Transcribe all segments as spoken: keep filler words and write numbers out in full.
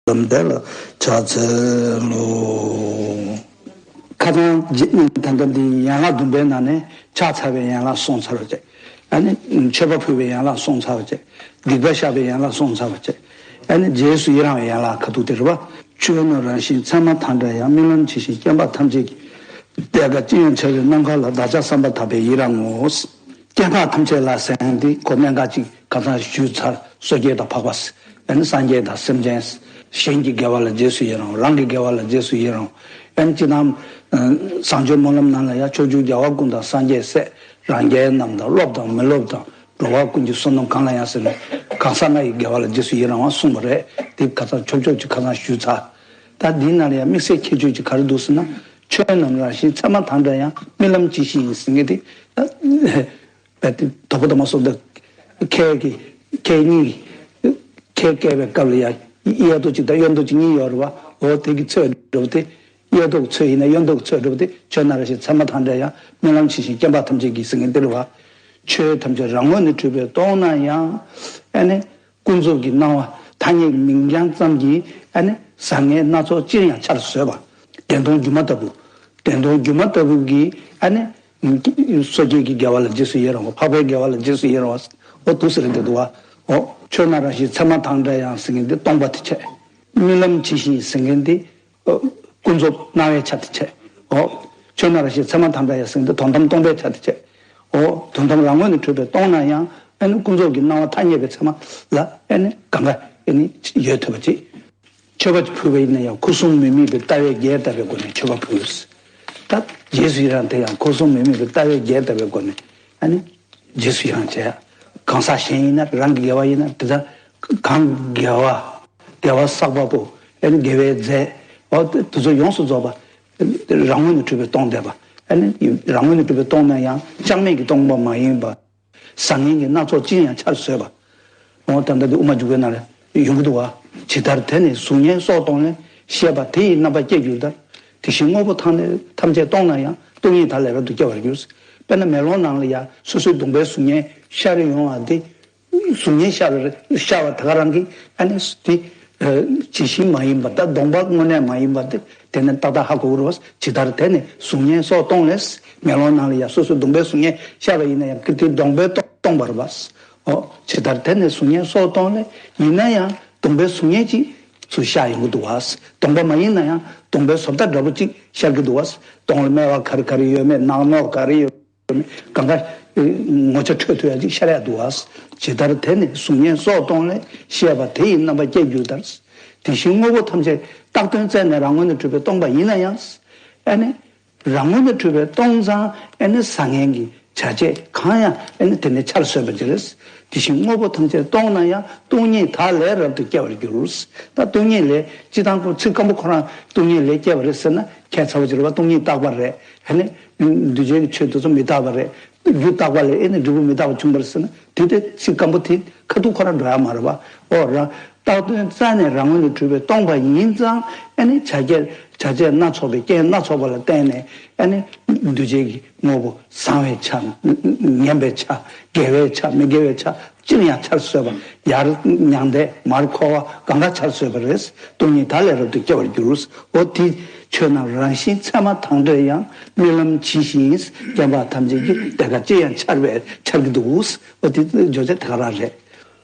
ལམ་དེ་ལ་ཕྱག་འཚལ་ལོ། ཁ་སང་རྗེ་ད་ལྟ་འདི་ཡན་ལག་བདུན་པའི་ནང་ནས་ཕྱག་འཚལ་བའི་ཡན་ལག་སོང་ཚར་བ་བཅས། ཨ་ནི་མཆོད་པ་ཕུལ་བའི་ཡན་ལག་སོང་ཚར་བ་བཅས། སྡིག་པ་བཤགས་པའི་ཡན་ལག་སོང་ཚར་བ་བཅས། ཨ་ནི་རྗེས་སུ་ཡི་རང་བའི་ཡན་ལག་ཁ་ཐུག་དེ་རེད་པ། ཆོས་རྣམས་རང་བཞིན་ཚད་མ་དང་འདྲ་ཡང་། རྨི་ལམ་ཇི་བཞིན་སྐྱེ་འཕགས་ཐམས་ཅད་ཀྱི། དེ་ཀ་ཅི་ཡང་འཆར་བའི་ནམ་མཁའ་ལ། བདག་ཅག་བསམ་པ་དག་པས་ཡི་རང་ངོ་། སྐྱེ་འཕགས་ཐམས་ཅད་ལ་ཟེར་མཁན་དེ་ཁོ་གནད་འགག་ཅིག་ཁ་སང་ཞུས་ཚར། སོ་སྐྱེ་དང་འཕགས་པ། ཨ་ནི་སངས་རྒྱས་དང་སེམས་ཅན། གཞན་གྱི་དགེ་བ་ལ་རྗེས་སུ་ཡི་རང་། རང་གི་དགེ་བ་ལ་རྗེས་སུ་ཡི་རང་། ཨ་ནི་སྤྱིར་བཏང་། བཟང་སྤྱོད་སྨོན་ལམ་ནང་ལ་ཡང་། ཕྱོགས་བཅུའི་རྒྱལ་བ་ཀུན་དང་སངས་རྒྱས་སྲས། རང་རྒྱལ་རྣམས་དང་སློབ་དང་མི་སློབ་དང་། འགྲོ་བ་ཀུན་གྱི་བསོད་ནམས་གང་ལ་ཡང་ཟེར་ནས། གང་ཟག་ལྔ་ཡི་དགེ་བ་ལ་རྗེས་སུ་ཡི་རང་བ་གསུངས་པ་རེད། དེ་ཁ་སང་ཆོབ་ཆོབ་ཅིག་ཁ་སང་ཞུས་ཚར། ད་འདིའི་ནང་ལ་ཡང་དམིགས་བསལ་ཁྱད་ཆོས་ཅིག་ག་རེ་འདུག་ཟེར་ན། ཆོས་རྣམས་རང་བཞིན་ཚད་མ་དང་འདྲ་ཡང་། རྨི་ལམ་ཇི་བཞིན་ཟེར་མཁན་དེ། ད་རྦད་དེ་དོ་པོ་དང་མ་སོང་ད། ཁལ་གྱི་ཁལ་གཉིས། ཁལ་བཀལ་བའི་སྐབས་ལ་ཡང་གཡས་ཐོག་གཅིག་དང་གཡོན་ཐོག་གཅིག་གཉིས་ཡོད་རེད་པ། འོ་དེ་གི་ཚོད་འགྲོ་བ་དེ། གཡས་ཐོག་ཚོད་ཡིན་ན་གཡོན་ཐོག་ཚོད་འགྲོ་བ་དེ། ཆོས་རྣམས་རང་བཞིན་ཚད་མ་དང་འདྲ་ཡང་། རྨི་ལམ་ཇི་བཞིན་སྐྱེ་འཕགས་ཐམས་ཅད་ཀྱི་ཟེར་མཁན་དེ་རེད་པ། ཆོས་ཐམས་ཅད་རང་ངོས་ནས་གྲུབ་པས་སྟོང་ན་ཡང་། ཨ་ནི་ཀུན་རྫོབ་ཀྱི་སྣང་བ་ཐ་སྙད་ཀྱི་མིང་རྐྱང་ཙམ་གྱིས། ཨ་ནི་བཟང་ངན་སྣ་ཚོགས་ཅིར་ཡང་འཆར་བཟོད་པ། བདེན་སྟོང་སྒྱུ་མ་ལྟ་བུ། བདེན་སྟོང་སྒྱུ་མ་ལྟ་བུ་གིས། ཨ་ནི་སོ་སྐྱེ་གི་དགེ་བ་ལ་རྗེས་སུ་ཡི་རང་བ། འཕགས་པའི་དགེ་བ་ལ་རྗེས་སུ་ཡི་རང་བ། འོ་འདུག་ཟེར་འདི་འདུག་བ། འོ་ཆོས་རྣམས་རང་བཞིན་ཚད་མ་དང་འདྲ་ཡང་ཟེར་མཁན་འདི་སྟོང་པ་དེ་བྱས། རྨི་ལམ་ཇི་བཞིན་ཟེར་མཁན་འདི། ཨོ། ཀུན་རྫོབ་སྣང་བའི་ཆ་དེ་བྱས། ཨོ། ཆོས་རྣམས་རང་བཞིན་ཚད་མ་དང་འདྲ་ཡང་ཟེར་མཁན་འདི་དོན་དམ་སྟོང་པའི་ཆ་དེ་བྱས། ཨོ། དོན་དམ་རང་ངོས་ནས་གྲུབ་པས་སྟོང་ན་ཡང་། ཨ་ནི་ཀུན་རྫོབ་ཀྱི་སྣང་བ་ཐ་སྙད་པའི་ཚད་མ་ལ། ཨ་ནི་གང་ག་ཨ་ནི་ཡོད་ཐུབ་པ་ཅིག་མཆོད་པ་ཕུལ་བ་ཡིན་ན་ཡང་། ཁུ་སིམ་མི་དམིགས་པའི་ལྟ་བའི་རྒྱས་བཏབ་པའི་སྒོ་ནས་མཆོད་པ་ཕུལ། ད་རྗེས་སུ་ཡི་རང་དེ་ཡང་ཁུ་སིམ་མི་དམིགས་པའི་ལྟ་བའི་རྒྱས་བཏབ་པའི་སྒོ་ནས། ཨ་ནི་རྗེས་སུ་ཡི་རང་བྱས། གང་ཟག་གཞན་ཡིན་ན། རང་གི་དགེ་བ་ཡིན་ན། དེ་ལྟར་གང་དགེ་བ། དགེ་བ་བསགས་པ་པོ། ཨ་ནི་དགེ་བའི་རྫས། འོ་དེ་ཚོ་ཡོངས་སུ་རྫོགས་པ། རང་ངོས་ནས་གྲུབ་པས་སྟོང་བསྡད་པ། ཨ་ནི་རང་ངོས་ནས་གྲུབ་པས་སྟོང་ན་ཡང་། ཅང་མེད་ཀྱིས་སྟོང་པ་མ་ཡིན་པ། བཟང་ངན་གྱི་སྣ་ཚོགས་ཅིར་ཡང་འཆར་བཟོད་པ། འོ་ད་ལྟ་འདི་དབུ་མ་འཇུག་པའི་ནང་ལ་ཡོང་གི་འདུག་བ། ཇི་ལྟར་དེ་ནི་གཟུགས་བརྙན་སྲོག་སྟོང་ལས། ཤེས་པ་དེ་ཡི་རྣམ་པ་སྐྱེ་འགྱུར་ལྟར། དེ་བཞིན་དངོས་པོ་ཐམས་ཐམས་ཅད་སྟོང་ན་ཡང་། སྟོང་ཉིད་དག་ལས་རབ་ཏུ་སྐྱེ་བར་འགྱུར། དཔེར་ན་མེ་ལོང་ནང་ལ་ཡང་སོ་སོའི་གདོང་པའི་གཟུགས་བརྙན་ཤར་ཡོང་བ་དེ། གཟུགས་བརྙན་ཤར་བ་ཤར་བ་དེ་ག་རང་གིས། ཨ་ནི་དེ་ཇི་བཞིན་མ་ཡིན་པ། ད་གདོང་པ་དངོས་གནས་མ་ཡིན་པ་དེ། དེ་ནི་ཏག་ཏག་ཧ་གོ་གི་རེད་བ། ཇི་ལྟར་དེ་ནི་གཟུགས་བརྙན་སྲོག་སྟོང་ལས། མེ་ལོང་ནང་ལ་ཡང་སོ་སོའི་གདོང་པའི་གཟུགས་བརྙན་ཤར་བ་ཡིན་ན་ཡང་། དེ་གདོང་པས་སྟོང་པ་རེད་བ། ཨོ། ཇི་ལྟར་དེ་ནི་གཟུགས་བརྙན་སྲོག་སྟོང་ལས། ཡིན་ན་ཡང་གདོང་པའི་གཟུགས་བརྙན་ཅིག་ཚུར་ཤར་ཡོང་གི་འདུག་བ། གདོང་པ་མ་ཡིན་ན་ཡང་གདོང་པའི་བཟོ་ལྟ་འདྲ་པོ་ཅིག་ཤར་གྱི་འདུག་བ། གདོང་ལ་སྨེ་བ་ག་རེ་ག་རེ་ཡོད་མེད། ནག་ནོག་ག་རེ་ཡོད། གང་ག་ངོ་ཆ་འཕྲོད་ཐུབ་ཡ་ཅིག་ཤར་ཡ་འདུག་བ། ཇི་ལྟར་དེ་ནི་གཟུགས་བརྙན་སྲོག་སྟོང་ལས། ཤེས་པ་དེ་ཡི་རྣམ་པ་སྐྱེ་འགྱུར་ལྟར། དེ་བཞིན་དངོས་པོ་ཐམས་ཅད་བཏགས་དོན་བཙལ་ནས་རང་ངོས་ནས་གྲུབ་པས་སྟོང་པ་ཡིན་ན་ཡང་། ཨ་ནི་རང་ངོས་ནས་གྲུབ་པས་སྟོང་ཙང་། ཨ་ནི་བཟང་ངན་གྱི་བྱ་བྱེད་གང་ཡང་། ཨ་ནི་དེ་ནས་འཆར་བཟོད་པ་ཅིག་རེད། དེ་བཞིན་དངོས་པོ་ཐམས་ཅད་སྟོང་ན་ཡང་། སྟོང་ཉིད་དག་ལས་རབ་ཏུ་སྐྱེ་བར་འགྱུར། ད་སྟོང་ཉིད་ལས་སྤྱིར་བཏང་ཁོ་ཚིག་སྐམ་པོ་ཁོ་རང་སྟོང་ཉིད་ལས་སྐྱེ་བ་རེད་ཟེར་ན་ཁྱད་མཚར་པོ་ཅིག་རེད་བ། སྟོང་ཉིད་རྟག་པ་རེད། ཨ་ནི་འདུས་བྱས་ཀྱི་ཆོས་དེ་ཚོ་མི་རྟག་པ་རེད། རྒྱུ་རྟག་པ་ལས་ཨེ་ནི་འབྲས་བུ་མི་རྟག་པ་བྱུང་བར་ཟེར་ན། དེ་དེ་ཚིག་སྐམ་པོ་དེ་ཁ་ཐུག་ཁོ་རང་འགྲོ་ཡ་མ་རེད་བ། ཨོ་རང་བཏགས་དོན་རྩ་ནས་རང་ངོས་ནས་གྲུབ་པས་སྟོང་པ་ཡིན་ཙང་། ཨེ་ནི་བྱ་བྱེད་བྱ་བྱེད་སྣ་ཚོགས་པའི་རྐྱེན་སྣ་ཚོགས་པ་ལ་བརྟེན་ནས། ཨེ་ནི་འདུས་བྱས་ཀྱི་དངོས་པོ་བཟང་བའི་ཆ། ངན་པའི་ཆ། དགེ་བའི་ཆ། མི་དགེ་བའི་ཆ། ཅིར་ཡང་འཆར་བཟོད་པ། ཡར་མྱང་འདས། མར་འཁོར་བ། གང་ག་འཆར་བཟོད་པ་རེད། སྟོང་ཉིད་དག་ལས་རབ་ཏུ་སྐྱེ་བར་འགྱུར། འོ་དེ། ཆོས་རྣམས་རང་བཞིན་ཚད་མ་དང་འདྲ་ཡང་། རྨི་ལམ་ཇི་བཞིན་སྐྱེ་འཕགས་ཐམས་ཅད་ཀྱི། དེ་ཀ་ཅི་ཡང་འཆར་བས་འཆར་གྱི་འདུག། འོ་དེ་བརྗོད་བྱ་དེ་ག་རང་རེད།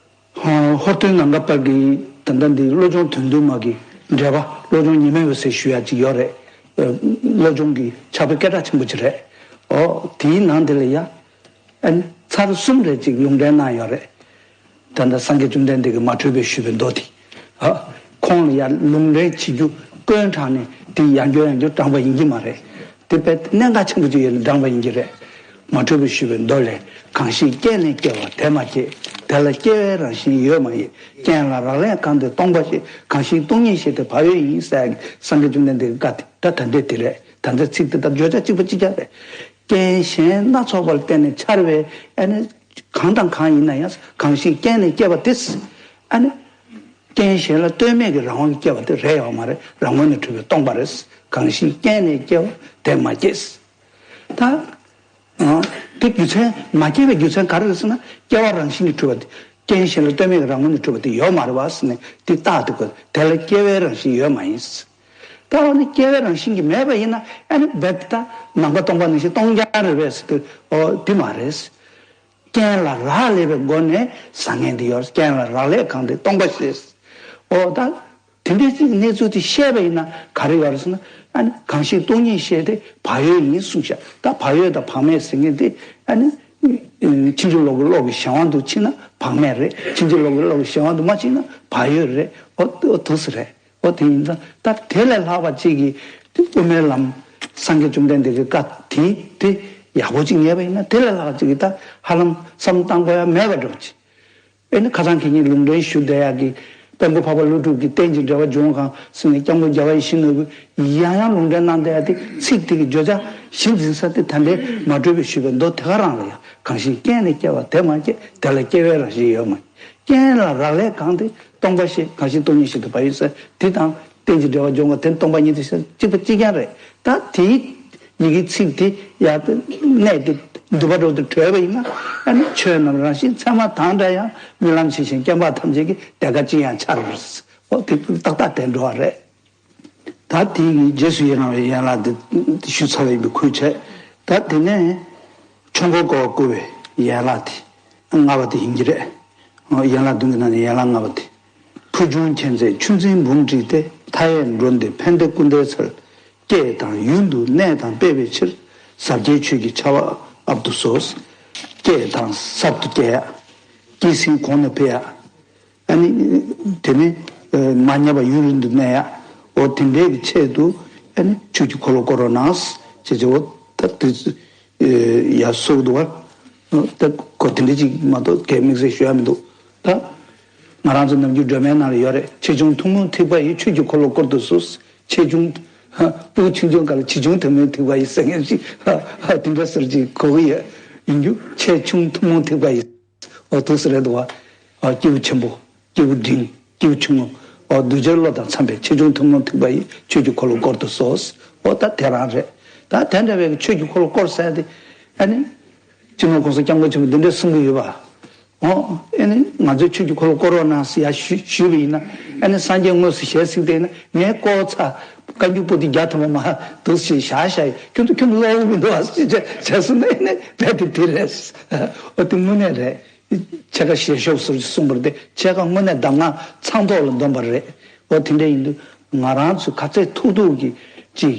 ཧོར་སྟོན་ནམ་མཁའ་དཔལ་གྱིས་ད་ལྟ་འདི་བློ་སྦྱོང་དོན་བསྡུས་མ་གི་འགྲེལ་པ། བློ་སྦྱོང་ཉི་མའི་འོད་ཟེར་ཞུ་ཡག་ཅིག་ཡོད་རེད། བློ་སྦྱོང་གི་ཕྱག་དཔེ་སྐད་གྲགས་ཆེན་པོ་ཅིག་རེད། འོ་དེའི་ནང་དེ་ལ་ཡ། ཨ་ནི་ཚར་གསུམ་རེ་ཅིག་ལུང་འདྲེན་གནང་ཡོད་རེད། ད་ལྟ་སངས་རྒྱས་བཅོམ་ལྡན་འདས་ཀྱིས་མ་དྲོས་པའི་ཞུས་པའི་མདོ་དེ། ཨ། ཁོང་ལ་ཡང་ལུང་འདྲེན་བྱེད་རྒྱུ་བསྐོས་དྲགས་ནས་དེ་ཡང་བསྐྱར་ཡང་བསྐྱར་བགྲངས་པ་ཡིན་གྱི་མ་རེད། དེ་དཔེ་གནད་འགག་ཆེན་པོ་ཅིག་ཡོད་ནས་བགྲངས་པ་ཡིན་གྱི་རེད། མ་དྲོས་པའི་ཞུས་པའི་མདོ་ལས། གང་ཞིག་རྐྱེན་ལས་སྐྱེ་བ་དེ་མ་སྐྱེས། དེ་ལ་སྐྱེ་བའི་རང་བཞིན་ཡོད་མ་ཡིན། རྐྱེན་ལ་རག་ལས་གང་དེ་སྟོང་པ་ཞིག། གང་ཞིག་སྟོང་ཉིད་ཞེས་དེ་བག་ཡོད་ཡིན། ཟེར་ཡག་གི་སངས་རྒྱས་བཅོམ་ལྡན་འདས་ཀྱི་བཀའ་དེ་ད་ད་འདི་དེ་རེད། ད་ལྟ་ཚིག་དེ་ལྟར་བརྗོད་བྱ་གཅིག་པ་གཅིག་རྐྱང་རེད། རྐྱེན་གཞན་སྣ་ཚོགས་པ་ལ་བརྟེན་ནས་འཆར་བའི། ཨ་ནི། གང་དང་གང་ཡིན་ན་ཡང་། གང་ཞིག་རྐྱེན་ལས་སྐྱེ་བ་དེ། ཨ་ནི། རྐྱེན་གཞན་ལ་ལྟོས་མེད་ཀྱི་རང་དབང་གིས་སྐྱེ་བ་དེ་རེད་ཡོད་མ་རེད། རང་ངོས་ནས་གྲུབ་པས་སྟོང་པ་རེད། གང་ཞིག་རྐྱེན་ལས་སྐྱེ་བ་དེ་མ་སྐྱེས། ད། ཨ། དེ་རྒྱུ་མཚན་མ་སྐྱེས་པའི་རྒྱུ་མཚན་ག་རེ་རེད་ཟེར་ན། སྐྱེ་བ་རང་བཞིན་གྱིས་གྲུབ་པ་དེ། རྐྱེན་གཞན་ལ་ལྟོས་མེད་ཀྱི་རང་ངོས་ནས་གྲུབ་པ་དེ་ཡོད་མ་རེད་བ་ཟེར་ནས་དེ་རྟགས་དེ་དགོས། དེ་ལ་སྐྱེ་བའི་རང་བཞིན་ཡོད་མ་ཡིན། ད་འོ་ན་སྐྱེ་བའི་རང་བཞིན་གྱིས་མེད་པ་ཡིན་ན་ཨ་ནི་རྦད་དེ་ད་ནམ་མཁའ་སྟོང་པ་ནང་བཞིན་སྟོང་རྐྱང་རེད་པས་ཟེར་དུས་འོ་དེ་མ་རེད། རྐྱེན་ལ་རག་ལས་པའི་སྒོ་ནས་བཟང་ངན་དེ་ཡོད། རྐྱེན་ལ་རག་ལས་གང་དེ་སྟོང་པ་ཞེས། འོ་ད་དེ་འདྲའི་ཅིག་གནས་ཚུལ་དེ་བཤད་པ་ཡིན་ན་ག་རེ་ཡོད་རེད་ཟེར་ན། ཨ་ནི་གང་ཞིག་སྟོང་ཉིད་ཤེས་དེ་བག་ཡོད་ཡིན་གསུངས་ཤག་ད་བག་ཡོད་དང་བག་མེད་ཟེར་མཁན་དེ་ཨ་ནི་ཕྱིན་ཅི་ལོག་གི་བློ་གི་གཞན་དབང་དུ་ཕྱིན་ན་བག་མེད་རེད། ཕྱིན་ཅི་ལོག་གི་བློ་གི་གཞན་དབང་དུ་མ་ཕྱིན་ན་བག་ཡོད་རེད། འོ་འོ་དུ་ཟེར་རེད། འོ་དེ་ཡིན་ཙང་ད་དེ་ལས་ལྷག་པ་གཅིག་གིས་དབུ་མའི་ལམ་སངས་རྒྱས་བཅོམ་ལྡན་འདས་ཀྱི་བཀའ་དེ་དེ་ཡག་པོ་གཅིག་ངེས་པ་ཡིན་ན་དེ་ལས་ལྷག་པ་གཅིག་གིས་ད་ཧ་ལམ་བསམ་བློ་བཏང་དགོས་ཡ་མེད་པ་འདྲ་པོ་ཅིག་ཨེ་ནི་ཁ་སང་ཁེ་ཉིན་ལུང་འདྲེན་ཞུ་བསྡད་ཡག་གི་དཔལ་མགོན་འཕགས་པ་ཀླུ་སྒྲུབ་ཀྱི་རྟེན་ཅིང་འབྲེལ་བར་འབྱུང་གང་ཟེར་ནས་སྐྱབས་མགོན་རྒྱལ་བ་ཡིད་བཞིན་ནོར་བུས་ཡང་ཡང་ལུང་འདྲེན་གནང་བསྡད་ཡག་དེ་ཚིག་དེ་གི་བརྗོད་བྱ་གཞི་འཛིན་ས་དེ་ད་ལྟའི་མ་གྲོས་པས་ཞུས་པའི་མདོ་དེ་ག་རང་ལ་ཡང་གང་ཞིག་རྐྱེན་ལས་སྐྱེ་བ་དེ་མ་སྐྱེས། དེ་ལ་སྐྱེ་བའི་རང་བཞིན་ཡོད་མ་ཡིན། རྐྱེན་ལ་རག་ལས་གང་དེ་སྟོང་པ་ཞེས། གང་ཞིག་སྟོང་ཉིད་ཤེས་དེ་བག་ཡོད་ཟེར་དེ་དང་། རྟེན་ཅིང་འབྲེལ་བར་འབྱུང་བ་དེ་སྟོང་པ་ཉིད་དུ་ཤེས། གཅིག་པ་གཅིག་རྐྱང་རེད། ད་དེའི་ཡི་གེ་ཚིག་དེ་ཡར་དེ་གནས་དེ་འདུས་པ་འགྲོ་དུ་གྲོལ་བ་ཡིན་ན་ཨ་ནི་ཆོས་རྣམས་རང་བཞིན་ཚད་མ་དང་འདྲ་ཡང་སྨོན་ལམ་ཇི་བཞིན་བསྐྱེད་པ་ཐམས་ཅད་ཀྱི་དེ་ཀ་ཅི་ཡང་འཆར་བར་འོ་དེ་ཏག་ཏག་དེ་འགྲོ་བ་རེད། ད་དེའི་རྗེས་སུ་ཡི་རང་བའི་ཡན་ལག་དེ་ཞུ་ཚར་བ་ཡིན་པའི་ཁུལ་བྱས། ད་དེ་ནས་ཆོས་འཁོར་བསྐོར་བའི་ཡན་ལག་དེ་ལྔ་པ་དེ་ཡིན་གྱི་རེད། ཡན་ལག་བདུན་གྱི་ནང་ནས་ཡན་ལག་ལྔ་པ་དེ། ཕུལ་བྱུང་མཁྱེན་བརྩེ་ཆུ་འཛིན་འབུམ་བསྒྲིལ་ཏེ། མཐའ་ཡས་འགྲོ་འདི་ཕན་བདེ་ཀུན་དའི་ཚལ། སྐྱེས་དང་ཡུན་དུ་གནས་དང་སྤེལ་བའི་ཕྱིར། ཟབ་རྒྱས་ཆོས་ཀྱི་ཆར་པ་ཨབ་ཏུ་གསོལ། སྐྱེས་དང་གསར་དུ་སྐྱེ་ཡག་སྐྱེས་ཟིན་གོང་ནས་འཕེལ་ཡག་ཨ་ནི། དེ་ནི། མ་ཉམས་པ་ཡུན་རིང་དུ་གནས་ཡག་འོ་དེ་འདྲའི་གི་ཆེད་དུ་ཨ་ནི་ཆོས་ཀྱི་འཁོར་ལོ་བསྐོར་རོགས་གནང་། ཅེས་བྱ་བ་ད་དེ་ཚོ། ཡ་སོགས་འདུག་བ། ད་གོ་དེ་འདྲ་ཅིག་མ་གཏོགས་གལ་དམིགས་བསལ་ཞུ་ཡ་མི་འདུག་ད། ང་རང་ཚོ་ནམ་རྒྱུན་སྒྲོལ་མའི་ནང་ལ་ཡོད་རེད། ཆེ་ཆུང་ཐུན་མོང་ཐེག་པ་ཡི། ཆོས་ཀྱི་འཁོར་ལོ་བསྐོར་དུ་གསོལ། ཆེ་ཆུང་། སྤུ་གུ་ཆུང་ཆུང་སྒང་ལ་ཆེ་ཆུང་ཐུན་མོང་ཐེག་པ་ཡི་ཟེར་མཁན་ཞིག་དེ་འདྲ་ཟེར་ཅིག་གོ་གི་ཡོད། ཡིན་རྒྱུ་ཆེ་ཆུང་ཐུན་མོང་ཐེག་པ་ཡི། འོ་དུ་ཟེར་རེད་འདུག་བ། སྐྱེས་བུ་ཆེན་པོ། སྐྱེས་བུ་འབྲིང་། སྐྱེས་བུ་ཆུང་ངུ། འོ་གདུལ་བྱའི་བློ་དང་འཚམས་པའི་ཆེ་ཆུང་ཐུན་མོང་ཐེག་པ་ཡི། ཆོས་ཀྱི་འཁོར་ལོ་བསྐོར་དུ་གསོལ། འོ་ད་དེ་རང་རེད། ད་དེ་འདྲ་བའི་ཆོས་ཀྱི་འཁོར་ལོ་བསྐོར་ཟེར་དེ། ཨ་ནི། སྤྱི་ནོར་༸གོང་ས་༸སྐྱབས་མགོན་ཆེན་པོས་འདི་འདྲ་གསུང་གི་ཡོད་པ། འོ། ཨ་ནི་ང་ཚོས་ཆོས་ཀྱི་འཁོར་ལོ་བསྐོར་རོགས་གནང་ཟེར་ཡ་ཞུ་ཞུས་པ་ཡིན་ན། ཨ་ནི་སངས་རྒྱས་དངོས་སུ་ཞལ་གཟིགས་བསྡད་ན་ངས་བསྐོར་ཚར། བཀའ་འགྱུར་པོ་ཏི་བརྒྱ་ཐམ་པ་མ་འདུག་ཞེས་བཞག་བཞག་ཡིན། ཁྱོད་ཚོ་ཁྱོད་ཚོ་བློ་བོ་མི་འདུག་ཨ་ཞེས་བྱས་སོང་ན་ཨ་ནི་རྦད་དེ་དེ་རེད། འོ་དེ་དངོས་གནས་རེད། ཕྱེད་ཀ་ཞལ་ཤོབ་ཟུར་གྱིས་གསུངས་པ་རེད་དེ། ཕྱེད་ཀ་དངོས་གནས་གདམས་ངག་ཚང་ཐོག་ལ་འདོན་པ་རེད། འོ་དེ་འདྲ་ཡིན་དུས་ང་རང་ཚོས་ག་ཚད་ཐུབ་ཐུབ་ཀྱིས་ཅིག་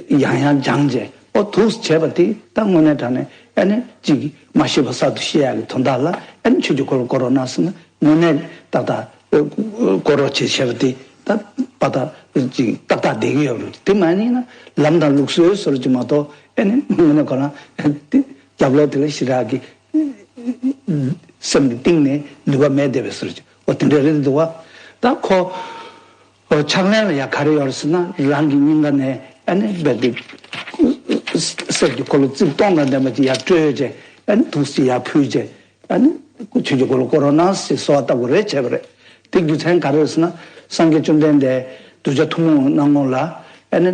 ཡང་ཡང་སྦྱངས་བྱས་འོ་འདུག་བྱས་པ་དེ་ད་དངོས་གནས་དྲང་གནས་ཨ་ནི་ཅིག་མ་ཤེས་པ་གསར་དུ་ཤེས་ཡག་གི་དོན་དག་ལ་ཨ་ནི་ཆོས་ཀྱི་འཁོར་ལོ་བསྐོར་རོགས་གནང་ཟེར་ན་དངོས་གནས་ཏག་ཏག་བསྐོར་རོགས་བྱེད་བྱས་པ་དེ་ད་པ་ད་ཅིག་ཏག་ཏག་བསྡད་ཀྱི་ཡོད་རེད། དེ་མ་ཡིན་ན་ལམ་དང་ལུགས་སྲོལ་ཟེར་གྱི་མ་གཏོགས་ཨ་ནི་དངོས་གནས་ཁོ་རང་དེ་རྒྱབ་ལོགས་དེ་ལ་ཞེ་དྲག་གི་སེམས་ཀྱི་གཏིང་ནས་ནུས་པ་མེད་བསྡད་པའི་ཟུར་གྱི་འོ་དེ་འདྲ་རེད་འདུག་བ། ད་ཁོ་ཕྱག་ལེན་ལ་ཡ་ག་རེ་ཡོད་རེད་ཟེར་ན་རང་གི་སྙིང་ག་ནས་ཨ་ནི་རྦད་དེ་གསེར་གྱི་འཁོར་ལོ་རྩིབས་སྟོང་དང་ལྡན་པ་ཅིག་ཡར་སྤྲོད་བྱས་ཨ་ནི་དུག་ཅིག་ཡར་ཕུལ་བྱས་ཨ་ནི་ཆོས་ཀྱི་འཁོར་ལོ་བསྐོར་རོགས་གནང་ཟེར་གསོལ་བ་བཏབ་དགོས་རེད་བྱས་པ་རེད། དེ་རྒྱུ་མཚན་ག་རེ་རེད་ཟེར་ན་སངས་རྒྱས་བཅོམ་ལྡན་འདས་གདུལ་བྱ་ཐུན་མོང་གི་སྣང་ངོ་ལ་ཨ་ནི་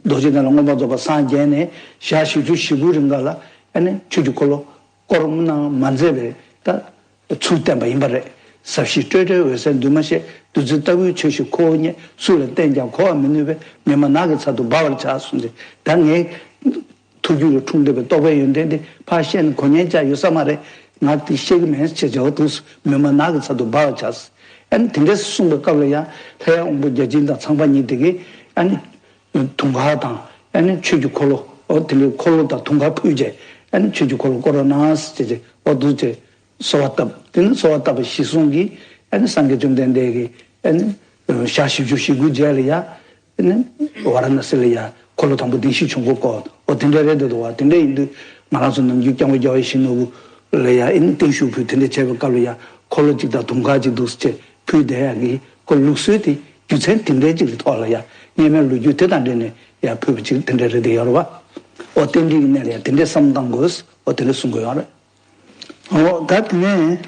རྡོ་རྗེ་གདན་ལ་མངོན་པར་རྫོགས་པར་སངས་རྒྱས་ནས་ཞག་བཞི་བཅུ་ཞེ་དགུའི་རིང་ག་ལ་ཨ་ནི་ཆོས་ཀྱི་འཁོར་ལོ་བསྐོར་གནང་མ་མཛད་པའི་ད་ཚུལ་བསྟན་པ་ཡིན་པ་རེད། ཟབ་ཞི་སྤྲོས་བྲལ་འོད་གསལ་འདུས་མ་བྱས། བདུད་རྩི་ལྟ་བུའི་ཆོས་ཤིག་ཁོ་བོ་རྙེད། སུ་ལ་བསྟན་ཀྱང་གོ་བར་མི་ནུས་པས། མི་སྨྲ་ནགས་ཀྱི་ཚལ་དུ་སྦ་བར་བྱ་གསུངས་ཏེ། ད་ངའི་ཐུགས་རྒྱུད་ལ་འཁྲུངས་བསྡད་པའི་རྟོགས་པའི་ཡོན་ཏན་དེ་ཕར་བཤད་ནས་གོ་མཁན་ཅིག་ཡོད་ས་མ་རེད། ང་དེ་ཤེས་ཀྱི་མེད་ཅེས་བྱ་བ་དུས་སུ་མི་སྨྲ་ནགས་ཀྱི་ཚལ་དུ་སྦ་བར་བྱ། ཨ་ནི་དེ་འདྲས་གསུངས་པའི་སྐབས་ལ་ཡང་ལྷ་ཡག་དབང་པོ་བརྒྱ་བྱིན་དང་ཚངས་པ་གཉིས་དེ་གིས་ཨ་ནི། དུང་དཀར་དང་ཨ་ནི་ཆོས་ཀྱི་འཁོར་ལོ། འོ་དེ་འདྲའི་འཁོར་ལོ་དང་དུང་དཀར་ཕུལ་བྱས་ཨ་ནི་ཆོས་ཀྱི་འཁོར་ལོ་བསྐོར་རོགས་གནང་ཟེར་བྱས་འོ་འདུག་བྱས་གསོལ་བ་བཏབ། དེ་ནི་གསོལ་བ་བཏབ་པ་གཞི་བཟུང་གིས་ཨ་ནི་སངས་རྒྱས་བཅོམ་ལྡན་འདས་ཀྱིས་ཨ་ནི་ཞག་བཞི་བཅུ་ཞེ་དགུའི་རྗེས་ལ་ཡ་ཨ་ནི་ཝཱ་ར་ཎ་སི་ལ་ཡ་འཁོར་ལོ་དང་པོ་བདེན་བཞིའི་འབྱུང་པོ་བསྐོར། འོ་དེ་འདྲ་རེད་འདུག་བ། དེ་འདྲ་ཡིན་དུས་ང་རང་ཚོ་ནམ་རྒྱུན་སྐྱབས་མགོན་རྒྱལ་བ་ཡིད་བཞིན་ནོར་བུ་ལ་ཡ་ཨ་ནི་བརྟན་བཞུགས་ཕུལ། དེ་འདྲ་བྱས་པའི་སྐབས་ལ་ཡ་འཁོར་ལོ་གཅིག་དང་དུང་དཀར་གཅིག་འདུག་ཟེར་བྱས། ཕུལ་བསྡད་ཡག་གི་ཁོ་ལུགས་སྲོལ་དེ་རྒྱུ་མཚན་དེ་འདྲའི་ཅིག་གི་ཐོག་ལ་ཡ་སྔས་མའི་ལོ་རྒྱུས་དེ་དང་འབྲེལ་ནས་ཡ་ཕུལ་བ་ཅིག་དེ་འདྲ་རེད་དེ་ཡོད་རེད་བ། ཨོ་རྟེན་འབྲེལ་གྱི་གནས་ལ་ཡ་དེ་འདྲའི་བསམ་བློ་བཏང་དགོས། ཨོ་དེ་འདྲ་གསུང་གི་ཡོད་རེད། ཨོ་ད་དེ་ནས་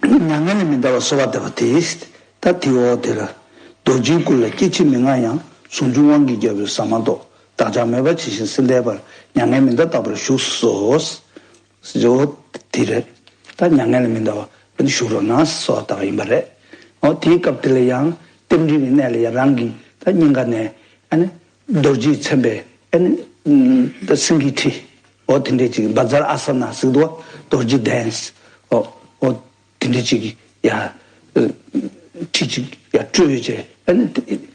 མྱ་ངན་ལས་མི་འདའ་བར་གསོལ་བ་འདེབས་པ་དེ། ད་དེའི་འོག་དེ་ལ། རྡོ་རྗེའི་སྐུ་ལ་སྐྱེ་འཆི་མི་མངའ་ཡང་། ཟུང་འཇུག་དབང་གི་རྒྱལ་པོའི་ཟ་མ་ཏོག་བདག་ཅག་མོས་པ་ཇི་བཞིན་སྲིད་མཐའི་བར། མྱ་ངན་མི་འདའ་རྟག་པར་བཞུགས་སུ་གསོལ། ཟེར་འོ་དེ་རེད། ད་མྱ་ངན་ལས་མི་འདའ་བ། བཞུགས་རོགས་གནང་ཟེར་བཏང་བ་ཡིན་པ་རེད། འོ་དེའི་སྐབས་དེ་ལ་ཡང་རྟེན་འབྲེལ་གྱི་གནས་ལ་ཡང་རང་གི་ད་སྙིང་ག་ནས་ཨ་ནི་རྡོ་རྗེས་མཚན་པའི་ཨ་ནི་ད་སེང་གེའི་ཁྲི། འོ་དེ་འདྲས་ཅིག་བཛྲ་ཨ་ས་ན་ཟེར་འདུག་བ། རྡོ་རྗེ་གདན། འོ་འོ་དེ་འདྲས་ཅིག་ཡ་ཁྲི་ཅིག་ཡ་སྤྲོད་བྱས་ཨ་ནི་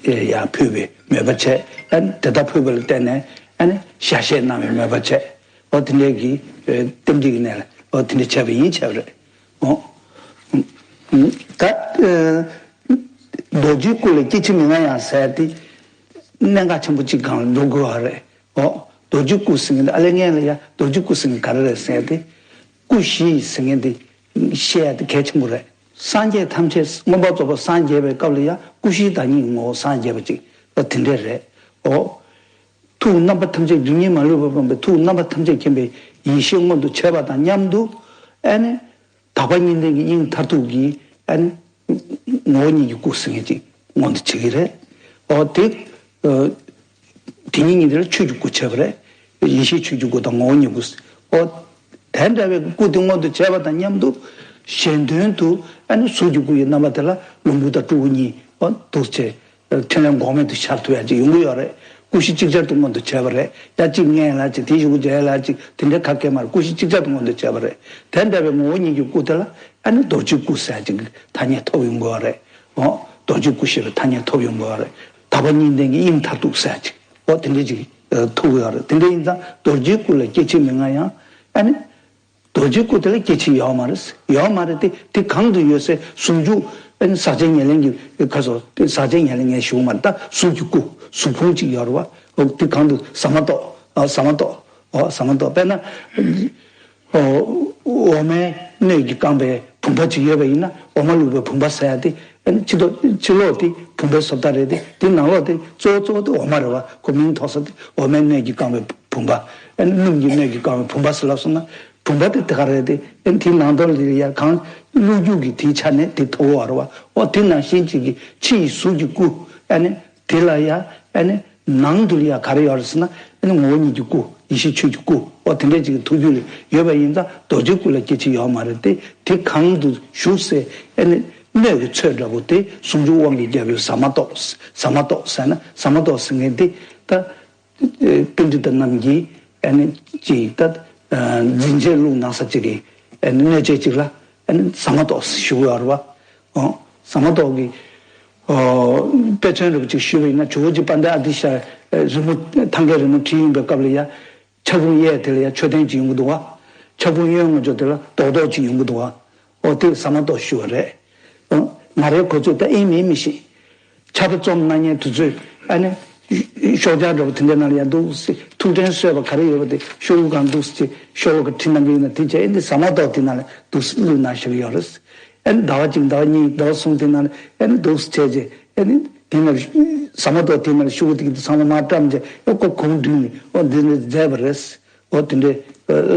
ཡ་ཕུལ་བའི་མོས་པ་བྱས། ཨ་ནི་དེ་ལྟར་ཕུལ་བ་ལ་བརྟེན་ནས་ཨ་ནི་ཞལ་བཞེས་གནང་བའི་མོས་པ་བྱས། འོ་དེ་འདྲས་ཀྱི་རྟེན་འབྲེལ་གྱི་གནས་ལ་འོ་དེ་འདྲས་བྱས་པ་ཡིན་བྱས་པ་རེད། འོ། ད། རྡོ་རྗེའི་སྐུ་ལ་སྐྱེ་འཆི་མི་མངའ་ཡང་ཟེར་ཏེ། གནད་འགག་ཆེན་པོ་གཅིག་སྒང་ལ་འགྲོ་དགོས་པ་རེད། འོ། རྡོ་རྗེའི་སྐུ་ཟེར་མཁན་དེ་ཨ་ལས་ངན་ལ་ཡ་རྡོ་རྗེའི་སྐུ་ཟེར་མཁན་ག་རེ་རེད་ཟེར་ཏེ། སྐུ་བཞི་ཟེར་མཁན་དེ་བཤད་ཡ་དེ་གལ་ཆེན་པོ་རེད། སངས་རྒྱས་ཐམས་ཅད་མངོན་པར་རྫོགས་པར་སངས་རྒྱས་པའི་སྐབས་ལ་ཡ་སྐུ་བཞིའི་བདག་ཉིད་ངོ་བོ་སངས་རྒྱས་པ་ཅིག་ད་དེ་འདྲས་རེད། འོ། ཐུགས་རྣམ་པ་ཐམས་ཅད་སྒྲིབ་གཉིས་མ་ལུས་པར་སྤངས་པའི་ཐུགས་རྣམ་པ་ཐམས་ཅད་མཁྱེན་པའི་ཡེ་ཤེས་མངོན་དུ་བྱས་པ་དང་མཉམ་དུ། ཨ་ནི། དག་པ་གཉིས་ལྡན་གྱི་དབྱིངས་མཐར་ཐུག་གི་ཨ་ནི། ངོ་བོ་ཉིད་ཀྱི་སྐུ་ཟེར་མཁན་ཅིག་མངོན་དུ་བྱེད་ཀྱི་རེད། འོ་དེ། དེ་ཉིད་ཉིད་དེ་ལ་ཆོས་ཀྱི་སྐུ་བྱས་པ་རེད། ཡེ་ཤེས་ཆོས་ཀྱི་སྐུ་དང་ངོ་བོ་ཉིད་སྐུ། འོ། དེ་འདྲ་བའི་སྐུ་དེ་མངོན་དུ་བྱས་པ་དང་མཉམ་དུ། གཞན་དོན་དུ་ཨ་ནི་གཟུགས་ཀྱི་སྐུ་ཡི་རྣམ་པ་དེ་ལ་ལྷུན་པོ་དང་སྤྲུལ་སྐུ་གཉིས་འོ་འདུག་བྱས། འཕྲིན་ལས་འགོག་མེད་དུ་ཤར་ཐུབ་ཡ་ཅིག་ཡོང་གི་ཡོད་རེད། སྐུ་བཞི་ཅིག་ཅར་དུ་མངོན་དུ་བྱས་པ་རེད། ཡ་གཅིག་མངལ་ལ་ཅིག་དེའི་གཞུག་གུ་མཇལ་ལ་ཅིག་དེ་འདྲའི་ཁ་སྐད་མ་རེད། སྐུ་བཞི་ཅིག་ཅར་དུ་མངོན་དུ་བྱས་པ་རེད། དེ་འདྲ་བའི་ངོ་བོ་ཉིད་ཀྱི་སྐུ་དེ་ལ་ཨ་ནི་རྡོ་རྗེའི་སྐུ་ཟེར་ཡ་ཅིག་གི་ཐ་སྙད་ཐོབ་ཡོང་གི་ཡོད་རེད། འོ། རྡོ་རྗེའི་སྐུ་ཞེས་པའི་ཐ་སྙད་ཐོབ་ཡོང་གི་ཡོད་རེད། དག་པ་གཉིས་ལྡན་གྱི་དབྱིངས་མཐར་ཐུག་ཟེར་ཡ་ཅིག་འོ་དེ་འདྲའི་ཅིག་ཐུག་གི་ཡོད་རེད། དེ་འདྲ་ཡིན་ཙང་རྡོ་རྗེའི་སྐུ་ལ་སྐྱེ་འཆི་མི་མངའ་ཡང་ཨ་ནི། རྡོ་རྗེའི་སྐུ་དེ་ལ་སྐྱེ་འཆི་ཡོད་མ་རེད། ཡོད་མ་རེད་དེ། དེ་གང་དུ་ཡོད་སའི་ཟུང་འཇུག་ཨ་ནི་ཟག་བཅས་ཉེར་ལེན་གྱི་ཁ་སོ་ཟག་བཅས་ཉེར་ལེན་ངས་ཞུ་གི་མ་རེད། ད་གཟུགས་ཀྱི་སྐུ་གཟུགས་ཕུང་གཅིག་ཡོད་རེད་བ། འོ་དེ་གང་དུ་ཟ་མ་ཏོག་ཨ་ཟ་མ་ཏོག་འོ་ཟ་མ་ཏོག་དཔེར་ན། འོ་འོ་མའི་སྣོད་ཀྱིས་བཀང་བའི་བུམ་པ་ཅིག་ཡོད་པ་ཡིན་ན། འོ་མ་བླུགས་པའི་བུམ་པ་ཟེར་ཡ་དེ་ཨ་ནི་ཕྱི་ལོགས་ཕྱི་ལོགས་དེ་བུམ་པའི་བཟོ་ལྟ་རེད་དེ། དེ་ནང་ལོགས་དེ་གཙོ་བོ་གཙོ་བོ་དེ་འོ་མ་རེད་བ། ཁོ་མིང་ཐོགས་ས་དེ་འོ་མའི་སྣོད་ཀྱིས་བཀང་བའི་བུམ་པ། ཨ་ནི་སྣུམ་གྱི་སྣོད་ཀྱིས་བཀང་བའི་བུམ་པ་ཟེར་ལབ་སོང་ན། བུམ་པ་དེ་དེ་ག་རེད་དེ། ཨ་ནི་དེའི་ནང་དོན་ལ་ཡ་གང་བླུགས་རྒྱུ་གི་དེའི་ཆ་ནས་དེ་ཐོབ་ཡོད་རེད་བ། འོ་དེ་ནང་བཞིན་གཅིག་གི་ཕྱི་ཡི་གཟུགས་ཀྱི་སྐུ། ཨ་ནི་དེ་ལ་ཡ་ཨ་ནི་ནང་དུ་ཡ་ག་རེ་ཡོད་རེད་ཟེར་ན། ཨ་ནི་ངོ་བོ་ཉིད་ཀྱི་སྐུ། ཡེ་ཤེས་ཆོས་ཀྱི་སྐུ། འོ་དེ་འདྲ་ཅིག་གི་ཐུགས་རྒྱུད་ལ་ཡོད་པ་ཡིན་ཙང་རྡོ་རྗེའི་སྐུ་ལ་སྐྱེ་འཆི་ཡོད་མ་རེད་དེ། དེ་གང་དུ་བཞུགས་སའི་ཨ་ནི་སྣོད་ཀྱི་ཚོད་འདྲ་པོ་དེ་ཟུང་འཇུག་དབང་གི་རྒྱལ་པོའི་ཟ་མ་ཏོག་ཟ་མ་ཏོག་ཟེར་ན། ཟ་མ་ཏོག་ཟེར་མཁན་དེ་ད། པཎྜི་ཏ་རྣམས་ཀྱིས་ཨ་ནི་ཅིག་ད་འཛིན་བྱེད་ལུགས་ནང་ས་ཅིག་གི་ཨ་ནི་སྣོད་ཆས་ཅིག་ལ་ཨ་ནི་ཟ་མ་ཏོག་ཞུ་གི་ཡོད་རེད་བ། ཨོ། ཟ་མ་ཏོག་གི་ཨོ་དཔེ་མཚོན་འདྲ་པོ་ཅིག་ཞུས་པ་ཡིན་ན། ཇོ་བོ་རྗེ་དཔལ་ལྡན་ཨ་ཏི་ཤ་རི་མོ་ཐང་གའི་རི་མོ་བྲིས་ཡོང་པའི་སྐབས་ལ་ཡ། ཕྱག་ཕུང་གཡས་དེ་ལ་ཡ་མཆོད་རྟེན་ཅིག་ཡོང་གི་འདུག་བ། ཕྱག་ཕུང་གཡོན་ངོས་ཕྱོགས་དེ་ལ་རྡོག་རྡོག་ཅིག་ཡོང་གི་འདུག་བ། ཨོ་དེ་ཟ་མ་ཏོག་ཞུ་བ་རེད། ཨོ། ང་རའི་གོ་ཚོད་ད་ཨེ་མིན་མི་ཤེས། ཕྱག་རྡོ་རྩོམ་གནང་མཁན་དེ་ཚོས་ཨ་ནི་ཤོག་བྱང་འདྲ་པོ་དེ་འདྲའི་ནང་ལ་ཡ་འདུག་སེ་ཐུགས་དྲན་གསོས་པ་ག་རེ་ཡོད་པ་དེ་ཤོག་བུ་གང་འདུག་སེ་ཤོ་ལོ་ཀ་བྲིས་གནང་གི་ཡོད་ན། དེ་བྱས་ཨེ་འདི་ཟ་མ་ཏོག་དེ་ནང་ལ་འདུག་སེ་བླུགས་གནང་བཞག་གི་ཡོད་རེད། ཨ་ནི་ཟླ་བ་གཅིག་ཟླ་བ་གཉིས་ཟླ་བ་གསུམ་དེ་ནང་ལ་ཨ་ནི་འདུག་སེ་བྱས་རྗེས་ཨ་ནི་དེ་ནང་ཟ་མ་ཏོག་དེ་ནང་ལ་ཤོག་བུ་དེ་གི་དེ་ཚང་མ་མར་བཀྲམ་རྗེས་ཨ་ཁོ་གོང་བསྒྲིགས་ནས་ཨོ་འདི་འདྲ་མཛད་པ་རེད། འོ་དེ་འདྲའི་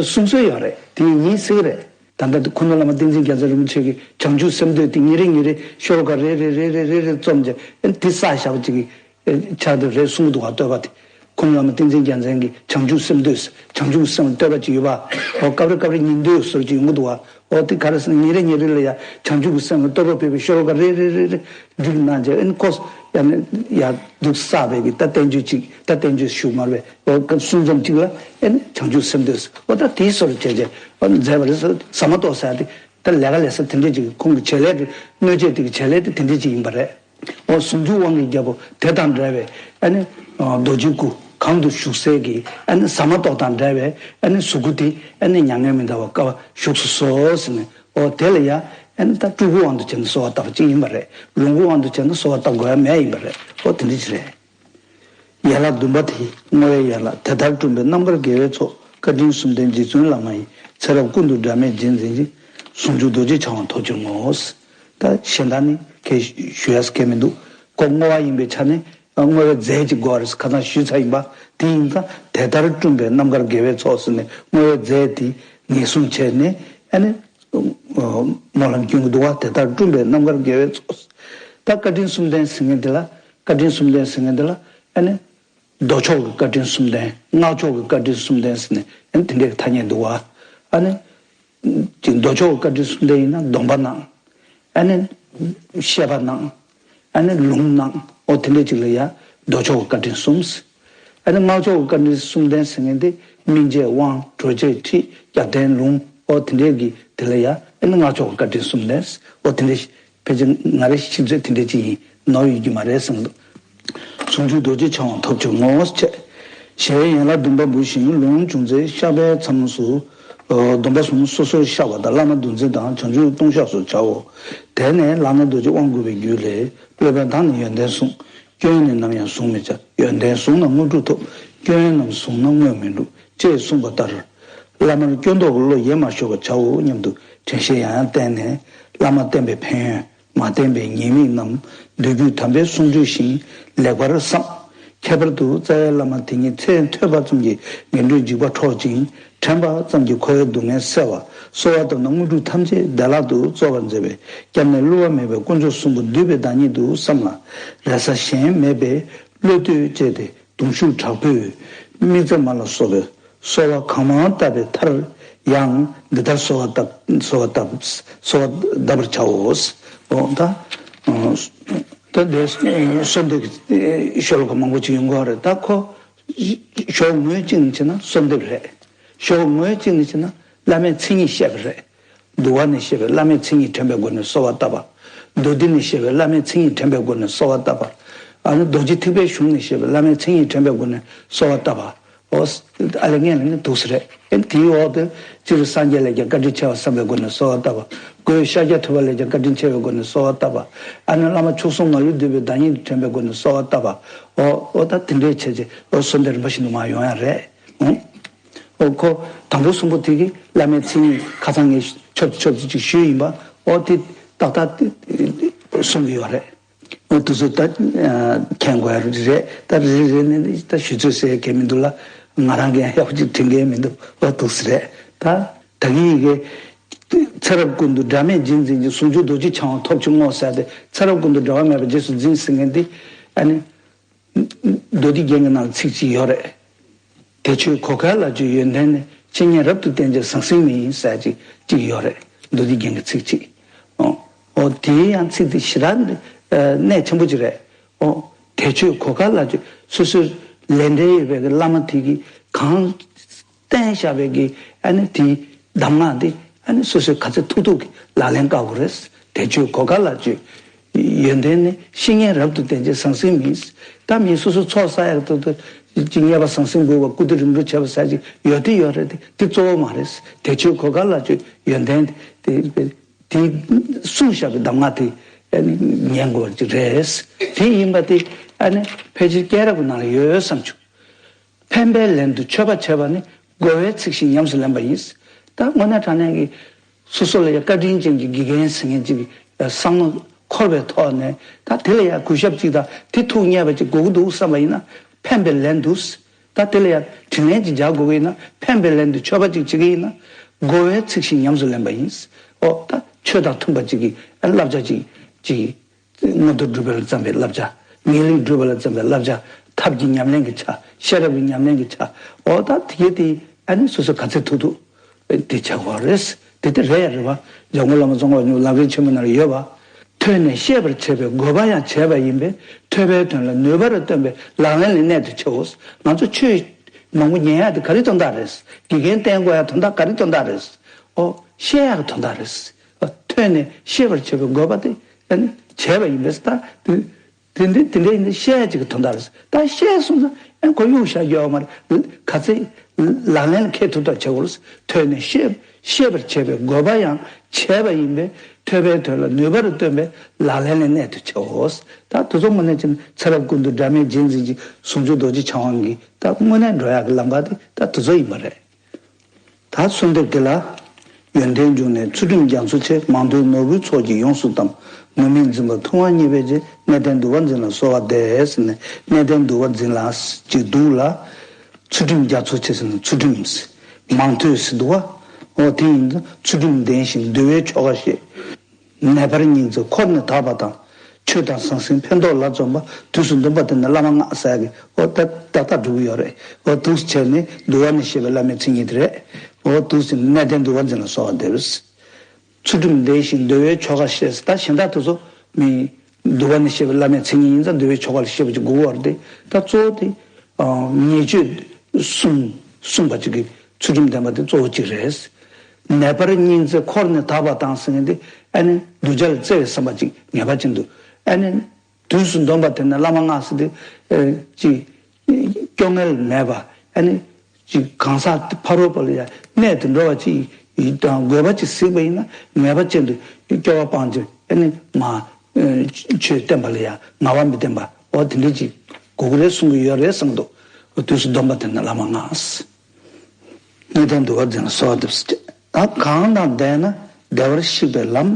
གསུང་སྲོལ་ཡོད་རེད། དེ་ཡིན་སྲིད་རེད། ད་ལྟ་དེ་ཁུ་ནུ་བླ་མ་བསྟན་འཛིན་རྒྱལ་མཚན་རིན་པོ་ཆེ་གིས་བྱང་ཆུབ་སེམས་བསྟོད་དེ་ཉིན་རེ་ཉིན་རེ་ཤོ་ལོ་ཀ་རེ་རེ་རེ་རེ་རེ་རེ་རྩོམ་བྱས་ཨ་ནི་དེ་བསགས་བཞག་པ་ཅིག་གི་ཕྱག་དེབ་རེད་གསུང་གི་འདུག་ག་བསྟོད་པ་དེ། ཁུ་ནུ་བླ་མ་བསྟན་འཛིན་རྒྱལ་མཚན་གྱིས་བྱང་ཆུབ་སེམས་བསྟོད་ཟེར་བྱང་ཆུབ་སེམས་བསྟོད་པ་ཅིག་ཡོད་པ། འོ་སྐབས་རེ་སྐབས་རེ་ཉིན་བསྟོད་ཟེར་ཅིག་ཡོང་གི་འདུག་ག་འོ་དེ་ག་རེ་ཟེར་ན་ཉིན་རེ་ཉིན་རེ་ལ་ཡ་བྱང་ཆུབ་ཀྱི་སེམས་ལ་བསྟོད་པ་ཕུལ་བའི་ཤོ་ལོ་ཀ་རེ་རེ་རེ་རེ་བསྒྲིགས་གནང་བྱས་ཨ་ནི་ཁོ་ཡ་ནི་ཡ་འདུག་བསགས་པའི་གི་ད་བསྟན་བཅོས་ཅིག་ད་བསྟན་བཅོས་ཞུ་མར་བའི་འོ་གསུང་རྩོམ་ཅིག་ལ་ཨ་ནི་བྱང་ཆུབ་སེམས་བསྟོད་ཟེར། འོ་ད་དེའི་སོར་བྱས་བྱས་འོ་མཛད་པ་རེད་ཟེར། ཟ་མ་ཏོག་ཟེར་ཡ་དེ་ད་ལས་ཀ་ལས་ས་དེ་འདྲས་ཅིག་ཁོང་གི་བྱེད་ལས་དེ་སྣོད་ཆས་དེ་གི་བྱེད་ལས་དེ་དེ་འདྲས་ཅིག་ཡིན་པ་རེད། འོ་ཟུང་འཇུག་དབང་གི་རྒྱལ་པོ་དེ་དང་འདྲ་བའི་ཨ་ནི་རྡོ་རྗེའི་སྐུ་གང་དུ་བཞུགས་སའི་གི་ཨ་ནི་ཟ་མ་ཏོག་དང་འདྲ་བའི་ཨ་ནི་གཟུགས་སྐུ་དེ་ཨ་ནི་མྱ་ངན་མི་འདའ་བར་དཀའ་བ་བཞུགས་སུ་གསོལ་ཟེར་ནས། འོ་དེ་ལ་ཡ་ཨ་ནི་ད་སྤྲུལ་སྐུ་དབང་དུ་བྱས་ནས་གསོལ་བ་བཏབ་པ་ཅིག་ཡིན་པ་རེད། ལོངས་སྐུ་དབང་དུ་བྱས་ནས་གསོལ་བ་བཏབ་དགོས་ཡ་མེད་ཡིན་པ་རེད། འོ་དེ་འདྲ་ཅིག་རེད། ཡན་ལག་བདུན་པ་དེ་བསྔོ་བའི་ཡན་ལག་དེ་ལྟར་བསྐྲུན་པའི་རྣམ་དཀར་དགེ་བའི་ཚོགས། བཀའ་དྲིན་གསུམ་ལྡན་རྗེ་བཙུན་བླ་མ་ཡི། ཚེ་རབས་ཀུན་ཏུ་འབྲལ་མེད་རྗེས་འཛིན་ཅིང་། ཟུང་འཇུག་རྡོ་རྗེ་འཆང་བ་ཐོབ་གྱུར་ངོ་། ད་གཞན་དག་ནི་གལ་ཞུ་ཡ་གལ་མི་འདུག་ཁོ་བསྔོ་བ་ཡིན་པའི་ཆ་ནས་བསྔོ་བའི་རྫས་ཅིག་དགོས་རེད། ཁ་སང་ཞུས་ཚར་ཡིན་པ། དེ་ཡིན་ཙང་དེ་ལྟར་བསྐྲུན་པའི་རྣམ་དཀར་དགེ་བའི་ཚོགས་ཟེར་ནས་བསྔོ་བའི་རྫས་དེ་ངེས་བཟུང་བྱས་ནས་ཨ་ནི། སྨོན་ལམ་སྐྱོན་གྱི་འདུག་བ། དེ་ལྟར་བསྐྲུན་པའི་རྣམ་དཀར་དགེ་བའི་ཚོགས། ད་བཀའ་དྲིན་གསུམ་ལྡན་ཟེར་མཁན་དེ་ལ་བཀའ་དྲིན་གསུམ་ལྡན་ཟེར་མཁན་དེ་ལ་ཨ་ནི། མདོ་ཕྱོགས་ཀྱི་བཀའ་དྲིན་གསུམ་ལྡན། སྔགས་ཕྱོགས་ཀྱི་བཀའ་དྲིན་གསུམ་ལྡན་ཟེར་ནས་ཨ་ནི་དེ་འདྲའི་ཐ་སྙད་འདུག་བ། ཨ་ནི། ཅིག་མདོ་ཕྱོགས་བཀའ་དྲིན་གསུམ་ལྡན་ཡིན་ན་སྡོམ་པ་གནང་། ཨ་ནི་བཤད་པ་གནང་། ཨ་ནི་ལུང་གནང་། ཨོ་དེ་འདྲ་ཅིག་ལ་ཡ་མདོ་ཕྱོགས་བཀའ་དྲིན་གསུམ། ཨ་ནི་སྔགས་ཕྱོགས་བཀའ་དྲིན་གསུམ་ལྡན་ཟེར་མཁན་དེ་སྨིན་བྱེད་དབང་། གྲོལ་བྱེད་ཁྲིད། རྒྱབ་རྟེན་ལུང་། ཨོ་དེ་འདྲའི་གི་དེ་ལ་ཡ་ཨ་ནི་སྔགས་ཕྱོགས་བཀའ་དྲིན་གསུམ་ལྡན། ཨོ་དེ་འདྲ་ཕལ་ཆེར་ང་རའི་ཤེས་ཚོད་དེ་འདྲ་ཅིག་ཡིན། ནོར་ཡོད་ཀྱི་མ་རེད་བསམ་འདུག། ཟུང་འཇུག་རྡོ་རྗེ་འཆང་དབང་ཐོབ་བྱུང་ངོ་། ཞེས་ཞལ་ཡན་ལག་བདུན་པ་འབུལ་ཞིང་ལུང་བྱུང་ཚེ་བཤགས་པའི་མཚམས་སུ། ཨ་སྡོམ་པ་གསུམ་སོ་སོར་བཤགས་པ་དང་བླ་མ་འདུ་འཛི་དང་བྱང་ཆུབ་ལྟུང་བཤགས་སོགས་བྱའོ། དེ་ནས་ལག་ན་རྡོ་རྗེ་དབང་བསྐུར་བའི་རྒྱུད་ལས། སློབ་དཔོན་དང་ནི་ཡོན་ཏན་གསུངས། སྐྱོན་ནི་ནམ་ཡང་གཟུང་མི་བྱ། ཡོན་ཏན་བཟུང་ན་དངོས་གྲུབ་ཐོབ། སྐྱོན་རྣམས་བཟུང་ན་དངོས་མི་འགྲུབ། ཅེས་གསུངས་པ་ལྟར། བླ་མར་སྐྱོན་འདོགས་ཀྱི་བློ་ཡེ་མ་ཤོར་བར་བྱའོ་སྙམ་དུ་དྲན་ཤེས་ཡང་ཡང་བསྟེན་ནས། བླ་མ་བསྟེན་པའི་ཕན་ཡོན། མ་བསྟེན་པའི་ཉེས་དམིགས་རྣམས་མདོ་རྒྱུད་དམ་པས་གསུང་བསྡུས་ཤིང་ལེགས་པར་བསམ། ཁྱད་པར་དུ་རྩ་བའི་བླ་མ་དེ་ཉིད་མཚན་ཐོས་པ་ཙམ་གྱིས་ངན་འགྲོའི་འཇིགས་པ་འཕྲོག་ཅིང་། དྲན་པ་ཙམ་གྱིས་འཁོར་བའི་སྡུག་བསྔལ་སེལ་བ། གསོལ་བ་བཏབ་ན་དངོས་གྲུབ་ཐམས་ཅད་བདེ་བླག་ཏུ་སྩོལ་བར་མཛད་པས། སྐྱབས་གནས་བསླུ་བ་མེད་པའི་དཀོན་མཆོག་གསུམ་པོ་འདུས་པའི་བདག་ཉིད་དུ་བསམ་ལ། རེ་ས་གཞན་མེད་པས་བློ་གཏད་བཅས་ཏེ། གདུང་ཤུགས་དྲག་པོས་དམིགས་བརྩེ་མ་ལ་སོགས་པའི་གསོལ་བ་གང་མང་བཏབ་པའི་མཐར་ཡང་འདི་ལྟར་གསོལ་བ་བཏབ། གསོལ་བ་བཏབ། གསོལ་བ་གདབ་པར་བྱའོ། འོ་ད། ད་འདི་གསོལ་འདེབས་ཤོ་ལོ་ཀ་མང་པོ་ཅིག་ཡོང་གི་ཡོད་རེད། ད་ཁོ་ཞོགས་ངོས་གཅིག་ནས་བྱས་ན་གསོལ་འདེབས་རེད། ཞོགས་ངོས་གཅིག་ནས་བྱས་ན་བླ་མའི་མཚན་ཉིད་བཤད་པ་རེད། འདུལ་བ་ནས་བཤད་པའི་བླ་མའི་མཚན་ཉིད་དྲན་པའི་སྒོ་ནས་གསོལ་བ་བཏབ་པ། མདོ་སྡེ་ནས་བཤད་པའི་བླ་མའི་མཚན་ཉིད་དྲན་པའི་སྒོ་ནས་གསོལ་བ་བཏབ་པ། ཨ་ནི་རྡོ་རྗེ་ཐེག་པའི་གཞུང་ནས་བཤད་པའི་བླ་མའི་མཚན་ཉིད་དྲན་པའི་སྒོ་ནས་གསོལ་བ་བཏབ་པ། ཨོ། ཨ་ལས་ངན་ལ་ནི་འདུག་སེ་རེད། ཨེ་དེའི་འོག་ཏུ་སྤྱིར་སངས་རྒྱས་ལས་ཀྱང་བཀའ་དྲིན་ཆེ་བ་བསམ་པའི་སྒོ་ནས་གསོལ་བ་བཏབ་པ། སྒོས་ཤཱཀྱ་ཐུབ་པ་ལས་ཀྱང་བཀའ་དྲིན་ཆེ་བའི་སྒོ་ནས་གསོལ་བ་བཏབ་པ། ཨ་ནི་བླ་མ་མཆོག་གསུམ་མ་ལུས་འདུས་པའི་བདག་ཉིད་དྲན་པའི་སྒོ་ནས་གསོལ་བ་བཏབ་པ། ཨོ་ཨོ་ད་དེ་འདྲའི་བྱས་རྗེས་ཨོ་གསོལ་འདེབས་རིམ་པ་བཞིན་དུ་མར་ཡོང་ཡ་རེད། ཨོ། ཨོ་ཁོ་དང་པོ་གསུམ་པོ་དེ་གི་བླ་མའི་མཚན་ཉིད་ཁ་སང་ངས་ཆོབ་ཆོབ་ཅིག་ཞུས་ཡིན་པ། ཨོ་དེ་ཏག་ཏག་དེ་གསུང་གི་ཡོད་རེད། ཨོ་དེ་ཚོ་ད་མཁྱེན་དགོས་ཡ་རེད། ད་རེ་རེ་ནས་ད་ཞུ་ཚོད་ཟེར་མཁན་མི་འདུག་ལ། ང་རང་གིས་ཡག་པོ་ཅིག་དྲན་མཁན་མི་འདུག། ཨོ་འདུག་སེ་རེད། ད་ད་གིན་ཡི་གེ་ཚེ་རབས་ཀུན་ཏུ་སྒྲ་མེད་རྗེས་འཛིན་གྱི། ཟུང་འཇུག་རྡོ་རྗེ་འཆང་དབང་ཐོབ་བྱུང་ངོ་ཟེར་ཏེ། ཚེ་རབས་ཀུན་ཏུ་འབྲལ་བ་མེད་པར་རྗེས་སུ་འཛིན་ཟེར་མཁན་དེ་ཨ་ནི། མདོ་སྡེ་རྒྱན་གྱི་ནང་ཚིག་གཅིག་ཡོད་རེད། དེ་ཆོས་གོ་ཁ་ལ་སྤྱོད་ཡོན་ཏན་ནི། བཤེས་གཉེན་རབ་ཏུ་བསྟེན་བྱས་ཟང་ཟིང་མིན་ཟེར་ཅིག་གཅིག་ཡོད་རེད། མདོ་སྡེ་རྒྱན་གྱི་ཚིག་གཅིག། ཨོ། ཨོ་དེའི་ཡང་ཚིག་དེ་ཞེ་དྲག་གནད་ཆེན་པོ་ཅིག་རེད། ཨོ་དེ་ཆོས་གོ་ཁ་ལ་སྤྱོད། སོ་སོའི་ལས་འབྲེལ་ཡོད་པའི་བླ་མ་དེ་གིས་གང་བསྟན་བཞག་པའི་གི་ཨ་ནི་དེའི་གདམས་ངག་འདི་ཨ་ནི་སོ་སོའི་ག་ཚོད་ཐུབ་ཐུབ་ཀྱིས་ལག་ལེན་བཀལ་དགོས་རེད། དེ་ཆོས་གོ་ཁ་ལ་སྤྱོད། ཡོན་ཏན་ནི། བཤེས་གཉེན་རབ་ཏུ་བསྟེན་བྱས་ཟང་ཟིང་མིན། ད་མི་སོ་སོ་ཚོགས་བསགས་ཡག་ཏུ་ཏུ་ཅིག་ཉེས་པ་ཟང་ཟིང་དགོས་པ། སྐུ་དུས་རིམ་གྲོ་བྱས་པ་ཟེར་ཅིག་ཡོད་དེ་ཡོད་རེད་དེ། དེ་གཙོ་བོ་མ་རེད། དེ་ཆོས་གོ་ཁ་ལ་སྤྱོད། ཡོན་ཏན་དེ་དེ་གསུངས་བཞག་པའི་གདམས་ངག་དེ་ཨ་ནི་ཉན་དགོས་པ་ཅིག་རེད། དེ་ཡིན་པ་དེ་ཨ་ནི་ཕལ་ཆེར་སྐད་རབ་ཀྱི་ནང་ལ་ཡོད་བསམ་བྱུང་། ཕན་པའི་ལན་དུ་མཆོད་པ་བྱས་པ་ནི། རྒོལ་བའི་ཚིག་བཞིན་ཉམས་སུ་ལེན་པ་ཡིན། ད་དངོས་གནས་དྲང་གནས་ཀྱི་སོ་སོ་ལ་ཡང་བཀའ་དྲིན་ཅན་གྱི་དགེ་རྒན་ཟེར་མཁན་ཅིག་བསམ་བློ་འཁོར་བའི་ཐོག་ནས། ད་དེ་ལ་ཡང་གུས་ཞབས་ཅིག་དང་དེ་ཐུགས་མཉེས་པ་ཅིག་དགོས་ཀྱི་འདུག་བསམ་པ་ཡིན་ན། ཕན་པའི་ལན་དུ། ད་དེ་ལ་ཡང་དྲིན་ལན་ཅིག་འཇལ་དགོས་ཀྱི་ཡིན་ན། ཕན་པའི་ལན་དུ་མཆོད་པ་ཅིག་བྱེད་ཀྱི་ཡིན་ན། རྒོལ་བའི་ཚིག་བཞིན་ཉམས་སུ་ལེན་པ་ཡིན། ཨོ་ད་ཆོས་དང་མཐུན་པ་ཅིག་གི་བསླབ་བྱ་ཅིག་ཅིག་མངོན་མཐོ་སྒྲུབ་པ་ལ་བརྩམས་པའི་བསླབ་བྱ། ངེས་ལེགས་སྒྲུབ་པ་ལ་བརྩམས་པའི་བསླབ་བྱ། ཐབས་ཀྱི་ཉམས་ལེན་གྱི་ཆ། ཤེས་རབ་ཀྱི་ཉམས་ལེན་གྱི་ཆ། འོ་ད་དེ་གས་དེ་ཨ་ནི་སོ་སོ་ག་ཚོད་ཐུབ་ཐུབ་དེ་བྱ་དགོས་རེད། དེ་དེ་རེད་ཡ་རེད་བ། འཇམ་མགོན་བླ་མ་ཙོང་ཁ་པ་ཉུང་ལམ་རིམ་ཆེན་མོའི་ནང་ལ་ཡོད་བ། ཐོས་ནས་ཤེས་པར་བྱེད་པའི་དགོས་པ་ཡང་བྱས་པ་ཡིན་པས། ཐོས་པའི་དོན་ལ་ནུས་པར་སྟོན་པའི་ལག་ལེན་ལ་གནད་དུ་ཆེའོ། ང་ཚོ་ཆོས་མང་པོ་ཉན་ཡག་དེ་ག་རེ་དོན་དག་རེད། དགེ་རྒན་བསྟེན་དགོས་ཡག་དོན་དག་ག་རེ་དོན་དག་རེད། ཨོ་ཤེས་ཡག་དོན་དག་རེད། ཐོས་ནས་ཤེས་པར་བྱེད་པའི་དགོས་པ་དེ་ཨ་ནི་བྱས་པ་ཡིན་པས། ད་དེ་དེ་འདྲ་དེ་འདྲ་ཡིན་ན་ཤེས་ཡག་ཅིག་གི་དོན་དག་རེད། ད་ཤེས་སོང་ཙང་ཨ་ཁོ་གཡུག་བཞག་ཡོད་མ་རེད། ག་ཚད་ལག་ལེན་ལ་འཁེལ་ཐུབ་ཐབས་བྱེད་དགོས་རེད། ཐོས་ནས་ཤེས་ཤེས་པར་བྱེད་པའི་དགོས་པ་ཡང་བྱས་པ་ཡིན་པས། ཐོས་པའི་དོན་ལ་ནུས་པར་སྟོན་པའི་ལག་ལེན་ལ་གནད་དུ་བྱའོ། ད་དེ་ཚོ་དངོས་གནས་ཅིག་ཚེ་རབས་ཀུན་ཏུ་སྒྲ་མེད་རྗེས་འཛིན་གྱི་ཟུང་འཇུག་རྡོ་རྗེ་འཆང་དབང་གི་ད་དངོས་གནས་འགྲོ་ཡག་གི་ལམ་ཁ་དེ་ད་དེ་ཚོ་ཡིན་པ་རེད། ད་གསོལ་འདེབས་འདི་ལ། ཡོན་ཏན་འབྱུང་གནས་ཚུལ་ཁྲིམས་རྒྱ་མཚོ་ཆེ། མང་ཐོས་ནོར་བུའི་ཚོགས་ཀྱིས་ཡོངས་སུ་གཏམས། ངུར་སྨྲིག་འཛིན་པ་ཐུབ་དབང་བརྙེས་པའི་རྗེ། གནས་བརྟན་འདུལ་བ་འཛིན་ལ་གསོལ་བ་འདེབས་ཟེར་ནས། གནས་བརྟན་འདུལ་བ་འཛིན་ལ་ཅིག་འདུག་ལ། ཚུལ་ཁྲིམས་རྒྱ་མཚོ་ཆེ་ཟེར་ན་ཚུལ་ཁྲིམས། མང་ཐོས་ཟེར་འདུག་བ། འོ་དེ་ཡིན་ཙང་ཚུལ་ཁྲིམས་ལྡན་ཞིང་འདུལ་བའི་ཆོ་ག་ཤེས། ནད་པར་སྙིང་བརྩེ་འཁོར་ནས་དག་པ་དང་། ཆོས་དང་ཟང་ཟིང་ཕན་འདོགས་ལ་འཛོམས་པ། དུས་སུ་འདོམས་པ་དེ་ནི་བླ་མ་སྔགས་ཟེར་གི་འོ་ད་ཏག་ཏག་འགྲོ་གི་ཡོད་རེད། འོ་འདུག་བྱས་ནས་འདུལ་བ་ནས་བཤད་པའི་བླ་མའི་མཚན་ཉིད་དེ་རེད། འོ་འདུག་སེ་གནས་བརྟན་འདུལ་བ་འཛིན་ལ་གསོལ་བ་འདེབས། ཚུལ་ཁྲིམས་ལྡན་ཞིང་འདུལ་བའི་ཆོ་ག་ཤེས། ད་གཞན་དག་དེ་ཚོ་མི་འདུལ་བ་ནས་བཤད་པའི་བླ་མའི་མཚན་ཉིད་ཡིན་ཙང་འདུལ་བའི་ཆོ་ག་ལ་བཤད་པ་ཅིག་དགོས་པ་རེད་དེ། ད་གཙོ་བོ་དེ་ཉེས་སྤྱོད་གསུམ་གསུངས་པ་ཅིག་གི་ཚུལ་ཁྲིམས་ལྡན་པ་དེ་གཙོ་བོ་གཅིག་རེད། ནད་པར་སྙིང་བརྩེ་འཁོར་ནས་དག་པ་དང་ཟེར་མཁན་དེ་ཨ་ནི་གདུལ་བྱ་ལ་བརྩེ་བའི་བསམ་པ་ཅིག་ངེས་པ་ཅན་དུ་ཨ་ནི། དུས་སུ་འདོམས་པ་དེ་ནི་བླ་མ་མངགས་ཟེར་དུས། ཨེ། ཅིག་སྐྱོ་ངལ་མེད་པ། ཨ་ནི། ཅིག་གང་ཟག་ཕ་རོལ་པོ་ལ་ཡང་གནད་དུ་འགྲོ་བ་ཅིག་ཡིན་དང་དགོས་པ་ཅིག་གཟིགས་པ་ཡིན་ན་ངེས་པ་ཅན་དུ་སྐྱོ་བ་སྤང་བྱ། ཨ་ནི་མ། ཨེ། ཆོས་བསྟན་པ་ལ་ཡང་ངལ་བ་མི་བསྟེན་པ། འོ་དེ་འདྲ་ཅིག་དགོས་ཀྱི་རེད་གསུང་གི་ཡོད་རེད་གསུངས་འདུག་དུས་སུ་འདོམས་པ་དེ་ནི་བླ་མ་མངགས། གནས་བརྟན་འདུལ་བ་འཛིན་ལ་གསོལ་བ་འདེབས་ཟེར། ད་གང་དང་ལྡན་ན་བདེ་བར་གཤེགས་པའི་ལམ།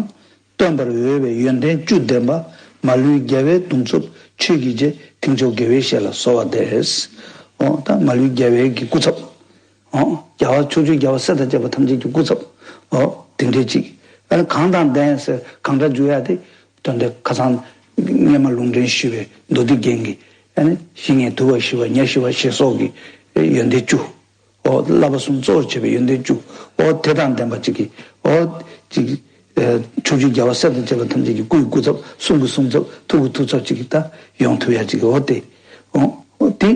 སྟོན་པར་འོས་པའི་ཡོན་ཏན་བཅུ་ལྡན་པ། མ་ལུས་རྒྱལ་བའི་གདུང་འཚོབ་ཆོས་ཀྱི་རྗེ། མཐིང་ཕྱོགས་དགེ་བའི་བཤེས་ལ་གསོལ་བ་འདེབས། འོ་ད་མ་ལུས་རྒྱལ་བའི་གི་སྐུ་ཚབ། འོ་རྒྱལ་བ་ཕྱོགས་བཅུའི་རྒྱལ་བ་སྲས་དང་བཅས་པ་ཐམས་ཅད་ཀྱི་སྐུ་ཚབ། འོ་དེ་འདྲའི་ཅིག་ཨ་ནི་གང་དང་ལྡན་ཟེར་གང་འདྲ་འཇུག་ཡ་དེ། དོན་དེ་ཁ་སང་སྔས་མ་ལུང་འདྲེན་ཞུས་པའི་མདོ་སྡེ་རྒྱན་གྱི་ཨ་ནི་བཤེས་གཉེན་དུལ་བ་ཞི་བ་ཉེར་ཞི་བ་ཞེས་སོགས་ཀྱི་ཡོན་ཏན་བཅུ། འོ་བསླབ་པ་གསུམ་གཙོ་བོར་བྱས་པའི་ཡོན་ཏན་བཅུ། འོ་དེ་དང་ལྡན་པ་ཅིག་གིས་འོ་ཅིག་ཕྱོགས་བཅུའི་རྒྱལ་བ་སྲས་དང་བཅས་པ་ཐམས་ཅད་ཀྱི་སྐུ་ཡི་སྐུ་ཚབ། གསུང་གི་གསུང་ཚབ། ཐུགས་ཀྱི་ཐུགས་ཚབ་ཅིག་གིས་ད་ཡོང་ཐུབ་ཡ་ཅིག་གིས་འོ་དེ། འོ་དེ་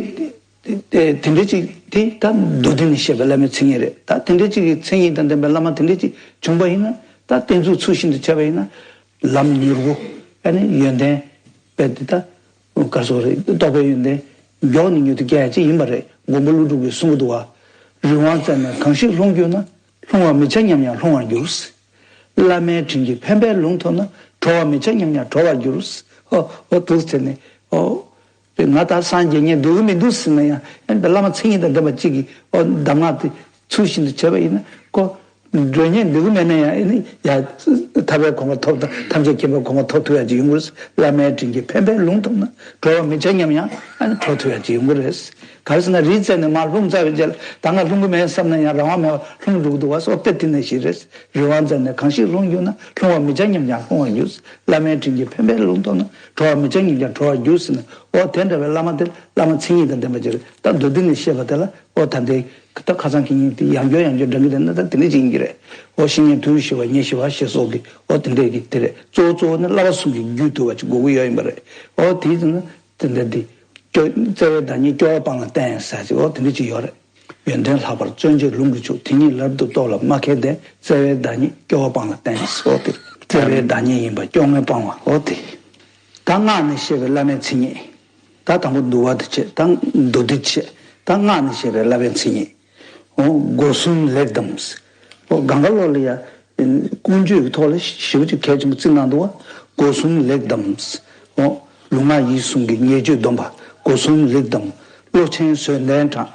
དེ་འདྲ་ཅིག་དེ་ད་མདོ་སྡེ་ནས་བཤད་པའི་བླ་མའི་མཚན་ཉིད་རེད། ད་དེ་འདྲ་ཅིག་གི་མཚན་ཉིད་དང་ལྡན་པའི་བླ་མ་དེ་འདྲ་ཅིག་བྱུང་པ་ཡིན་ན། ད་བསྟན་འཛུགས་ཚུལ་བཞིན་དུ་བྱས་པ་ཡིན་ན། ལམ་མྱུར་པོ། ཨ་ནི་ཡོན་ཏན་དཔེ་དེ་ད་ག་རེ་ཟེར་དགོས་རེད། རྟོགས་པའི་ཡོན་ཏན་མགྱོགས་ནས་མྱུར་དུ་སྐྱེ་ཡ་ཅིག་ཡིན་པ་རེད། མགོན་པོ་ཀླུ་སྒྲུབ་ཀྱིས་གསུང་གི་འདུག་བ། རི་དབང་བཙན་ནས་གང་ཞིག་ལྷུང་གྱུར་ན། ལྷུང་བར་མི་བྱ་སྙམ་ཡང་ལྷུང་བར་འགྱུར། བླ་མའི་དྲིན་གྱིས་ཕན་པའི་ལུང་ཐོབ་ན། གྲོལ་བར་མི་བྱ་སྙམ་ཡང་གྲོལ་བར་འགྱུར། ཨོ་ཨོ་འདུག་ཟེར་ནས་ཨོ། ང་ད་སངས་རྒྱས་ཉིད་འདོད་ཀྱི་མི་འདུག་ཟེར་ན་ཡང་། ཨ་ནི་བླ་མ་མཚན་ཉིད་དང་ལྡན་པ་གཅིག་གིས་ཨོ་གདམས་ངག་དེ་ཚུལ་བཞིན་དུ་བྱས་པ་ཡིན་ན་ཁོ། གྲོལ་ཉིད་འདོད་ཀྱི་མེད་ན་ཡང་ཨ་ནི་ཡ། ཐར་པའི་གོ་འཕང་ཐོབ་དང་ཐམས་ཅད་མཁྱེན་པའི་གོ་འཕང་ཐོབ་ཐུབ་ཡ་ཅིག་ཡོང་གི་རེད། བླ་མའི་དྲིན་གྱིས་ཕན་པའི་ལུང་ཐོབ་ན། གྲོལ་བར་མི་བྱ་སྙམ་ཡང་ཨ་ནི་གྲོལ་ཐུབ་ཡ་ཅིག་ཡོང་གི་རེད། ག་རེ་ཟེར་ན་རི་རྩེ་ནས་མར་ལྷུང་ཚར་བའི་རྗེས་ལ་ད་ང་ལྷུང་གི་མེད་བསམ་ན་ཡང་རང་དབང་མེད་པར་ལྷུང་འགྲོ་གི་འདུག་བ་སོགས་དཔེ་དེ་ནང་བཞིན་རེད། རི་དབང་བཙན་ནས་གང་ཞིག་ལྷུང་གྱུར་ན། ལྷུང་བར་མི་བྱ་སྙམ་ཡང་ལྷུང་བར་འགྱུར། བླ་མའི་དྲིན་གྱིས་ཕན་པའི་ལུང་ཐོབ་ན། གྲོལ་བར་མི་བྱ་སྙམ་ཡང་གྲོལ་བར་འགྱུར་ཟེར་ནས། འོ་དེ་འདྲ་བའི་བླ་མ་དེ་བླ་མ་མཚན་ཉིད་དང་ལྡན་པ་ཅིག་རེད། ད་མདོ་སྡེ་ནས་བཤད་པ་དེ་ལ་འོ་ད་འདི་ད་ཁ་སང་གི་ཉིན་དེ་ཡང་བསྐྱར་ཡང་བསྐྱར་འདྲ་གི་རེད་ན་ད་དེ་འདྲ་ཅིག་ཡིན་གྱི་རེད། འོ་བཤེས་གཉེན་དུལ་ཞི་བ་ཉེར་ཞི་བ་ཞེས་སོགས་ཀྱི་འོ་དེ་འདྲ་གི་དེ་རེད། གཙོ་བོ་གཙོ་བོ་ནི་བསླབ་པ་གསུམ་གྱི་རྒྱུད་བསྡུ་བ་ཅིག་དགོས་ཀྱི་ཡོད་ཡིན་པ་རེད། འོ་དེ་ཡིན་ན་དེ་འདྲ་འདི། སྐྱོ་བརྩེ་བའི་བདག་ཉིད་སྐྱོ་བ་སྤངས་ལ་བསྟེན་ཟེར་ཅིག་འོ་དེ་འདྲ་ཅིག་ཡོད་རེད། ཡོན་ཏན་ལྷག་པར་བརྩོན་བཅས་ལུང་གིས་ཕྱུག་དེ་ཉིད་རབ་ཏུ་རྟོགས་ལ་མ་མཁས་ཏེ། བརྩེ་བའི་བདག་ཉིད་སྐྱོ་བ་སྤངས་ལ་བསྟེན་ཟེར་ཏེ། བརྩེ་བའི་བདག་ཉིད་ཡིན་པ་སྐྱོ་ངལ་སྤང་བ་འོ་དེ། ད་སྔགས་ནས་བཤད་པའི་བླ་མའི་མཚན་ཉིད། ད་དང་པོ་འདུལ་བ་དེ་བྱས། ད་མདོ་སྡེ་བྱས། ད་སྔགས་ནས་བཤད་པའི་བླ་མའི་མཚན་ཉིད། འོ་སྒོ་གསུམ་ལེགས་བསྡམས། འོ་གངས་དཀར་ལོ་ལ་ཡ། ཀུན་སྤྱོད་ཀྱི་ཐོག་ལ་ཞེ་པོ་ཅིག་གལ་ཆེན་པོ་བརྩི་གནང་འདུག་བ། སྒོ་གསུམ་ལེགས་བསྡམས། འོ་ལུས་ངག་ཡིད་གསུམ་གྱི་ཉེས་སྤྱོད་སྡོམ་པ། སྒོ་གསུམ་ལེགས་བསྡམས། བློ་ཆེན་བཟོད་ལྡན་དྲག་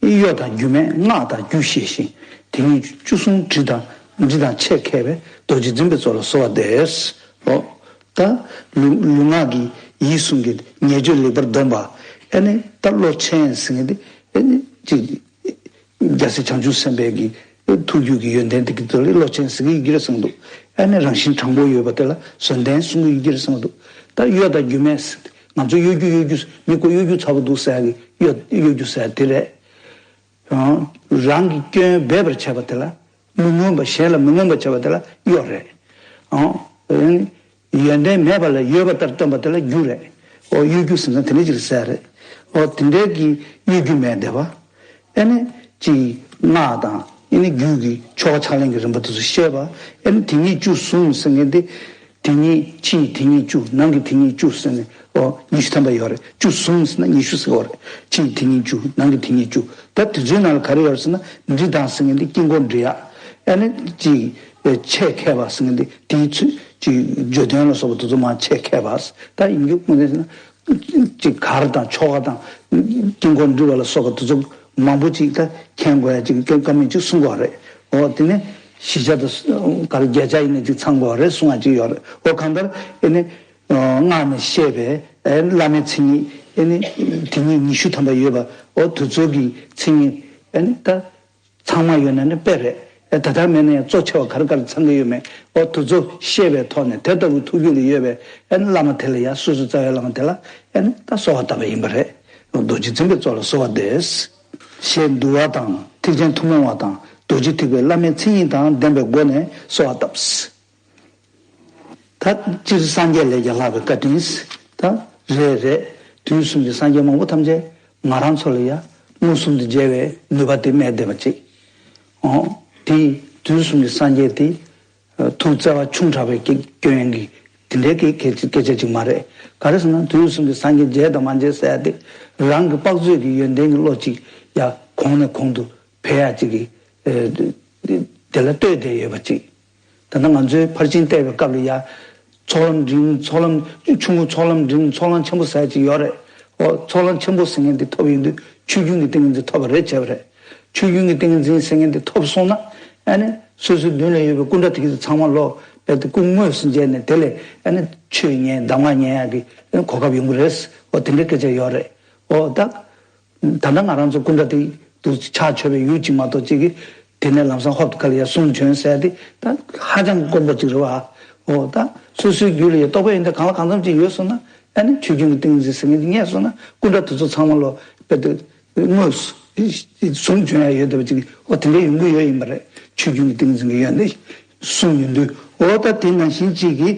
གཡོ་དང་སྒྱུ་མེད་སྔགས་དང་རྒྱུད་ཤེས་ཤིང་། དེ་ཉིད་བཅུ་གསུམ་དྲི་དང་དྲི་དང་ཆེས་མཁས་པའི། རྡོ་རྗེ་འཛིན་པའི་གཙོ་ལ་གསོལ་བ་འདེབས། འོ། ད་ལུས་ལུས་ངག་གི་ཡིད་གསུམ་གྱི་ཉེས་སྤྱོད་ལེགས་པར་སྡོམ་པ། ཨ་ནི་ད་བློ་ཆེན་ཟེར་མཁན་དེ་ཨ་ནི་ཅིག་རྒྱལ་སྲས་བྱང་ཆུབ་སེམས་དཔའི་གི་ཐུགས་རྒྱུད་ཀྱི་ཡོན་ཏན་དེ་གི་དོན་ལ་བློ་ཆེན་ཟེར་གི་ཡོད་ཀྱི་རེད་གསུངས་འདུག་ཨ་ནི་རང་བཞིན་དྲང་པོ་ཡོད་པ་དེ་ལ་བཟོད་ལྡན་གསུང་གི་ཡོད་ཀྱི་རེད་གསུངས་འདུག་ད་གཡོ་དང་སྒྱུ་མེད་ཟེར་ཏེ་ང་ཚོ་གཡོ་སྒྱུ་གཡོ་སྒྱུ་མི་ཁོ་གཡོ་སྒྱུ་ཚ་པོ་འདུག་ཟེར་གི་གཡོ་གཡོ་སྒྱུ་ཟེར་དེ་རེད། རང་གི་སྐྱོན་སྦས་པར་བྱས་པ་དེ་ལ་མི་མངོན་པ། གཞན་ལ་མི་མངོན་པ་བྱས་པ་དེ་ལ་གཡོ་རེད། ཡོན་ཏན་མེད་པ་ལ་ཡོད་པ་ལྟར་སྟོན་པ་དེ་ལ་སྒྱུ་རེད། འོ་གཡོ་སྒྱུ་ཟེར་ན་དེ་འདྲ་ཅིག་ཟེར་རེད། འོ་དེ་འདྲའི་གི་གཡོ་སྒྱུ་མེད་བསྡད་པ། ཨ་ནི་ཅིག་སྔགས་དང་ཨ་ནི་རྒྱུད་ཀྱི་ཆོ་ག་ཕྱག་ལེན་གྱི་རིམ་པ་དེ་ཚོ་བཤད་པ། ཨ་ནི་དེ་ཉིད་བཅུ་གསུམ་ཟེར་མཁན་དེ། དེ་ཉིད་ཕྱིའི་དེ་ཉིད་བཅུ། ནང་གི་དེ་ཉིད་བཅུ་ཟེར་ནས་འོ་ཉི་ཤུ་ཐམ་པ་ཡོད་རེད། བཅུ་གསུམ་ཟེར་ན་ཉི་ཤུ་ཟེར་བ་རེད། ཕྱིའི་དེ་ཉིད་བཅུ། ནང་གི་དེ་ཉིད་བཅུ། ད་དེ་ཚོའི་ནང་ལ་ག་རེ་ཡོད་རེད་ཟེར་ན་འབྲི་དང་ཟེར་མཁན་དེ་དཀྱིལ་འཁོར་འབྲི་ཡག་ཨ་ནི་ཅིག་ཆེས་མཁས་པ་ཟེར་མཁན་དེ་དེའི་ཚུལ་ཅིག་བརྗོད་དོན་ལ་སོགས་པ་དེ་ཚོ་མར་ཆེས་མཁས་པ། ད་ཡིན་རྒྱུ་དངོས་གནས་ཟེར་ན། ཅིག་གར་དང་ཆོ་ག་དང་དཀྱིལ་འཁོར་འབྲི་བ་ལ་སོགས་པ་དེ་ཚོ་མང་པོ་ཅིག་ད་མཁྱེན་དགོས་ཡ་ཅིག་ཀ་མེད་ཅིག་གསུང་དགོས་རེད། འོ་དེ་ནས་བཞི་ཆ་དང་ག་རེ་བརྒྱད་ཆ་ཡིན་ན་ཅིག་ཚང་དགོས་རེད་གསུང་ཡ་ཅིག་ཡོད་རེད། འོ་གང་ལྟར་ཨེ་ནི་སྔགས་ནས་བཤད་པའི་ཨེ་བླ་མའི་མཚན་ཉིད་ཨེ་ནི་དེ་ཉིད་ཉི་ཤུ་ཐམ་པ་ཡོད་པ། འོ་དེ་ཚོ་གི་མཚན་ཉིད་ཨེ་ནི་ད། ཚང་མ་ཡོད་ན་ནི་དཔེ་རེད། ཨེ་ད་ལྟ་མེད་ན་ཡང་གཙོ་ཆེ་བ་ག་རེ་ག་རེ་ཚང་གི་ཡོད་མེད། འོ་དེ་ཚོ་ཤེས་པའི་ཐོག་ནས་དེ་ལྟ་བུའི་ཐུགས་རྒྱུད་ལ་ཡོད་པའི་ཨེ་ནི་བླ་མ་དེ་ལ་ཡང་སོ་སོའི་རྩ་བའི་བླ་མ་དེ་ལ་ཨེ་ནི་ད་གསོལ་བ་བཏབ་པ་ཡིན་པ་རེད། རྡོ་རྗེ་འཛིན་པའི་གཙོ་ལ་གསོལ་བ་འདེབས། ཞེས་འདུལ་བ་དང་ཐེག་ཆེན་ཐུན་མོང་བ་དང་ རྡོ་རྗེ་ཐེག་པའི་བླ་མའི་མཚན་ཉིད་དང་ལྡན་པའི་སྒོ་ནས་གསོལ་བ་བཏབ། ད་སྤྱིར་སངས་རྒྱས་ལས་ཀྱང་ལྷག་པའི་བཀའ་དྲིན། ད་རེད་རེད། དུས་གསུམ་གྱི་སངས་རྒྱས་མང་པོ་ཐམས་ཅད་ང་རང་ཚོ་ལ་ཡང་མངོན་སུམ་དུ་མཇལ་བའི་ནུས་པ་དེ་སྨྲས་བསྡད་པ་ཅིག་ཨོ། དེ་དུས་གསུམ་གྱི་སངས་རྒྱས་དེ། ཐུགས་བརྩེ་བ་ཆུང་དྲགས་པའི་སྐྱོན་གྱིས་དེ་འདྲའི་སྐད་སྐད་ཆ་ཅིག་མ་རེད། ག་རེ་ཟེར་ན་དུས་གསུམ་གྱི་སངས་རྒྱས་མཇལ་དང་མ་མཇལ་ཟེར་ཡ་དེ། རང་གི་དཔག་ཚོད་ཀྱི་ཡོན་ཏན་གྱི་བློ་ཅིག་ཡང་གོང་ནས་གོང་དུ་འཕེལ་ཡ་ཅིག་གི་དེ་ལ་ལྟོས་བསྡད་ཡོད་པ་ཅིག་ད་ལྟ་ང་ཚོའི་ཕར་ཕྱིན་བལྟས་པའི་སྐབས་ལ་ཡ། ཚོགས་ལམ་འབྲིང་ཚོགས་ལམ་ཆུང་ངུ་ཚོགས་ལམ་འབྲིང་ཚོགས་ལམ་ཆེན་པོ་ཟེར་ཅིག་ཡོད་རེད། ཨོ་ཚོགས་ལམ་ཆེན་པོ་ཟེར་མཁན་དེ་ཐོབ་ཡོང་དུས་ཆོས་རྒྱུན་གྱི་ཏིང་ངེ་འཛིན་ཐོབ་པ་རེད་བྱས་པ་རེད། ཆོས་རྒྱུན་གྱི་ཏིང་ངེ་འཛིན་ཟེར་མཁན་དེ་ཐོབ་སོང་ན་ཨ་ནི་སོ་སོའི་མདུན་ལ་ཡོད་པའི་སྐུ་འདྲ་དེ་གི་ཚང་མ་ལོག་པའི་དེ་སྐུ་དངོས་སུ་མཇལ་ནས་དེ་ལས་ཨ་ནི་ཆོས་ཉན་གདམས་ངག་ཉན་ཡག་གི་གོ་སྐབས་ཡོང་གི་རེད། ཨོ་དེ་འདྲའི་སྐད་ཆ་ཡོད་རེད། ཨོ་ད། ད་ལྟ་ང་རང་ཚོ་སྐུ་འདྲ་དེ་དུ་ཕྱག་མཆོད་པའི་ཡུལ་གཅིག་མ་གཏོགས་གཅིག་གིས་དེ་ནས་ལམ་སང་ཧོབ་ཏེ་ག་ལ་ཡ་གསུང་བྱོན་ཟེར་ཏེ་ད་ཧ་ཅང་དཀོན་པོ་གཅིག་རེད་བ། འོ་ད་སོ་སོའི་རྒྱུད་ལ་ཡ་རྟོགས་པ་ཡིན་ད་གང་ལ་གང་འཚམ་ཅིག་ཡོད་སོང་ན་ཨ་ནི་ཆོས་རྒྱུན་གྱི་ཏིང་འཛིན་ཟེར་མཁན་དེ་རྙེད་སོང་ན་སྐུ་འདྲ་དེ་ཚོ་ཚང་མ་ལོ་དཔེ་དེ་དངོས་སུ་གསུང་བྱོན་ཡ་ཡོད་བསྡད་པ་ཅིག་འོ་དེ་འདྲ་ཡོང་གི་ཡོད་ཡིན་པ་རེད། ཆོས་རྒྱུན་གྱི་ཏིང་འཛིན་གྱི་ཡོན་ཏན་གསུང་ཡོང་དུས་འོ་ད་དེ་ནང་བཞིན་གཅིག་གིས་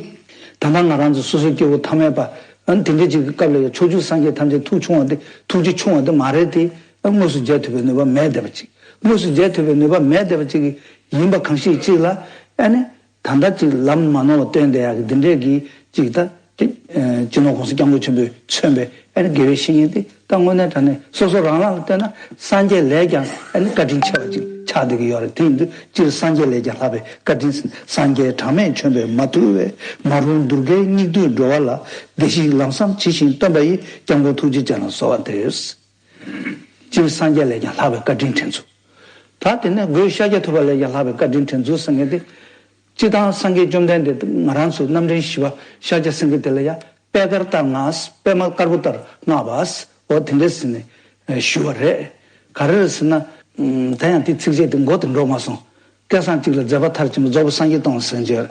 ད་ལྟ་ང་རང་ཚོ་སོ་སོའི་སྐྱེ་བོ་ཐ་མལ་པ། ཨ་ནི་དེ་འདྲའི་ཅིག་གི་སྐབས་ལ་ཡང་ཕྱོགས་བཅུའི་སངས་རྒྱས་ཐམས་ཅད་ཐུགས་ཆུང་བ་འདི་ཐུགས་རྗེ་ཆུང་བ་འདི་མ་རེད་དེ། ཨ་དངོས་སུ་མཇལ་ཐུབ་པའི་ནུས་པ་མེད་བསྡད་པ་ཅིག་དངོས་སུ་མཇལ་ཐུབ་པའི་ནུས་པ་མེད་བསྡད་པ་ཅིག་ཡིན་པ་གང་ཞིག་ཅིག་ལ་ཨ་ནི་ད་ལྟ་ཅིག་ལམ་མ་ནོར་བ་སྟོན་བསྡད་ཡག་གི་འདི་འདྲའི་གི་ཅིག་ད་ཅིག་སྤྱི་ནོར་༸གོང་ས་༸སྐྱབས་མགོན་ཆེན་པོས་མཚོན་པའི་ཨ་ནི་དགེ་བའི་བཤེས་གཉེན་དེ་ད་དངོས་གནས་དྲང་གནས་སོ་སོ་རང་རང་ལ་ལྟོས་ན་སངས་རྒྱས་ལས་ཀྱང་ཨ་ནི་བཀའ་དྲིན་ཆེ་བ་ཅིག་ཆགས་བསྡད་ཀྱི་ཡོད་རེད། དེ་ཡིན་དུས་སྤྱིར་སངས་རྒྱས་ལས་ཀྱང་ལྷག་པའི་བཀའ་དྲིན་ཟེར། སངས་རྒྱས་གྲངས་མེད་བྱོན་པས་མ་ཐུལ་བའི། མ་རུངས་གདུལ་དཀའི་སྙིགས་དུས་འགྲོ་བ་ལ། བདེ་གཤེགས་ལམ་བཟང་ཇི་བཞིན་སྟོན་པ་ཡི། ༸སྐྱབས་མགོན་ཐུགས་རྗེ་ཅན་ལ་གསོལ་བ་འདེབས། སྤྱིར་སངས་རྒྱས་ལས་ཀྱང་ལྷག་པའི་བཀའ་དྲིན་དྲན་ཚུལ། ད་དེ་ནས་སྒོས་ཤཱཀྱ་ཐུབ་པ་ལས་ཀྱང་ལྷག་པའི་བཀའ་དྲིན་དྲན་ཚུལ་ཟེར་མཁན་དེ། སྤྱིར་བཏང་སངས་རྒྱས་བཅོམ་ལྡན་འདས་ང་རང་ཚོའི་རྣམ་འདྲེན་བཞི་པ་ཤཱཀྱ་སེང་གེ་དེ་ལ་ཡང་པད་དཀར་ལྟར་བསྔགས། པད་མ་དཀར་པོ་ལྟར་བསྔགས་པ། འོ་དེ་འདྲ་ཟེར་ནས་ཞུ་བ་རེད། ག་རེ་རེད་ཟེར་ན། ད་ཡང་དེ་ཚིགས་བཅད་དེ་མགོ་དེ་འགྲོ་མ་སོང་། སྐལ་བཟང་གཅིག་ལ་མཛད་པ་མཐར་ཕྱིན་པ། རྫོགས་པའི་སངས་རྒྱས་སྟོང་ལ་ཟེར་གྱི་ཡོད་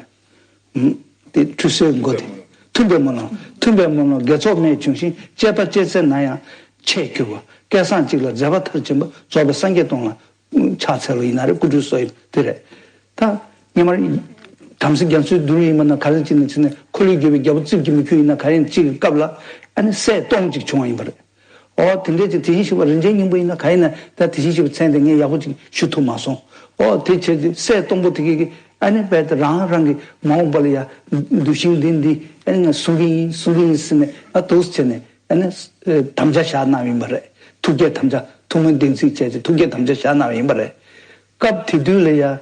རེད། དེ་ཁྲུས་གསོལ་མགོ་དེ། མཐུན་པའི་སྨོན་ལམ། མཐུན་པའི་སྨོན་ལམ་དགེ་ཚོགས་རྨད་བྱུང་ཞིང་། སྤྱད་པ་སྤྱད་ཚད་ན་ཡང་ཆད་གྱུར་པ། སྐལ་བཟང་གཅིག་ལ་མཛད་པ་མཐར་ཕྱིན་པ། རྫོགས་པའི་སངས་རྒྱས་སྟོང་ལ་ཕྱག་འཚལ་ལོ་ཡིན་ན་རེ། སྐུ་ཁྲུས་གསོལ་ཡིན་དེ་རེད། ད་སྔོན་མར་དམ་སྲི་རྒྱ་མཚོའི་རྡུལ་ཡིན་པ་ན་ག་རེ་ཅིག་ནས་ཕྱིན་ནས་འཁོར་ལོས་སྒྱུར་བའི་རྒྱལ་པོ་རྩིབས་ཀྱི་མུ་ཁྱུད་ཡིན་ན་ག་རེ་ཅིག་གི་སྐབས་ལ་ཨ་ནི་སྲས་སྟོང་གཅིག་བྱུང་བ་ཡིན་པ་རེད། ཨོ་དེ་འདྲས་ཅིག་དེ་བཞིན་གཤེགས་པ་རིན་ཆེན་སྙིང་པོ་ཡིན་ན་ག་ཡིན་ན་ད་དེ་བཞིན་གཤེགས་པའི་མཚན་དེ་ངས་ཡག་པོ་ཅིག་ཞུ་ཐུབ་མ་སོང་། ཨོ་དེ་བྱས་ཏེ་སྲས་སྟོང་པོ་དེ་གིས་ཨ་ནི་རྦད་དེ་རང་རང་གི་མ་འོངས་པ་ལ་ཡ་གདུལ་ཞིང་འདི་འདི་ཨ་ནི་ང་སྲུང་གི་ཡིན་སྲུང་གི་ཡིན་ཟེར་ནས་ཨ་འདུག་སེ་བྱས་ནས་ཨ་ནི་དམ་བཅའ་བཞག་གནང་བ་ཡིན་པ་རེད། ཐུགས་བསྐྱེད་དམ་བཅའ་ཐུགས་སྨོན་བདེན་ཚིག་བྱས་ཏེ་ཐུགས་བསྐྱེད་དམ་བཅའ་བཞག་གནང་བ་ཡིན་པ་རེད། སྐབས་དེ་དུས་ལ་ཡ།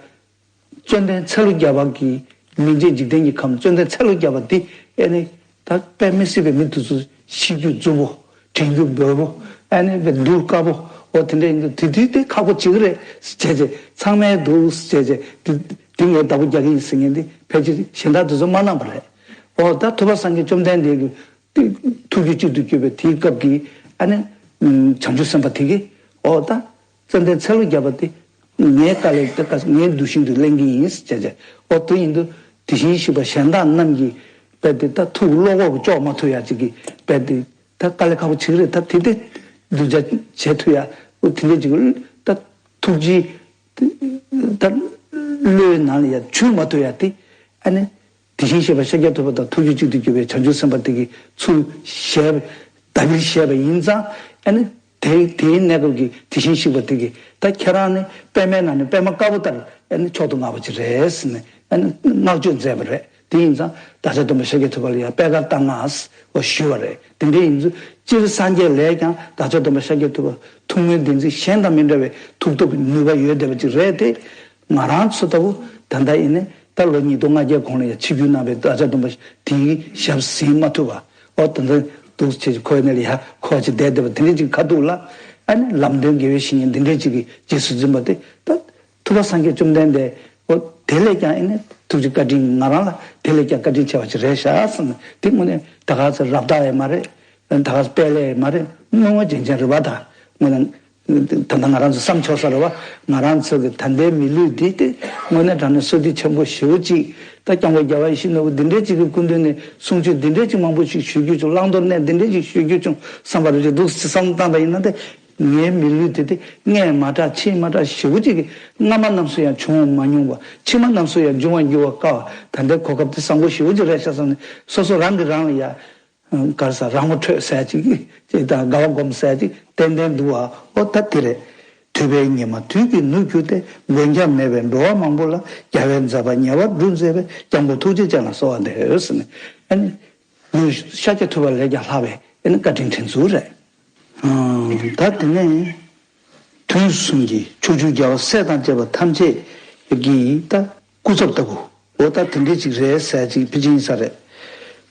བཙུན་ལྡན་ཚེ་ལོ་བརྒྱ་པ་གི་མི་མཇེད་འཇིག་རྟེན་གྱི་ཁམས་བཙུན་ལྡན་ཚེ་ལོ་བརྒྱ་པ་འདི་ཨེ་ནི་ད་དཔེ་མི་སྲིད་པའི་མི་དེ་ཚོ་ཤི་རྒྱུ་རྫུན་པོ་དྲན་རྒྱུ་འབོལ་པོ་ཨེ་ནི་བའི་གདུལ་དཀའ་པོ་འོ་དེ་འདྲ་ཡིན་དུས་དེ་དུས་དེ་ཁག་པོ་བྱེད་ཀྱི་རེད་བྱས་བྱས་ཚང་མས་འདུག་བྱས་བྱས་དེ་དེ་ངས་བདག་པོ་རྒྱག་གི་ཡིན་ཟེར་མཁན་འདི་ཕལ་ཆེར་གཞན་དག་དེ་ཚོ་མ་གནང་པ་རེད། འོ་ད་ཐུབ་པ་སངས་རྒྱས་བཅོམ་ལྡན་འདས་ཀྱི། ཐུགས་རྒྱུད་གཅིག་ཏུ་གྱུར་པའི་དེའི་སྐབས་ཀྱི་ཨ་ནི། བྱང་ཆུབ་སེམས་དཔའ་དེ་གིས་ཨོ་ད། བཙན་ལྡན་ཚེ་ལོ་བརྒྱ་པ་དེ། ངའི་དཀའ་ལས་དེ་དཀའ་ངའི་གདུལ་ཞིང་དུ་ལེན་གྱི་ཡིན་ཟེར་བྱས་བྱས་ཨོ་དེ་ཡིན་དུས་དེ་བཞིན་གཤེགས་པ་གཞན་དག་རྣམས་ཀྱིས་དཔེ་དེ་ད་ཐུགས་བློ་ཁོག་གི་ལྕོགས་མ་ཐུབ་ཡ་ཅིག་གིས་དཔེ་དེ་ད་དཀའ་ལས་ཁག་པོ་བྱེད་ཀྱི་རེད། ད་དེ་དེ་གདུལ་བྱ་བྱེད་ཐུབ་ཡ་ཨོ་དེ་འདྲ་ཅིག་ད་ཐུགས་རྗེ་ད་བློའི་ནང་ལ་ཡ་འཇུག་མ་ཐུབ་ཡ་དེ་ཨ་ནི། དེ་བཞིན་གཤེགས་པ་ཤཱཀྱ་ཐུབ་པ་དང་ཐུགས་རྒྱུད་གཅིག་ཏུ་གྱུར་པའི་བྱང་ཆུབ་སེམས་དཔའ་དེ་གིས་ཚུར་བཞེས་པ་བདག་གིར་བཞེས་པ་ཡིན་ཙང་ཨ་ནི་དེ་དེའི་གནས་སྐབས་ཀྱི་དེ་བཞིན་གཤེགས་པ་དེ་གིས་ད་ཁྱེད་རང་ནི་པད་མའི་ནང་ནས་པད་མ་དཀར་པོ་ལྟར་ཨ་ནི་མཆོག་ཏུ་བསྔགས་པ་ཅིག་རེད་ཟེར་ནས་ཨ་ནི་བསྔགས་བརྗོད་མཛད་པ་རེད། དེ་ཡིན་ཙང་བདག་ཅག་སྟོན་པ་ཤཱཀྱ་ཐུབ་པ་ལ་ཡང་པད་དཀར་ལྟར་བསྔགས་ཞུས་པ་རེད། དེ་འདྲ་ཡིན་ཙང་སྤྱིར་སངས་རྒྱས་ལས་ཀྱང་བདག་ཅག་སྟོན་པ་ཤཱཀྱ་ཐུབ་པ་ཐུགས་སྨོན་བདེན་ཚིག་གཞན་དང་མི་འདྲ་བའི་ཐུགས་སྟོབས་ནུས་པ་ཡོད་བསྡད་པ་ཅིག་རེད་དེ། ང་རང་ཚོ་ལྟ་བུ་ད་ལྟ་ཡིན་ནའི། ད་ལོ་ཉིས་སྟོང་ལྔ་བརྒྱའི་གོང་ལ་ཡང་ཆིབས་བསྒྱུར་གནང་བའི་བདག་ཅག་སྟོན་པ་དེའི་ཞབས་ཟིན་མ་ཐུབ་པ། ཨོ་ད་ལྟ་འདུག་སེ་ཁོའི་ནང་ལ་ཡ་ཁོ་ཅིག་བསྡད་བསྡད་པ་དེ་འདྲ་ཅིག་ཁ་ཐུག་ལ་ཨ་ནི་ལམ་སྟོན་དགེ་བའི་བཤེས་གཉེན་འདི་འདྲ་ཅིག་གི་རྗེས་སུ་འཛིན་པ་དེ་ད་ཐུབ་པ་སངས་རྒྱས་བཅོམ་ལྡན་འདས་ཨོ་དེ་ལས་ཀྱང་ཨ་ནི་ཐུགས་རྗེ་བཀའ་དྲིན་ང་རང་ལ་དེ་ལས་ཀྱང་བཀའ་དྲིན་ཆེ་བ་ཅིག་རེད་ཤག་ཟེར་ན་དེ་དངོས་གནས་ད་ག་ཚོད་རབ་རྟགས་ཡང་མ་རེད། ད་ག་ཚོད་དཔལ་ལས་ཡང་མ་རེད། དངོས་པོ་རྗེན་ཅན་རེད་པ་ད་དངོས་གནས། ད་ལྟ་ང་རང་ཚོ་བསམ་ཆོག་ས་རེད་བ། ང་རང་ཚོ་གི་ད་ལྟའི་མི་ལུས་འདི་སྟེ་དངོས་གནས་དྲང་གནས་བསོད་བདེ་ཆེན་པོ་ཞེ་པོ་ཅིག་ད་སྐྱབས་མགོན་རྒྱལ་བ་ཡིད་བཞིན་ནོར་བུ་འདི་འདྲས་ཅིག་གི་སྐུ་མདུན་ནས་གསུང་ཆོས་འདི་འདྲས་ཅིག་མང་པོ་ཞིག་ཞུ་རྒྱུ་བྱུང་། བླང་དོར་གནས་འདི་འདྲས་ཅིག་ཞུ་རྒྱུ་བྱུང་བསམ་པ་རེ་ཅིག་འདུག་སེ་བསམ་བཏང་པ་ཡིན་ན་ཏེ་ ངའི་མི་ལུས་དེ་དེ་སྔས་མ་གྲགས་ཕྱིས་མ་གྲགས་ཞེ་པོ་ཅིག་གི་སྔ་མ་རྣམས་སུ་ཡང་བྱུང་མ་མྱོང་བ། ཕྱི་མ་རྣམས་སུ་ཡང་འབྱུང་བར་འགྱུར་བ་དཀའ་བ། ད་ལྟའི་གོ་སྐབས་དེ་བཟང་པོ་ཞེ་པོ་ཅིག་རེད་ཤག་བསམ་ནས་སོ་སོ་རང་གིས་རང་ལ་ཡ། གར་ས་རང་ངོ་འཕྲོད་ཟེར་ཅིག་ཅིག་དང་དགའ་བ་སྒོམ་ཟེར་ཅིག་ཏན་ཏན་འདུག་བ། ཨོ་ད་དེ་རེད། དུས་པའི་ཉི་མ་དུས་ཀྱིས་ནུབ་གྱུར་ཏེ། མགོན་སྐྱབས་མེད་པའི་འགྲོ་བ་མང་པོ་ལ། རྒྱལ་བའི་མཛད་པ་ཉེ་བར་བསྒྲུབས་མཛད་པའི། སྐྱབས་མགོན་ཐུགས་རྗེ་ཅན་ལ་གསོལ་བ་འདེབས་ཟེར་ནས། ཨ་ནི། ལུས་ཤཱཀྱ་ཐུབ་པ་ལས་ཀྱང་ལྷག་པའི་ཨ་ནི་བཀའ་དྲིན་དྲན་ཚུལ་རེད། ད་དེ་ནས་དུས་གསུམ་གྱི་ཕྱོགས་བཅུའི་རྒྱལ་བ་སྲས་དང་བཅས་པ་ཐམས་ཅད་ཀྱི་ད་སྐུ་ཚབ་ལྟ་བུ། འོ་ད་དེ་འདྲས་ཅིག་རེད་ཟེར་ཅིག་ཕལ་ཆེར་ཡིན་ས་རེད།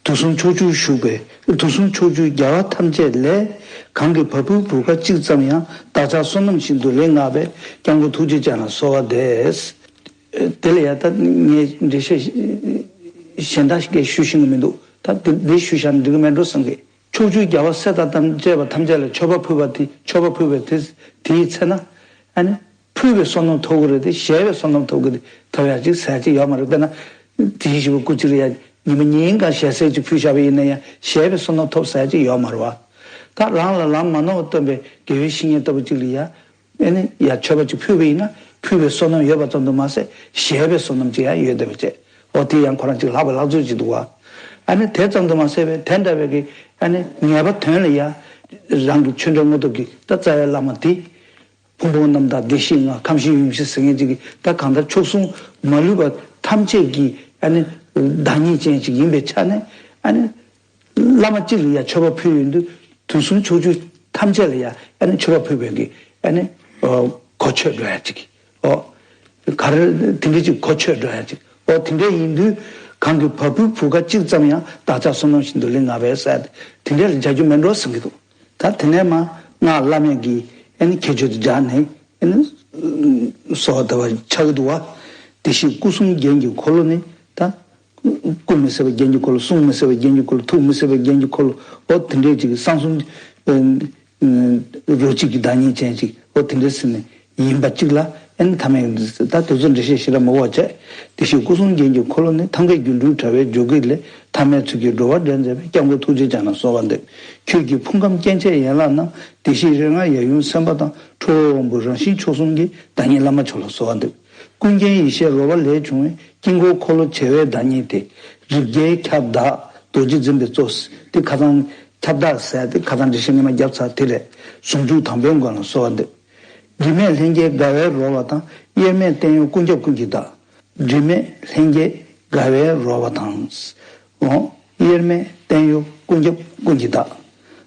དུས་གསུམ་ཕྱོགས་བཅུར་བཞུགས་པའི་དུས་གསུམ་ཕྱོགས་བཅུའི་རྒྱལ་བ་ཐམས་ཅད་ལས། གང་གི་བ་སྤུའི་བུ་ག་གཅིག་ཙམ་ཡང་། བདག་ཅག་བསོད་ནམས་ཞིང་དུ་ལེགས་བསྔགས་པའི། སྐྱབས་མགོན་ཐུགས་རྗེ་ཅན་ལ་གསོལ་བ་འདེབས། དེ་ལ་ཡང་ད་ངས་འགྲེལ་བཤད་གཞན་དག་ཞིག་ཞུ་ཤེས་ཀྱི་མི་འདུག་ད་འདི་འདི་ཞུ་བཞག་ན་འགྲིག་གི་མེད་འགྲོ་བསམ་གི། ཕྱོགས་བཅུའི་རྒྱལ་བ་སྲས་དང་བཅས་པ་ཐམས་ཅད་ལ་མཆོད་པ་ཕུལ་བ་དེ། མཆོད་པ་ཕུལ་བའི་དེ་དེའི་ཚེ་ན། ཨ་ནི་ཕུལ་བའི་བསོད་ནམས་ཐོབ་ཀྱི་རེད་དེ། བཞེས་པའི་བསོད་ནམས་ཐོབ་ཀྱི་ཐོབ་ཡག་ཅིག་ཟེར་ཅིག་ཡོད་མ་རེད། དཔེར་ན་དེ་བཞིན་གཤེགས་པ་སྐུ་ཕྱིར་ཡ་ཉི་མ་ཉིན་གང་ཞལ་ཟས་ཅིག་ཕུལ་བཞག་པ་ཡིན་ན་ཡང་བཞེས་པའི་བསོད་ནམས་ཐོབ་ཟེར་ཅིག་ཡོད་མ་རེད་བ། ད་རང་ལ་ལམ་མ་ནོར་བ་སྟོན་པའི་དགེ་བའི་བཤེས་གཉེན་ལྟ་བུ་ཅིག་ལ་ཡ། ཨེ་ནི་ཡ་མཆོད་པ་ཅིག་ཕུལ་བ་ཡིན་ན་ཕུལ་བའི་བསོད་ནམས་ཡོད་པ་ཙམ་དུ་མ་ཟད་བཞེས་པའི་བསོད་ནམས་ཅིག་ཡང་ཡོད་བསྡད་པ་བཅས། འོ་དེ་ཡང་ཁོ་རང་ཅིག་ལྷག་པའི་ལྷག་མཛོད་ཅིག་འདུག་བ། ཨ་ནི་དེ་ཙམ་དུ་མ་ཟད་པའི་དེ་འདྲ་བའི་གི་ཨ་ནི་ངེས་པ་དོན་ལ་ཡ། རང་གི་ཆོས་འབྲེལ་དངོས་སྟོབས་ཀྱིས་ད་རྩ་བའི་བླ་མ་དེ། ཕུང་པོ་རྣམ་དག་བདེ་གཤེགས་ལྔ། ཁམས་བཞི་ཡུམ་བཞི་ཟེར་མཁན་ཅིག་གིས་ད་གང་ལྟར་མཆོག་ཟུང་མ་ལུས་པ་ཐམས་ཅད་ཀྱི་ཨ་ནི་བདག་ཉིད་ཅན་ཅིག་ཡིན་པའི་ཆ་ནས། ཨ་ནི། བླ་མ་གཅིག་ལ་ཡང་མཆོད་པ་ཕུལ་ཡོང་དུས། དུས་གསུམ་ཕྱོགས་བཅུ་ཐམས་ཅད་ལ་ཡང་ཨ་ནི་མཆོད་པ་ཕུལ་བའི་གི་ཨ་ནི་ཨོ་གོ་ཆོད་འགྲོ་ཡ་ཅིག་ཨོ་ག་རེ་དེ་འདྲ་ཅིག་གོ་ཆོད་འགྲོ་ཡ་ཅིག་ཨོ་དེ་འདྲ་ཡིན་དུས། གང་གི་བ་སྤུའི་བུ་ག་གཅིག་ཙམ་ཡང་། བདག་ཅག་བསོད་ནམས་ཞིང་དུ་ལེགས་བསྔགས་པའི་ཟེར་ཏེ། དེ་འདྲ་ལ་བྱ་རྒྱུ་མེད་འགྲོ་བསམ་གྱི་འདུག་ད་དེ་ནས་མ་སྔགས་བླ་མེད་ཀྱི་ཨ་ནི་ཁྱད་ཆོས་དེ་སྦྱར་ནས་ཨ་ནི་གསོལ་བ་འདེབས་པ་ཆགས་ཀྱི་འདུག་བ། དེ་བཞིན་སྐུ་གསུམ་རྒྱན་གྱི་འཁོར་ལོ་ནི་ད། སྐུ་མི་ཟད་པའི་རྒྱན་གྱི་འཁོར་ལོ། གསུང་མི་ཟད་པའི་རྒྱན་གྱི་འཁོར་ལོ། ཐུགས་མི་ཟད་པའི་རྒྱན་གྱི་འཁོར་ལོ། འོ་དེ་འདྲས་ཅིག་གསང་གསུམ་རོ་གཅིག་གི་བདག་ཉིད་ཅན་ཅིག་འོ་དེ་འདྲས་ཟེར་ནས་ཡིན་པ་གཅིག་ལ་ཨ་ནི་ཐ་མའི་ད་དེ་ཚོ་འགྲེལ་བཤད་ཞེ་དྲག་མ་དགོས་པ་བྱས། དེ་བཞིན་སྐུ་གསུམ་རྒྱན་གྱི་འཁོར་ལོ་ནི། ཐང་གའི་སྒྱུ་འཕྲུལ་དྲ་བའི་འཇུག་སྒེག་ལས། ཐ་མལ་ཚུལ་གྱིས་འགྲོ་བ་འདྲེན་མཛད་པའི། སྐྱབས་མགོན་ཐུགས་རྗེ་ཅན་ལ་གསོལ་བ་འདེབས། ཁྱོད་ཀྱི་ཕུང་ཁམས་སྐྱེ་མཆེད་ཡན་ལག་རྣམས། བདེ་གཤེགས་རིགས་ལྔ་ཡབ་ཡུམ་སེམས་དཔའ་དང་། ཁྲོ་བོ་དབང་པོ་རང་བཞིན་མཆོག་གསུམ་གྱི། བདག་ཉིད་བླ་མ་མཆོག་ལ་གསོལ་བ་འདེབས། ཀུན་མཁྱེན་ཡེ་ཤེས་རོལ་པ་ལས་བྱུང་བའི། དཀྱིལ་འཁོར་འཁོར་ལོ་བྱེ་བའི་བདག་ཉིད་དེ། རིགས་བརྒྱའི་ཁྱབ་བདག་རྡོ་རྗེ་འཛིན་པའི་གཙོ། དེ་ཁ་སང་ཁྱབ་བདག་ཟེར་དེ་ཁ་སང་འགྲེལ་བཤད་སྔོན་མ་བརྒྱབ་ཚར་དེ་རེད། ཟུང་འཇུག་དམ་པའི་མགོན་ལ་གསོལ་བ་འདེབས། དྲི་མེད་ལྷན་སྐྱེས་དགའ་བས་རོལ་བ་དང་། དབྱེར་མེད་བརྟན་གཡོ་ཀུན་ཁྱབ་ཀུན་གྱི་བདག་དྲི་མེད་ལྷན་སྐྱེས་དགའ་བས་རོལ་བ་དང་། འོ། དབྱེར་མེད་བརྟན་གཡོ་ཀུན་ཁྱབ་ཀུན་གྱི་བདག་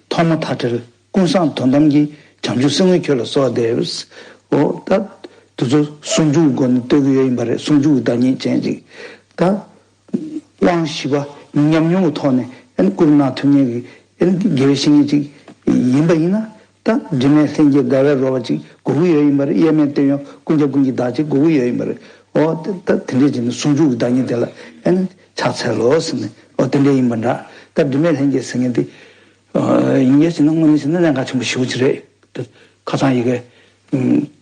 ཐོག་མ་མཐའ་བྲལ་ཀུན་བཟང་དོན་དམ་གྱི། བྱང་ཆུབ་སེམས་དངོས་ཁྱོད་ལ་གསོལ་བ་འདེབས། འོ་ད། དེ་ཚོ་ཟུང་འཇུག་གི་སྒོ་ནས་བསྟོད་ཀྱི་ཡོད་ཡིན་པ་རེད། ཟུང་འཇུག་གི་བདག་ཉིད་ཅན་ཅིག་ད། དབང་བཞི་པ་ཉམས་མྱོང་གི་ཐོག་ནས་ཨ་ནི་བཀུར་གནང་ཐུབ་མཁན་གྱི་ཨ་ནི་དགེ་བའི་བཤེས་གཉེན་ཅིག་ཡིན་པ་ཡིན་ན། ད་དྲི་མེད་ལྷན་སྐྱེས་དགའ་བས་རོལ་བ་ཅིག་དགོས་ཀྱི་ཡོད་ཡིན་པ་རེད། དབྱེར་མེད་བརྟན་གཡོ་ཀུན་ཁྱབ་ཀུན་གྱི་བདག་ཅིག་དགོས་ཀྱི་ཡོད་ཡིན་པ་རེད། འོ་དེ་ད་དེ་འདྲས་བྱས་ནས་ཟུང་འཇུག་གི་བདག་ཉིད་དེ་ལ་ཨ་ནི་ཕྱག་འཚལ་ལོ་ཟེར་ནས་འོ་དེ་འདྲས་ཡིན་པ་འདྲ། ད་དྲི་མེད་ལྷན་སྐྱེས་ཟེར་མཁན་དེ་ཡིན་ཡས་བྱས་ན་དངོས་གནས་བྱས་ན་གནད་འགག་ཆེན་པོ་ཞེ་པོ་ཅིག་རེད། ད་ཁ་སང་ཡི་གེ་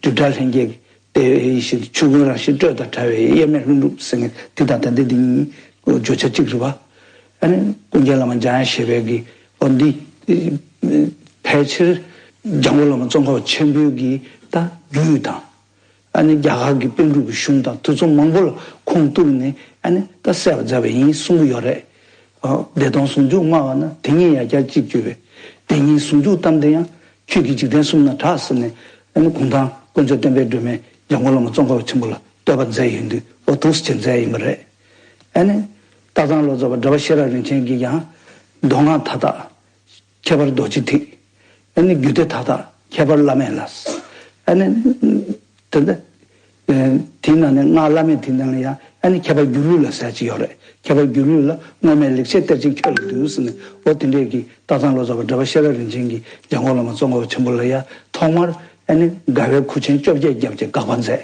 དྲིལ་བྲལ་ལྷན་སྐྱེས་དེ་ཡི་ཞིག་ཆོས་ཀུན་རང་བཞིན་སྤྲོས་དང་བྲལ་བའི་དབྱེར་མེད་ལྷུན་གྲུབ་ཟེར་མཁན་དེ་དང་ད་ལྟ་འདི་གཉིས་བརྗོད་བྱ་གཅིག་རེད་པ། ཨ་ནི་ཀུན་མཁྱེན་བླ་མ་འཇམ་དབྱངས་བཞད་པའི་གི་འོ་འདི་ཕལ་ཆེར་འཇམ་མགོན་བླ་མ་ཙོང་ཁ་པ་ཆེན་པོའི་གི་ད་རྒྱུད་དང་། ཨ་ནི་རྒྱ་གར་གྱི་པཎ་གྲུབ་ཀྱི་གཞུང་དང་དེ་ཚོ་མང་པོ་ལ་ཁུངས་གཏུགས་ནས་ཨ་ནི་ད་གསལ་བར་མཛད་པ་ཡིན་གསུང་གི་ཡོད་རེད། ཨ། བདེ་སྟོང་ཟུང་འཇུག་སྨྲ་བ་ན། དེ་ཉིད་ཡང་བསྐྱར་ཅི་བརྗོད་པའི། དེ་ཉིད་ཟུང་འཇུག་གཏམ་དེ་ཡང་། ཁྱོད་ཀྱིས་འཇིག་རྟེན་གསུམ་ན་གྲགས་ཟེར་ནས་ཨ་ནི་གུང་ཐང་དཀོན་མཆོག་བསྟན་པའི་སྒྲོན་མེས་འཇམ་མགོན་བླ་མ་ཙོང་ཁ་པ་ཆེན་པོ་ལ་བསྟོད་པ་མཛད་ཡོང་དུས་འོ་འདུག་སེ་བྱས་མཛད་ཡིན་པ་རེད། ཨ་ནི་སྟག་ཚང་ལོ་ཙཱ་བ་འགྲེལ་པ་ཤེས་རབ་རིན་ཆེན་གྱིས་ཀྱང་མདོ་སྔགས་མཐའ་དག་ཁྱད་པར་རྡོ་རྗེ་ཐིག་ཨ་ནི་རྒྱུད་སྡེ་མཐའ་དག་ཁྱད་པར་བླ་མེད་ལ། ཨ་ནི། དེ་འདྲ། དེའི་ནང་ནས་སྔགས་བླ་མེད་དེའི་ནང་ལ་ཡང་ཨ་ནི་ཁྱད་པར་སྒྱུ་ལུས་ལ་ཟེར་གྱི་ཡོད་རེད། ཁྱད་པར་སྒྱུ་ལུས་ལ་དངོས་མེད་ལེགས་བཤད་གཏེར་ཆེན་ཁྱོད་ལ་འདུད་ཟེར་ནས་འོ་དེ་འདྲས་ཀྱི་སྟག་ཚང་ལོ་ཙཱ་བ་འགྲེལ་པ་ཤེས་རབ་རིན་ཆེན་གྱིས་འཇམ་མགོན་བླ་མ་ཙོང་ཁ་པ་ཆེན་པོ་ལ་ཡང་ཐོག་མར་ཨ་ནི་དགའ་བའི་ཁུར་ཆེན་བཅོ་བརྒྱད་བརྒྱབ་ཅིང་དགག་པ་མཛད།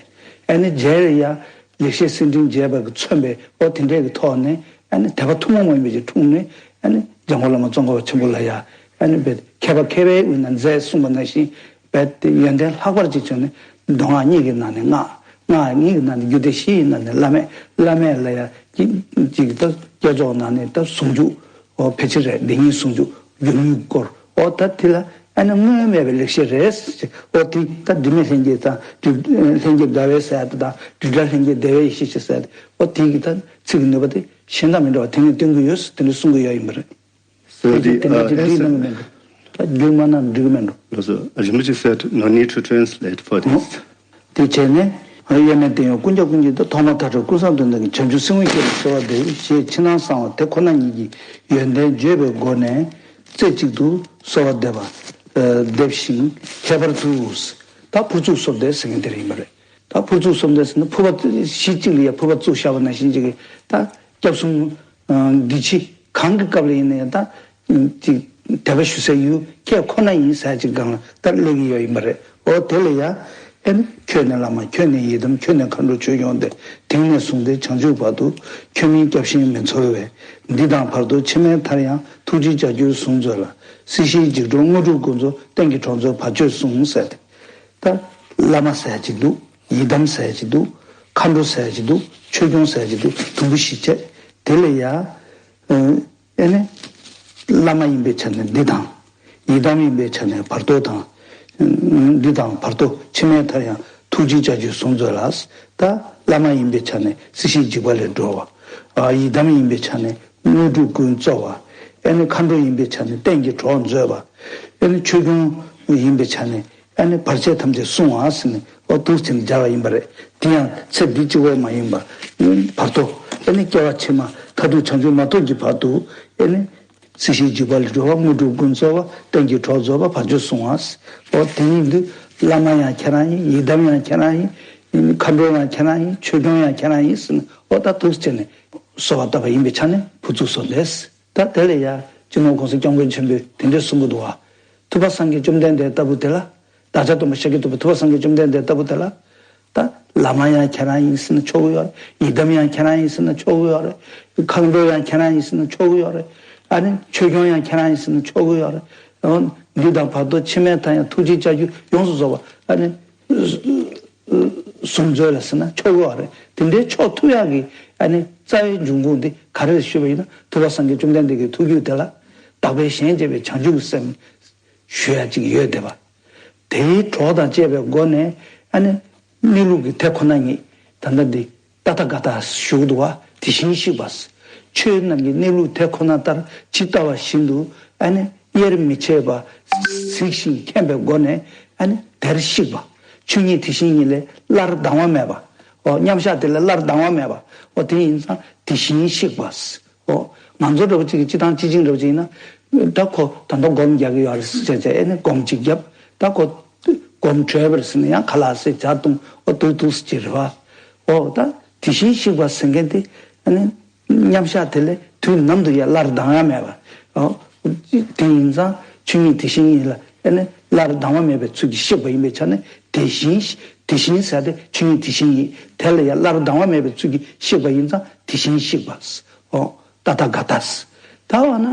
ཨ་ནི་རྗེས་ལ་ཡང་ལེགས་བཤད་གསེར་ཕྲེང་རྒྱས་པ་གིས་མཚོན་པའི་འོ་དེ་འདྲས་ཀྱི་ཐོག་ནས། ཨ་ནི་དད་པ་ཐུན་མོང་མ་ཡིན་པ་ཅིག་འཁྲུངས་ནས། ཨ་ནི་འཇམ་མགོན་བླ་མ་ཙོང་ཁ་པ་ཆེན་པོ་ལ་ཡང་ཨ་ནི་རྦད་མཁས་པ་མཁས་པའི་དབུས་ན་མཛད་གསུངས་པ་ནང་བཞིན་རྦད་དེ་ཡོན་ཏན་ལྷག་པར་ཅིག་བྱུང་ནས་མདོ་སྔགས་གཉིས་ཀྱི་ནང་ནས་སྔགས། སྔགས་གཉིས་ཀྱི་ནང་ནས་རྒྱུད་སྡེ་བཞི་ཡི་ནང་ནས་བླ་མེད། བླ་མེད་ལ་ཡང་ཅིག་ཅིག་ད་བསྐྱེད་རྫོགས་ནང་ནས་ད་ཟུང་འཇུག་འོ་ཕལ་ཆེར་རེད། བདེན་གཉིས་ཟུང་འཇུག་སྒྱུ་ལུས་སྐོར་འོ་ད་དེ་ལ་ ཨ་ནི་སྔོན་མེད་པའི་ལེགས་བཤད་རེད། འོ་དེ་ད་དྲི་མེད་ལྷན་སྐྱེས་དང་དྲི་ལྷན་སྐྱེས་འདྲ་བའི་ཟེར་ཡ་དེ་དང་དྲི་བྲལ་ལྷན་སྐྱེས་བདེ་བའི་ཡེ་ཤེས་ཞེས་ཟེར་ཡ་དེ། འོ་དེ་གི་ད་ཚིག་གི་ནུས་པ་དེ་གཞན་དང་མི་འདྲ་བ་དེ་ནི་སྟོན་གྱི་ཡོད་ཟེར་དེ་འདྲ་གསུང་གི་ཡོད་ཡིན་པ་རེད། So དེ་the དེ་འདྲ་uh, ཅིག་འགྲིག་answer གནང་གི་མེད་འགྲོ། ད་རྒྱུགས་མ་གནང་འགྲིག་གི་མེད་འགྲོ། Also, Rinpoche said no need to translate for this. དེ་བྱས་ནས་དབྱེར་མེད་དོན་ཡོད་ཀུན་ཁྱབ་ཀུན་གྱི་དོན། ཐོག་མ་མཐའ་བྲལ་ཀུན་བཟང་དོན་དམ་གྱི། བྱང་ཆུབ་སེམས་དབུས་སྐྱེས་ལ་གསོལ་བ་འདེབས། ཞེས་ཕྱི་ནང་གསང་བ་དེ་ཁོ་ན་ཉིད་ཀྱི་ཡོན་ཏན་བརྗོད་པའི་སྒོ་ནས་རྩེ་གཅིག་ཏུ་གསོལ་བ་འདེབས་པ། ཨ་འདེབས་ཤིང་ཁྱད་པར་དུ། ད་ཕུར་ཚུགས་གསོལ་འདེབས་ཟེར་མཁན་དེ་རེད་ཡིན་པ་རེད། ད་ཕུར་ཚུགས་གསོལ་འདེབས་ཟེར་ན་ཕུར་པ་གཞི་གཅིག་ལ་ཡ་ཕུར་པ་བཙུགས་བཞག་པ་ནང་བཞིན་གཅིག་གི་ད་སྐྱབས་གསུམ་འདི་ཕྱི་གང་གི་སྐབས་ལ་ཡིན་ན་ཡང་ད་ཅིག་དད་པ་ཞུ་སའི་ཡུལ་ཁྱེད་ཁོ་ན་ཡིན་ཟེར་ཅིག་སྒང་ལ་ད་སླེབས་ཀྱི་ཡོད་ཡིན་པ་རེད། འོ་དེ་ལ་ཡ་ཨེ་ནི་ཁྱོད་ནི་བླ་མ། ཁྱོད་ནི་ཡི་དམ། ཁྱོད་ནི་མཁའ་འགྲོ་ཆོས་སྐྱོང་སྟེ། དེང་ནས་བཟུང་སྟེ་བྱང་ཆུབ་བར་དུ། ཁྱོད་མིན་སྐྱབས་གཞན་མི་འཚོལ་བས། འདི་དང་བར་དོ་ཕྱི་མའི་མཐར་ཡང་། ཐུགས་རྗེའི་ལྕགས་ཀྱུས་ཟུང་མཛོད་ལ། སྲིད་ཞིའི་འཇིགས་འཕྲོག་དངོས་གྲུབ་ཀུན་སྩོལ། གཏན་གྱི་གྲོགས་མཛོད་བར་གཅོད་སྲུངས་ཟེར་ཏེ། ད་བླ་མ་ཟེར་ཡ་ཅིག་འདུག་ཡི་དམ་ཟེར་ཡ་ཅིག་འདུག་མཁའ་འགྲོ་ཟེར་ཡ་ཅིག་འདུག་ཆོས་སྐྱོང་ཟེར་ཡ་ཅིག་འདུག་དུམ་བུ་བཞི་བྱས། དེ་ལ་ཡ། ཨ་ཨེ་ནི། བླ་མ་ཡིན་པའི་ཆ་ནས་འདི་དང་། ཡི་དམ་ཡིན་པའི་ཆ་ནས་བར་དོ་དང་། འདི་དང་བར་དོ་ཕྱི་མའི་མཐར་ཡང་། ཐུགས་རྗེའི་ལྕགས་ཀྱུས་ཟུང་མཛོད་ལ། ད་བླ་མ་ཡིན་པའི་ཆ་ནས་སྲིད་ཞིའི་འཇིགས་པ་ལས་སྒྲོལ་བ། ཨ་ཡི་དམ་ཡིན་པའི་ཆ་ནས་དངོས་གྲུབ་ཀུན་སྩོལ་བ། ཨེ་ནི་མཁའ་འགྲོ་ཡིན་པའི་ཆ་ནས་གཏན་གྱི་གྲོགས་མཛོད་པ། ཨེ་ནི་ཆོས་སྐྱོང་ཡིན་པའི་ཆ་ནས་ཨེ་ནི་བར་ཆད་ཐམས་ཅད་སྲུང་བ་ཟེར་ནས་འོ་འདུག་ཟེར་ནས་སྦྱར་བ་ཡིན་པ་རེད། དེ་ཡང་ཚེ་འདི་གཅིག་པོ་མ་ཡིན་པ། བར་དོ་ཨེ་ནི་སྐྱེ་བ་ཕྱི་མ་མཐར་ཐུག་བྱང་ཆུབ་མ་ཐོབ་ཀྱི་བར་དུ་ཨེ་ནི། སྲིད་ཞིའི་འཇིགས་པ་ལས་སྒྲོལ་བ། དངོས་གྲུབ་ཀུན་སྩོལ་བ། གཏན་གྱི་གྲོགས་མཛོད་པ། བར་གཅོད་སྲུང་བ། འོ་དེ་ཡིན་དུས་བླ་མ་ཡང་ཁྱེད་རང་ཡིན། ཡི་དམ་ཡང་ཁྱེད་རང་ཡིན། མཁའ་འགྲོ་ཡང་ཁྱེད་རང་ཡིན། ཆོས་སྐྱོང་ཡང་ཁྱེད་རང་ཡིན་ཟེར་ནས་འོ་ད་འདུག་སེ་བྱས་ནས་གསོལ་བ་བཏབ་པ་ཡིན་པའི་ཆ་ནས་ཕུར་ཚུགས་གསོལ་འདེབས། ད་དེ་ལ་ཡ་སྤྱི་ནོར་༸གོང་ས་༸སྐྱབས་མགོན་ཆེན་པོས་དེ་འདྲས་གསུང་གི་འདུག་བ། ཐུབ་པ་སངས་རྒྱས་བཅོམ་ལྡན་འདས་ལྟ་བུ་དེ་ལ། བདག་ཅག་སྟོན་པ་ཤཱཀྱ་ཐུབ་པ་ཐུབ་པ་སངས་རྒྱས་བཅོམ་ལྡན་འདས་ལྟ་བུ་དེ་ལ། ད་བླ་མ་ཡང་ཁྱེད་རང་ཡིན་ཟེར་ན་ཆོག་གི་ཡོད་རེད། ཡི་དམ་ཡང་ཁྱེད་རང་ཡིན་ཟེར་ན་ཆོག་གི་ཡོད་རེད། མཁའ་འགྲོ་ཡང་ཁྱེད་རང་ཡིན་ཟེར་ན་ཆོག་གི་ཡོད་རེད། ཨ་ནི་ཆོས་སྐྱོང་ཡང་ཁྱེད་རང་ཡིན་ཟེར་ན་ཆོག་གི་ཡོད་རེད། འོ་འདི་དང་བར་དོ་ཕྱི་མའི་མཐའ་ཡང་། ཐུགས་རྗེའི་ལྕགས་ཀྱུས་ཡོངས་སུ་རྫོགས་པ། ཨ་ནི་ཟུང་མཛོད་ལ་ཟེར་ན་ཆོག་གི་ཡོད་རེད། དེ་འདྲའི་ཆོག་ཐུབ་ཡག་གི་ཨ་ནི་རྩ་བའི་འབྱུང་ཁུངས་འདི་ག་རེ་རེད་ཞུས་པ་ཡིན་ན། ཐུབ་པ་སངས་རྒྱས་བཅོམ་ལྡན་འདས་ཀྱི་ཐུགས་རྒྱུད་དེ་ལ་དག་པའི་ཞེན་བཅས་པའི་བྱང་ཆུབ་ཀྱི་སེམས་ཞུ་ཡ་ཅིག་ཡོད་བསྡད་པ། དེའི་གྲོགས་དང་བཅས་པའི་སྒོ་ནས་ཨ་ནི་གནས་ལུགས་ཀྱི་དེ་ཁོ་ན་ཉིད་ད་ལྟ་འདི་ཏ་ཐཱ་ག་ཏ་ཞུ་གི་འདུག་བ། དེ་བཞིན་གཤེགས་པ། ཆོས་རྣམས་ཀྱི་གནས་ལུགས་དེ་ཁོ་ན་ལྟར་ཇི་ལྟ་བ་བཞིན་དུ་ཨ་ནི་དབྱེར་མི་ཕྱེད་པ་གཟིགས་ཤིང་མཁྱེན་པའི་སྒོ་ནས་ཨ་ནི་དེར་གཤེགས་པ། ཆོས་ཉིད་དེ་བཞིན་ཉིད་ལས་སླར་ལྡང་བ་མེད་པ། འོ་མཉམ་གཞག་དེ་ལས་སླར་ལྡང་བ་མེད་པ། འོ་དེ་ཡིན་ཙང་དེ་བཞིན་གཤེགས་པ། ཨོ། ང་ཚོ་འདྲ་བོ་གཅིག་གིས་སྤྱི་བཏང་སྤྱི་བྱིངས་འདྲ་བོ་གཅིག་ཡིན་ན། ད་ཁོ་ད་ལྟ་སྒོམ་རྒྱག་གི་ཡོད་རེད་ཟེར་བྱས་ཨེ་ནི་སྒོམ་གཅིག་བརྒྱབ། ད་ཁོ་སྒོམ་གྲོལ་བ་རེད་ཟེར་ན་ཡང་ཁ་ལག་ཟས་ཇ་བཏུང་། ཨོ་འདུག་འདུག་ཟེར་གྱི་རེད་བ། ཨོ་ད་དེ་བཞིན་གཤེགས་པ་ཟེར་མཁན་དེ་ཨ་ནི་མཉམ་གཞག་དེ་ལས་དུས་ནམ་དུ་ཡང་སླར་ལྡང་ཡ་མེད་པ། ཨོ། དེ་ཡིན་ཙང་ཆོས་ཉིད་དེ་བཞིན་ཉིད་ལ་ཨེ་ནི་སླར་ལྡང་བ་མེད་པའི་ཚུལ་གྱིས་གཤེགས་པ་ཡིན་པའི་ཆ་ནས་དེ་བཞིན་དེ་བཞིན་ཟེར་ཏེ་ཆོས་ཉིད་དེ་བཞིན་ཉིད་དེ་ལ་ཡང་སླར་ལྡང་བ་མེད་པའི་ཚུལ་གྱིས་གཤེགས་པ་ཡིན་ཙང་དེ་བཞིན་གཤེགས་པ། ཨོ། ཏ་ཐཱ་ག་ཏཱ། ད་འོ་ན།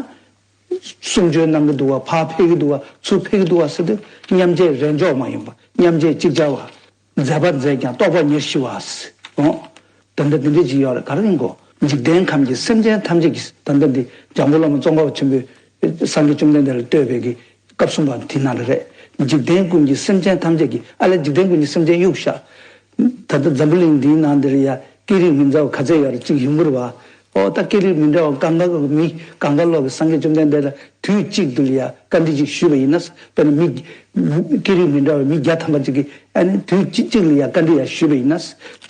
གསུང་ཆོས་གནང་གི་འདུག་བ། ཕར་ཕེབས་ཀྱི་འདུག་བ། ཚུར་ཕེབས་ཀྱི་འདུག་བ་ཟེར་དུས་མཉམ་རྗེས་རེས་འཇོག་མ་ཡིན་པ། མཉམ་རྗེས་ཅིག་ཅར་བ། མཛད་པ་མཛད་ཀྱང་རྟོག་པ་ཉེར་ཞི་བ། ཨོ། ད་ལྟ་འདི་འདྲ་ཅིག་ཡོད་རེད། ག་རེ་ཡིན་གོ། འཇིག་རྟེན་ཁམས་ཀྱི་སེམས་ཅན་ཐམས་ཅད་ཀྱི་ད་ལྟ་འདི་འཇམ་མགོན་བླ་མ་ཙོང་ཁ་པ་ཆེན་པོས་སངས་རྒྱས་བཅོམ་ལྡན་འདས་ལ་བསྟོད་པའི་གི་སྐབས་གསུམ་པ་དེ་ནང་ལ་རེད། འཇིག་རྟེན་ཀུན་གྱི་སེམས་ཅན་ཐམས་ཅད་ཀྱི། ཨ་ལས་འཇིག་རྟེན་ཀུན་གྱི་སེམས་ཅན་གཡུག་བཞག། ད་ལྟ་འཛམ་བུ་གླིང་འདིའི་ནང་འདིར་ཡ་སྐད་རིགས་མི་འདྲ་བ་ག་ཚད་ཡོད་རེད། གཅིག་ཡོང་གི་རེད་བ། ཨོ་ད་སྐད་རིགས་མི་འདྲ་བ་གང་ག་གི་མི་གང་ག་ལོག་གི་སངས་རྒྱས་བཅོམ་ལྡན་འདས་ལ་དུས་གཅིག་ཏུ་ལ་ཡ་བཀའ་འདྲི་གཅིག་ཞུས་པ་ཡིན་ན། དཔེར་ན་མི་སྐད་རིགས་མི་འདྲ་བའི་མི་བརྒྱ་ཐམ་པ་གཅིག་གིས་ཨ་ནི་དུས་གཅིག་གཅིག་ལ་ཡ་བཀའ་འདྲི་ཡ་ཞུས་པ་ཡིན་ན།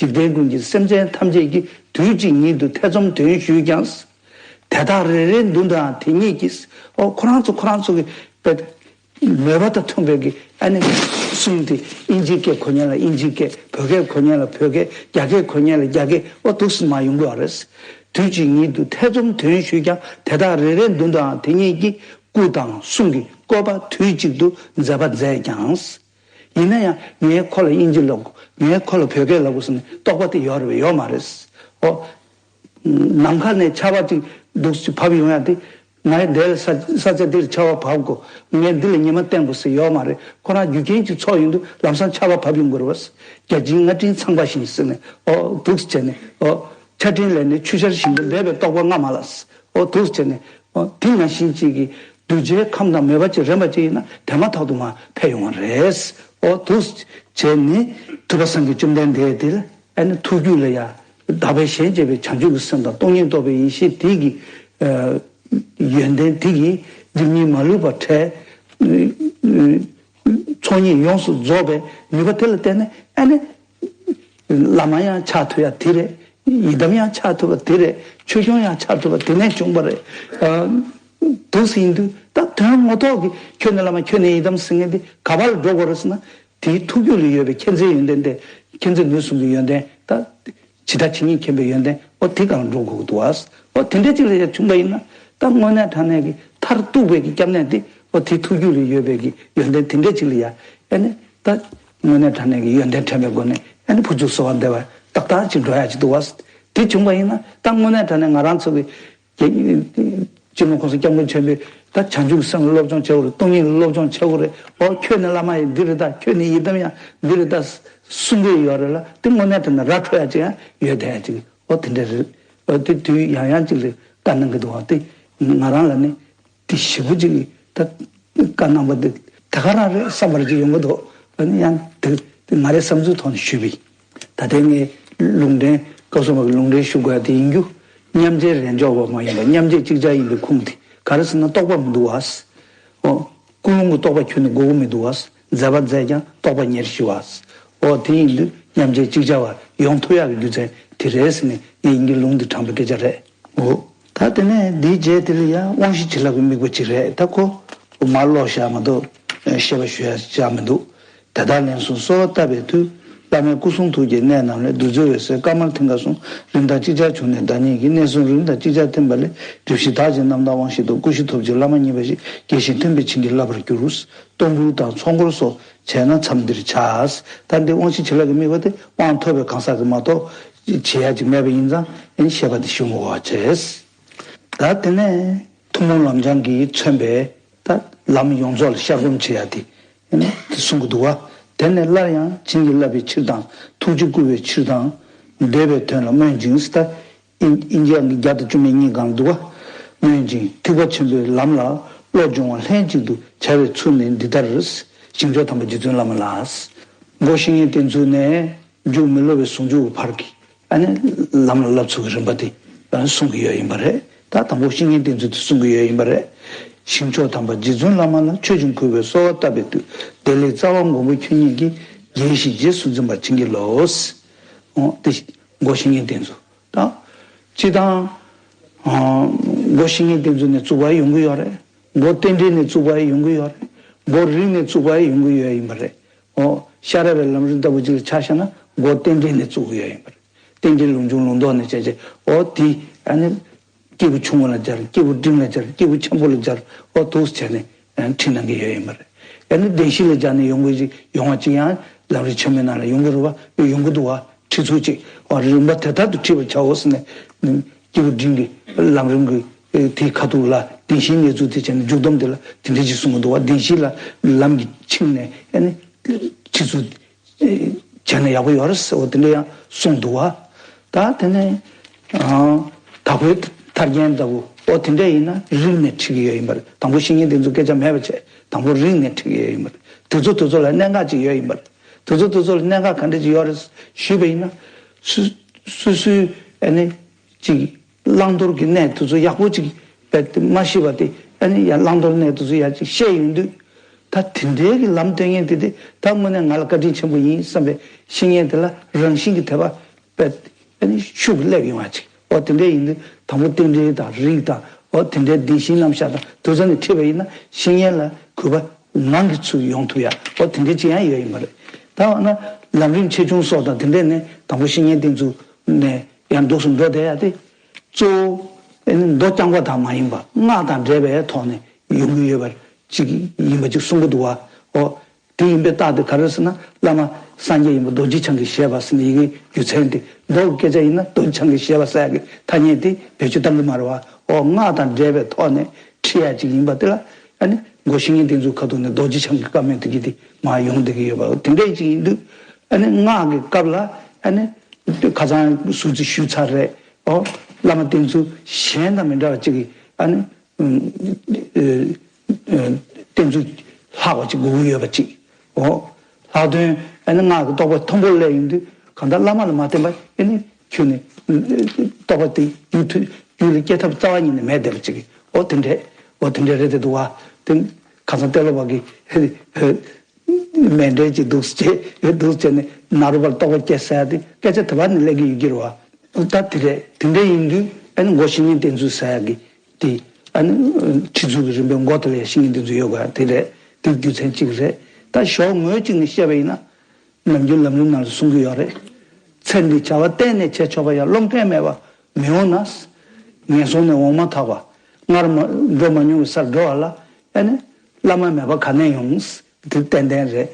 འཇིག་རྟེན་ཀུན་གྱི་སེམས་ཅན་ཐམས་ཅད་ཀྱིས་དུས་གཅིག་ཉིད་དུ་ཐེ་ཚོམ་དོན་ཞུས་ཀྱང་། དེ་དག་རེ་རེའི་མདུན་དུའང་དེ་ཉིད་ཀྱིས། ཨོ་ཁོ་རང་ཚོ་ཁོ་རང་ཚོ་གི་དཔེ་མོས་པ་དང་མཐུན་པའི་གི་ཨ་ནི་གསུང་དེ་ཨིན་ཇིའི་སྐད་གོ་མཁན་ལ་ཨིན་ཇིའི་སྐད། བོད་སྐད་གོ་མཁན་ལ་བོད་སྐད། རྒྱ་སྐད་གོ་མཁན་ལ་རྒྱ་སྐད། ཨོ་འདུག་སེ་མར་ཡོང་གི་ཡོད་རེད། དུས་གཅིག་ཉིད་དུ་ཐེ་ཚོམ་དོན་ཞུས་ཀྱང་། དེ་དག་རེ་རེའི་མདུན་དུའང་དེ་ཉིད་ཀྱིས། སྐུ་དང་གསུང་གི་བཀོད་པ་དུས་གཅིག་ཏུ་མཛད་པ་མཛད་ཀྱང་། ཡིན་ན་ཡང་ངས་ཁོ་ལ་དབྱིན་ཇི་ལབ་དགོས། ངས་ཁོ་ལ་བོད་སྐད་ལབ་དགོས་ཟེར་ནས་རྟོག་པ་དེ་ཡོད་རེད་པས། ཡོད་མ་རེད། ཨོ། ནམ་མཁའ་ནས་ཆར་པ་ཅིག་འདུག་ཅིག་བབས་ཡོང་ཡ་དེ། ངས་འདི་ལ་ས་ས་ཆ་འདིར་ཆར་པ་བབས་དགོས། ངས་འདི་ལ་ཉི་མ་བསྟན་དགོས་ཟེར་ཡོད་མ་རེད། ཁོ་རང་རྒྱུ་རྐྱེན་ཅིག་ཚོགས་ཡོང་དུས་ལམ་སང་ཆར་པ་བབས་ཡོང་གི་རེད་པས། བརྒྱ་བྱིན་སྔར་འཕྲིན་ཚངས་པ་བཞིན་ཟེར་ནས། ཨོ་འདུག་སེ་བྱས་ནས། ཨོ་ཆར་སྤྲིན་ལས་ནི་ཆུ་ཤར་བཞིན་དུ་འབེབས་པའི་རྟོག་པ་སྔ་མ་ལ། ཨོ་འདུག་སེ་བྱས་ནས། ཨོ་དེ་ནང་བཞིན་ཅིག་གི་གདུལ་བྱའི་ཁམས་དང་མོས་པ་ཅིག་རན་པ་ཅིག་ཡིན་ན་དེ་མ་ཐག་ཏུ་མར་ཕེབས་ཡོང་བ་རེད། ཨོ་འདུག་བྱས་ནས་ཐུབ་པ་སངས་རྒྱས་བཅོམ་ལྡན་འདས་དེ་ལ་ཨ་ནི་ཐུགས་རྒྱུད་ལ་ཡང་དག་པའི་ཞེན་བཅས་པའི་བྱང་ཆུབ་ཀྱི་སེམས་དང་སྟོང་ཉིད་རྟོགས་པའི་ཡེ་ཤེས་དེ་གི་ཡོན་ཏན་དེ་གི་སྒྲིབ་གཉིས་མ་ལུས་པ་བྲལ། ཚོགས་གཉིས་ཡོངས་སུ་རྫོགས་པའི་ནུས་པ་དེ་ལ་བརྟེན་ནས་ཨ་ནི། བླ་མ་ཡང་ཆགས་ཐུབ་ཡ་དེ་རེད། ཡི་དམ་ཡང་ཆགས་ཐུབ་པ་དེ་རེད། ཆོས་སྐྱོང་ཡང་ཆགས་ཐུབ་པ་དེ་ནས་བྱུང་བ་རེད། ཨ། འདུག་ཟིན་དུས་ད་དོན་ངོ་ཐོག་གི་ཁྱོད་ནི་བླ་མ་ཁྱོད་ནི་ཡི་དམ་ཟེར་མཁན་དེ་ག་པར་འགྲོ་དགོས་རེད་ཟེར་ན། དེའི་ཐུགས་རྒྱུད་ལ་ཡོད་པའི་མཁྱེན་བརྩེའི་ཡོན་ཏན་དེ། མཁྱེན་བརྩེ་ནུས་གསུམ་གྱི་ཡོན་ཏན་ད། ཇི་ལྟ་ཇི་སྙེད་མཁྱེན་པའི་ཡོན་ཏན་ཨོ་དེ་གང་འགྲོ་དགོས་ཀྱི་འདུག་ཨ། ཨོ་དེ་འདྲ་ཅིག་ལ་ཡ་བྱུང་པ་ཡིན་ན་ད་དངོས་གནས་དྲང་གནས་ཀྱི་མཐར་གཏུགས་པའི་གི་སྐྱབས་གནས་དེ་ཨོ་དེ་ཐུགས་རྒྱུད་ལ་ཡོད་པའི་གི་ཡོན་ཏན་དེ་འདྲ་ཅིག་ལ་ཡ་ཨ་ནི་ད་དངོས་གནས་དྲང་གནས་ཀྱི་ཡོན་ཏན་དྲན་པའི་སྒོ་ནས་ཨ་ནི་ཕུར་ཚུགས་གསོལ་བ་འདེབས་པ་ཏག་ཏག་ཅིག་འགྲོ་ཡ་ཅིག་འདུག་ཨ། དེ་བྱུང་པ་ཡིན་ན་ད་དངོས་གནས་དྲང་གནས་ང་རང་ཚོ་གི་སྤྱི་ནོར་༸གོང་ས་༸སྐྱབས་མགོན་ཆེན་པོས་ད་བྱང་ཆུབ་ཀྱི་སེམས་ལ་སློབ་སྦྱོང་བྱེད་དགོས་རེད། སྟོང་ཉིད་ལ་སློབ་སྦྱོང་བྱེད་དགོས་རེད། ཨོ་ཁྱོད་ནི་བླ་མ་ཡི་འདི་རེད་ད། ཁྱོད་ནི་ཡི་དམ་ཡང་འདི་རེད་ད་གསུང་གི་ཡོད་རེད་ལ། དེ་དངོས་གནས་དྲང་གནས་ར་འཕྲོད་ཡ་ཅིག་ཡང་ཡོད་བསྡད་ཡ་ཅིག་ཨོ་དེ་འདྲ་རེད། ཨོ་དེ་དུས་ཡང་ཡང་ཅིག་ལ་བཀའ་གནང་གི་འདུག་ཨ། དེ་ང་རང་ལ་ནི་དེ་ཞེ་པོ་ཅིག་ད་བཀའ་གནང་པ་དེ་དེ་ག་རང་རེད་བསམ་པར་ཅིག་ཡོང་གི་འདུག་ཨ་ནི་ཡང་དེ་དེ་ང་རའི་བསམ་ཚུལ་ཐོག་ནས་ཞུས་པ་ཡིན། ད་ལྟའི་ངས་ལུང་འདྲེན་སྐབས་སུ་མ་གི་ལུང་འདྲེན་ཞུ་དགོས་ཡ་དེ་ཡིན་རྒྱུ། མཉམ་རྗེས་རེས་འཇོག་པ་མ་ཡིན་པར་མཉམ་རྗེས་གཅིག་ཆར་ཡིན་པའི་ཁུངས་དེ་ག་རེ་ཟེར་ན་རྟོག་པ་མི་འདུག་བ། ཨོ། ཀུན་སློང་གི་རྟོག་པ་ཁྱོན་ནས་དགོས་ཀྱི་མི་འདུག་བ། མཛད་པ་མཛད་ཀྱང་རྟོག་པ་ཉེར་ཞི་བ། ཨོ་དེ་ཡིན་དུས་མཉམ་རྗེས་གཅིག་ཆར་བ་ཡོང་ཐུབ་ཡག་གི་རྒྱུ་མཚན་དེ་རེད་ཟེར་ནས་ངས་ཡིན་གྱི་ལུང་འདི་དྲངས་པའི་སྐད་ཆ་རེད། འོ། ད་དེ་ནས་འདིའི་རྗེས་དེ་ལ་ཡང་དབང་བཞི་བྱིན་རླབས་ཀྱི་དམིགས་པ་གཅིག་རེད། ད་ཁོ་མར་ཀློག་བཞག་མ་གཏོགས་བཤད་པ་ཞུ་ཡ་བཞག་མི་འདུག་དེ་དག་ལན་གསུམ་གསོལ་བ་བཏབ་པའི་མཐུས། བླ་མའི་སྐུ་གསུང་ཐུགས་ཀྱི་གནད་རྣམས་ལས། བདུད་རྩི་འོད་ཟེར་དཀར་དམར་མཐིང་ག་གསུམ། རིམ་དང་ཅིག་ཅར་བྱུང་ནས་བདག་ཉིད་ཀྱི། གནད་གསུམ་རིམ་དང་ཅིག་ཅར་ཐིམ་པ་ལས། སྒྲིབ་བཞི་དག་ཅིང་རྣམ་དག་དབང་བཞི་སྟོབས། སྐུ་བཞི་ཐོབ་ཕྱིར་བླ་མ་མཉེས་པ་ཞིག། དགྱེས་ཤིང་མཐུན་པའི་བྱིན་གྱིས་བརླབ་པར་འགྱུར། གཏོར་འབུལ་དང་ཚོགས་འཁོར་སོགས་བྱས་ན་མཚམས་འདིར་བྱ། ད་འདི་དབང་བཞི་བྱིན་རླབས་ཀྱི་དམིགས་པ་དེ་དབང་ཐོབ་པའི་གང་ཟག་གིས་མ་གཏོགས་བྱེད་ཡ་ཅིག་མེད་པ་ཡིན་ཙང་ཨེ་བཤད་པ་དེ་ཞུ་མི་དགོས་པ་བྱས། ད་དེ་ནས་ཐུན་མོང་ལམ་སྦྱང་གིས་མཚོན་པའི་ད་ལམ་ཡོངས་རྫོགས་ལ་ཤར་སྒོམ་བྱེད་ཡ་དེ། ཨེ་ནི་དེ་གསུང་གི་འདུག་བ། དེ་ནས་སླར་ཡང་བྱིན་གྱིས་བརླབ་པའི་ཕྱིར་དང་། ཐུགས་རྗེ་བསྐུལ་བའི་ཕྱིར་དང་། འདོད་པའི་དོན་ལ་སྨོན་ཅིང་ཟེར། ད་ཨིན་ཨིན་ཇི་ཡང་གི་བརྒྱ་དང་བཅུ་མེད་གཉིས་སྒང་འདུག་བ། སྨོན་ཅིང་ཐེག་པ་ཆེན་པོའི་ལམ་ལ་བློ་སྦྱོང་བ་ལྷན་ཅིག་ཏུ་བྱ་བའི་ཚུལ་ནི་འདི་ལྟར། ཞིང་མཆོག་དམ་པ་རྗེ་བཙུན་བླ་མ་ལ། སྒོ་བཤེས་གཉེན་བསྟེན་ཚུལ་ནས། མཇུག་མི་སློབ་པའི་ཟུང་འཇུག་གི་བར་གྱི་ཨ་ནི་ལམ་ལ་བསླབ་ཚུལ་གྱི་རིམ་པ་དེ་ཨ་ནི་གསུང་གི་ཡོད་ཡིན་པ་རེད། ད་དང་པོ་བཤེས་གཉེན་བསྟེན་ཚུལ་དེ་གསུང་གི་ཡོད་ཡིན་པ་རེད། ཞིང་མཆོག་དམ་པ་རྗེ་བཙུན་བླ་མ་ལ་མཆོད་ཅིང་གུས་པའི་གསོལ་བ་བཏབ་པའི་མཐུས། བདེ་ལེགས་རྩ་བ་མགོན་པོ་ཁྱོད་ཉིད་ཀྱིས། དགྱེས་ཤིང་རྗེས་སུ་འཛིན་པར་བྱིན་གྱིས་རློབས། འོ་དེ་སྒོ་བཤེས་གཉེན་བསྟེན་ཚུལ་དང་། སྤྱིར་བཏང་། སྒོ་བཤེས་གཉེན་བསྟེན་ཚུལ་ནས་བཙུགས་པ་ཡོང་གི་ཡོད་རེད། སྒོ་རྟེན་འབྲེལ་ནས་བཙུགས་པ་ཡོང་གི་ཡོད་རེད། སྒོ་རིང་ནས་བཙུགས་པ་ཡོང་གི་ཡོད་ཡིན་པ་རེད། འོ། ཤ་ར་བའི་ལམ་རིམ་ལྟ་བུ་ཅིག་ལ་ཆ་བཞག་ན་སྒོ་རྟེན་འབྲེལ་ནས་བཙུགས་ཀྱི་ཡོད་ཡིན་པ་རེད། རྟེན་འབྲེལ་ལུང་ཆུང་ལུང་རྟོགས་ནས་བྱས་བྱས་འོ་དེ་ཨ་ནི། སྐྱེས་བུ་ཆུང་ངུ་ལ་སྦྱར། སྐྱེས་བུ་འབྲིང་ལ་སྦྱར། སྐྱེས་བུ་ཆེན་པོ་ལ་སྦྱར། འོ་འདུག་སེ་བྱས་ནས་ཨ་ནི་ཁྲིད་གནང་གི་ཡོད་ཡིན་པ་རེད། ཨ་ནི་བདེན་བཞི་ལ་སྦྱར་ནས་ཡོང་གི་ཅིག་ཡོང་བ་ཅིག་ཡང་ལམ་རིམ་ཆེན་མོའི་ནང་ལ་ཡོང་གི་རེད་བ། ཡོང་གི་འདུག་བ། ཁྲིད་ཚུལ་ཅིག་འོ་རིམ་པ་དེ་ལྟར་དུ་ཁྲིད་པར་བྱའོ་ཟེར་ནས། སྐྱེས་བུ་འབྲིང་གི་ལམ་རིམ་གྱི་དེའི་ཁ་ཐུག་ལ་བདེན་བཞིའི་གནས་ཚུལ་དེ་བྱས་ནས་མཇུག་སྡོམ་དེ་ལ་དེ་འདྲ་ཅིག་གསུང་གི་འདུག་བ། བདེན་བཞི་ལ་ལམ་གྱི་ཆིངས་ནས་ཨ་ནི་ཁྲིད་ཚུལ་བྱས་ན་ཡག་པོ་ཡོད་རེད་ཟེར་བ་དེ་འདྲ་ཡང་གསུངས་འདུག་བ། ད་དེ་ནས་དྭགས་པོའི་ཐར་རྒྱན་ལྟ་བུ་འོ་དེ་འདྲ་ཡིན་ན་རིགས་ནས་ཁྲིད་ཀྱི་ཡོད་ཡིན་པ་རེད། དང་པོ་བཤེས་གཉེན་དེ་ཚོ་སྐད་ཆ་མེད་པ་བྱས་དང་པོ་རིགས་ནས་ཁྲིད་ཀྱི་ཡོད་ཡིན་པ་རེད། དེ་ཚོ་དེ་ཚོ་ལ་གནད་འགག་ཅིག་ཡོད་ཡིན་པ་རེད། དེ་ཚོ་དེ་ཚོ་ལ་གནད་འགག་ག་འདྲ་ཅིག་ཡོད་རེད་ཞུས་པ་ཡིན་ན། སུ་སུ་སུའི་ཨ་ནི་ཅིག་བླང་དོར་གྱི་གནས་དེ་ཚོ་ཡག་པོ་ཅིག་རྦད་དེ་མ་ཤེས་པ་དེ་ཨ་ནི་ཡང་བླང་དོར་གནས་དེ་ཚོ་ཡག་ཅིག་ཤེས་ཡོང་དུས། ད་དེ་འདྲའི་གི་ལམ་སྟོན་མཁན་དེ་དེ་ད་དངོས་གནས་ང་ལ་བཀའ་དྲིན་ཆེན་པོ་ཡིན་བསམ་པའི་བཤེས་གཉེན་དེ་ལ་རང་བཞིན་གྱི་དད་པ་རྦད་དེ་ཨ་ནི་ཤུགས་ཀྱིས་སླེབས་ཡོང་བ་ཅིག་འོ་དེ་འདྲ་ཡིན་དུས་དང་པོ་རྟེན་འབྲེལ་དང་རིགས་དང་འོ་དེ་འདྲའི་བདེན་བཞིའི་རྣམ་གཞག་དང་དེ་ཚོ་ནས་ཁྲིད་པ་ཡིན་ན་བཤེས་གཉེན་ལ་གུས་པ་ངང་གིས་ཚུར་ཡོང་ཐུབ་ཡ་འོ་དེ་འདྲ་ཅིག་ཡང་ཡོད་ཡིན་པ་རེད། ད་འོ་ན་ལམ་རིམ་ཆེ་ཆུང་སོགས་དང་དེ་འདྲ་ནས་དང་པོ་བཤེས་གཉེན་བསྟེན་ཚུལ་ནས་ཡང་འདུག་སེ་འགྲོ་བསྡད་ཡ་དེ། གཙོ་བོ་ཨེ་ནི་མདོ་རྐྱང་པ་དག་མ་ཡིན་པ་སྔགས་དང་འབྲེལ་བའི་ཐོག་ནས་ཡོང་གི་ཡོད་པ་ཅིག་ཡིན་པ་ཅིག་གསུང་གི་འདུག་བ། འོ། དེ་ཡིན་པའི་རྟགས་དེ་ག་རེ་ཟེར་ན་བླ་མ་སངས་རྒྱས་ཡིན་པ་རྡོ་རྗེ་འཆང་གིས་བཞེས་པ་ཟེར་ནས་ཡི་གེ་རྒྱུ་མཚན་དེ་མདོ་གི་སྐད་ཆ་ཡིན་ན་རྡོ་རྗེ་འཆང་གིས་བཞེས་པ་ཟེར་ཡ་གི་ཐ་སྙད་དེ་བེད་སྤྱོད་བཏང་གི་མ་རེད་བ། འོ་སྔགས་དང་འབྲེལ་བའི་ཐོག་ནས་ཁྲིད་ཡ་ཅིག་ཡིན་པ་དེ་ལ་ཨ་ནི་སྒོ་བཤེས་གཉེན་དེ་ཚོའི་ཁ་ཐུག་ནས་རྡོ་རྗེ་འཆང་གི་བཀའ་མོལ་དེ་གི་དེ་མར་ཡོང་བསྡད་ཀྱི་ཡོད་པ་དེ་འདྲ་ཅིག་ཡིན་དུས་ཨ་ནི་སྔགས་ཀྱི་སྐབས་ལ་ཨ་ནི་ཁ་སང་ཟུར་ཅིག་ཞུས་ཚར་རེད། འོ་བླ་མ་བསྟེན་ཚུལ་གཞན་དང་མི་འདྲ་བ་ཅིག་གི་ཨ་ནི། ཨ། བསྟེན་ཚུལ་ལྷག་པ་ཅིག་དགོས་ཀྱི་ཡོད་པ་ཅིག་འོ། ལྷག་དོན་ཨ་ནི་སྔགས་ཀྱི་རྟོགས་པ་མཐོན་པོར་སླེབས་ཡོང་དུས་གང་ལྟར་བླ་མ་ལ་མ་བརྟེན་པ་ཨ་ནི་ཁྱོད་ནི་རྟོགས་པ་དེ་རྒྱུད་ཐུ་རྒྱུད་ལ་སྐྱེ་ཐབས་རྩ་བ་ཉིད་ནས་མེད་བསྡད་པ་ཅིག་འོ་དེ་འདྲས་འོ་དེ་འདྲས་རེད་དེ་འདུག་བ། དེ་ཁ་སང་གཏེར་ལོ་པ་གི་མཎྜལ་ཅིག་འདུག་ཅེས་ཡོད་འདུག་ཅེས་ནས་ནཱ་རོ་པར་རྟོགས་པ་སྐྱེས་ཟེར་ཡ་དེ་སྐད་ཆ་དེ་བར་ནས་སླེབས་ཀྱི་ཡོད་ཀྱི་རེད་བ། ད་དེ་རེད་དེ་འདྲས་ཡིན་དུས་ཨ་ནི་མགོ་བཤེས་གཉེན་བསྟེན་ཚུལ་ཟེར་ཡ་གི་དེ་ཨ་ནི་ཁྲིད་ཚུལ་གྱི་རིམ་པའི་མགོ་དེ་ལ་ཡང་བཤེས་གཉེན་བསྟེན་ཚུལ་ཡོད་དགོས་ཡ་དེ་རེད། དེ་རྒྱུ་མཚན་གཅིག་རེད། ད་ཞོག་ངོས་གཅིག་ནས་བཤད་པ་ཡིན་ན། ནམ་རྒྱུན་ལམ་རིམ་ནང་ལ་གསུང་གི་ཡོད་རེད། ཚེ་འདི་བྱ་བ་གཏན་ནས་བྱེད་ཆོག་པ་ཡང་རློམ་མཁན་མེད་པ་མི་འོང་ན། ངན་སོང་ནས་འོང་མ་ཐག་པ། སྔར་མ་འགྲོ་མ་མྱོང་བའི་སར་འགྲོ་བ་ལ་ཨ་ནི་བླ་མ་མེད་པ་ག་ནས་ཡོང་། དེ་ཏན་ཏན་རེད།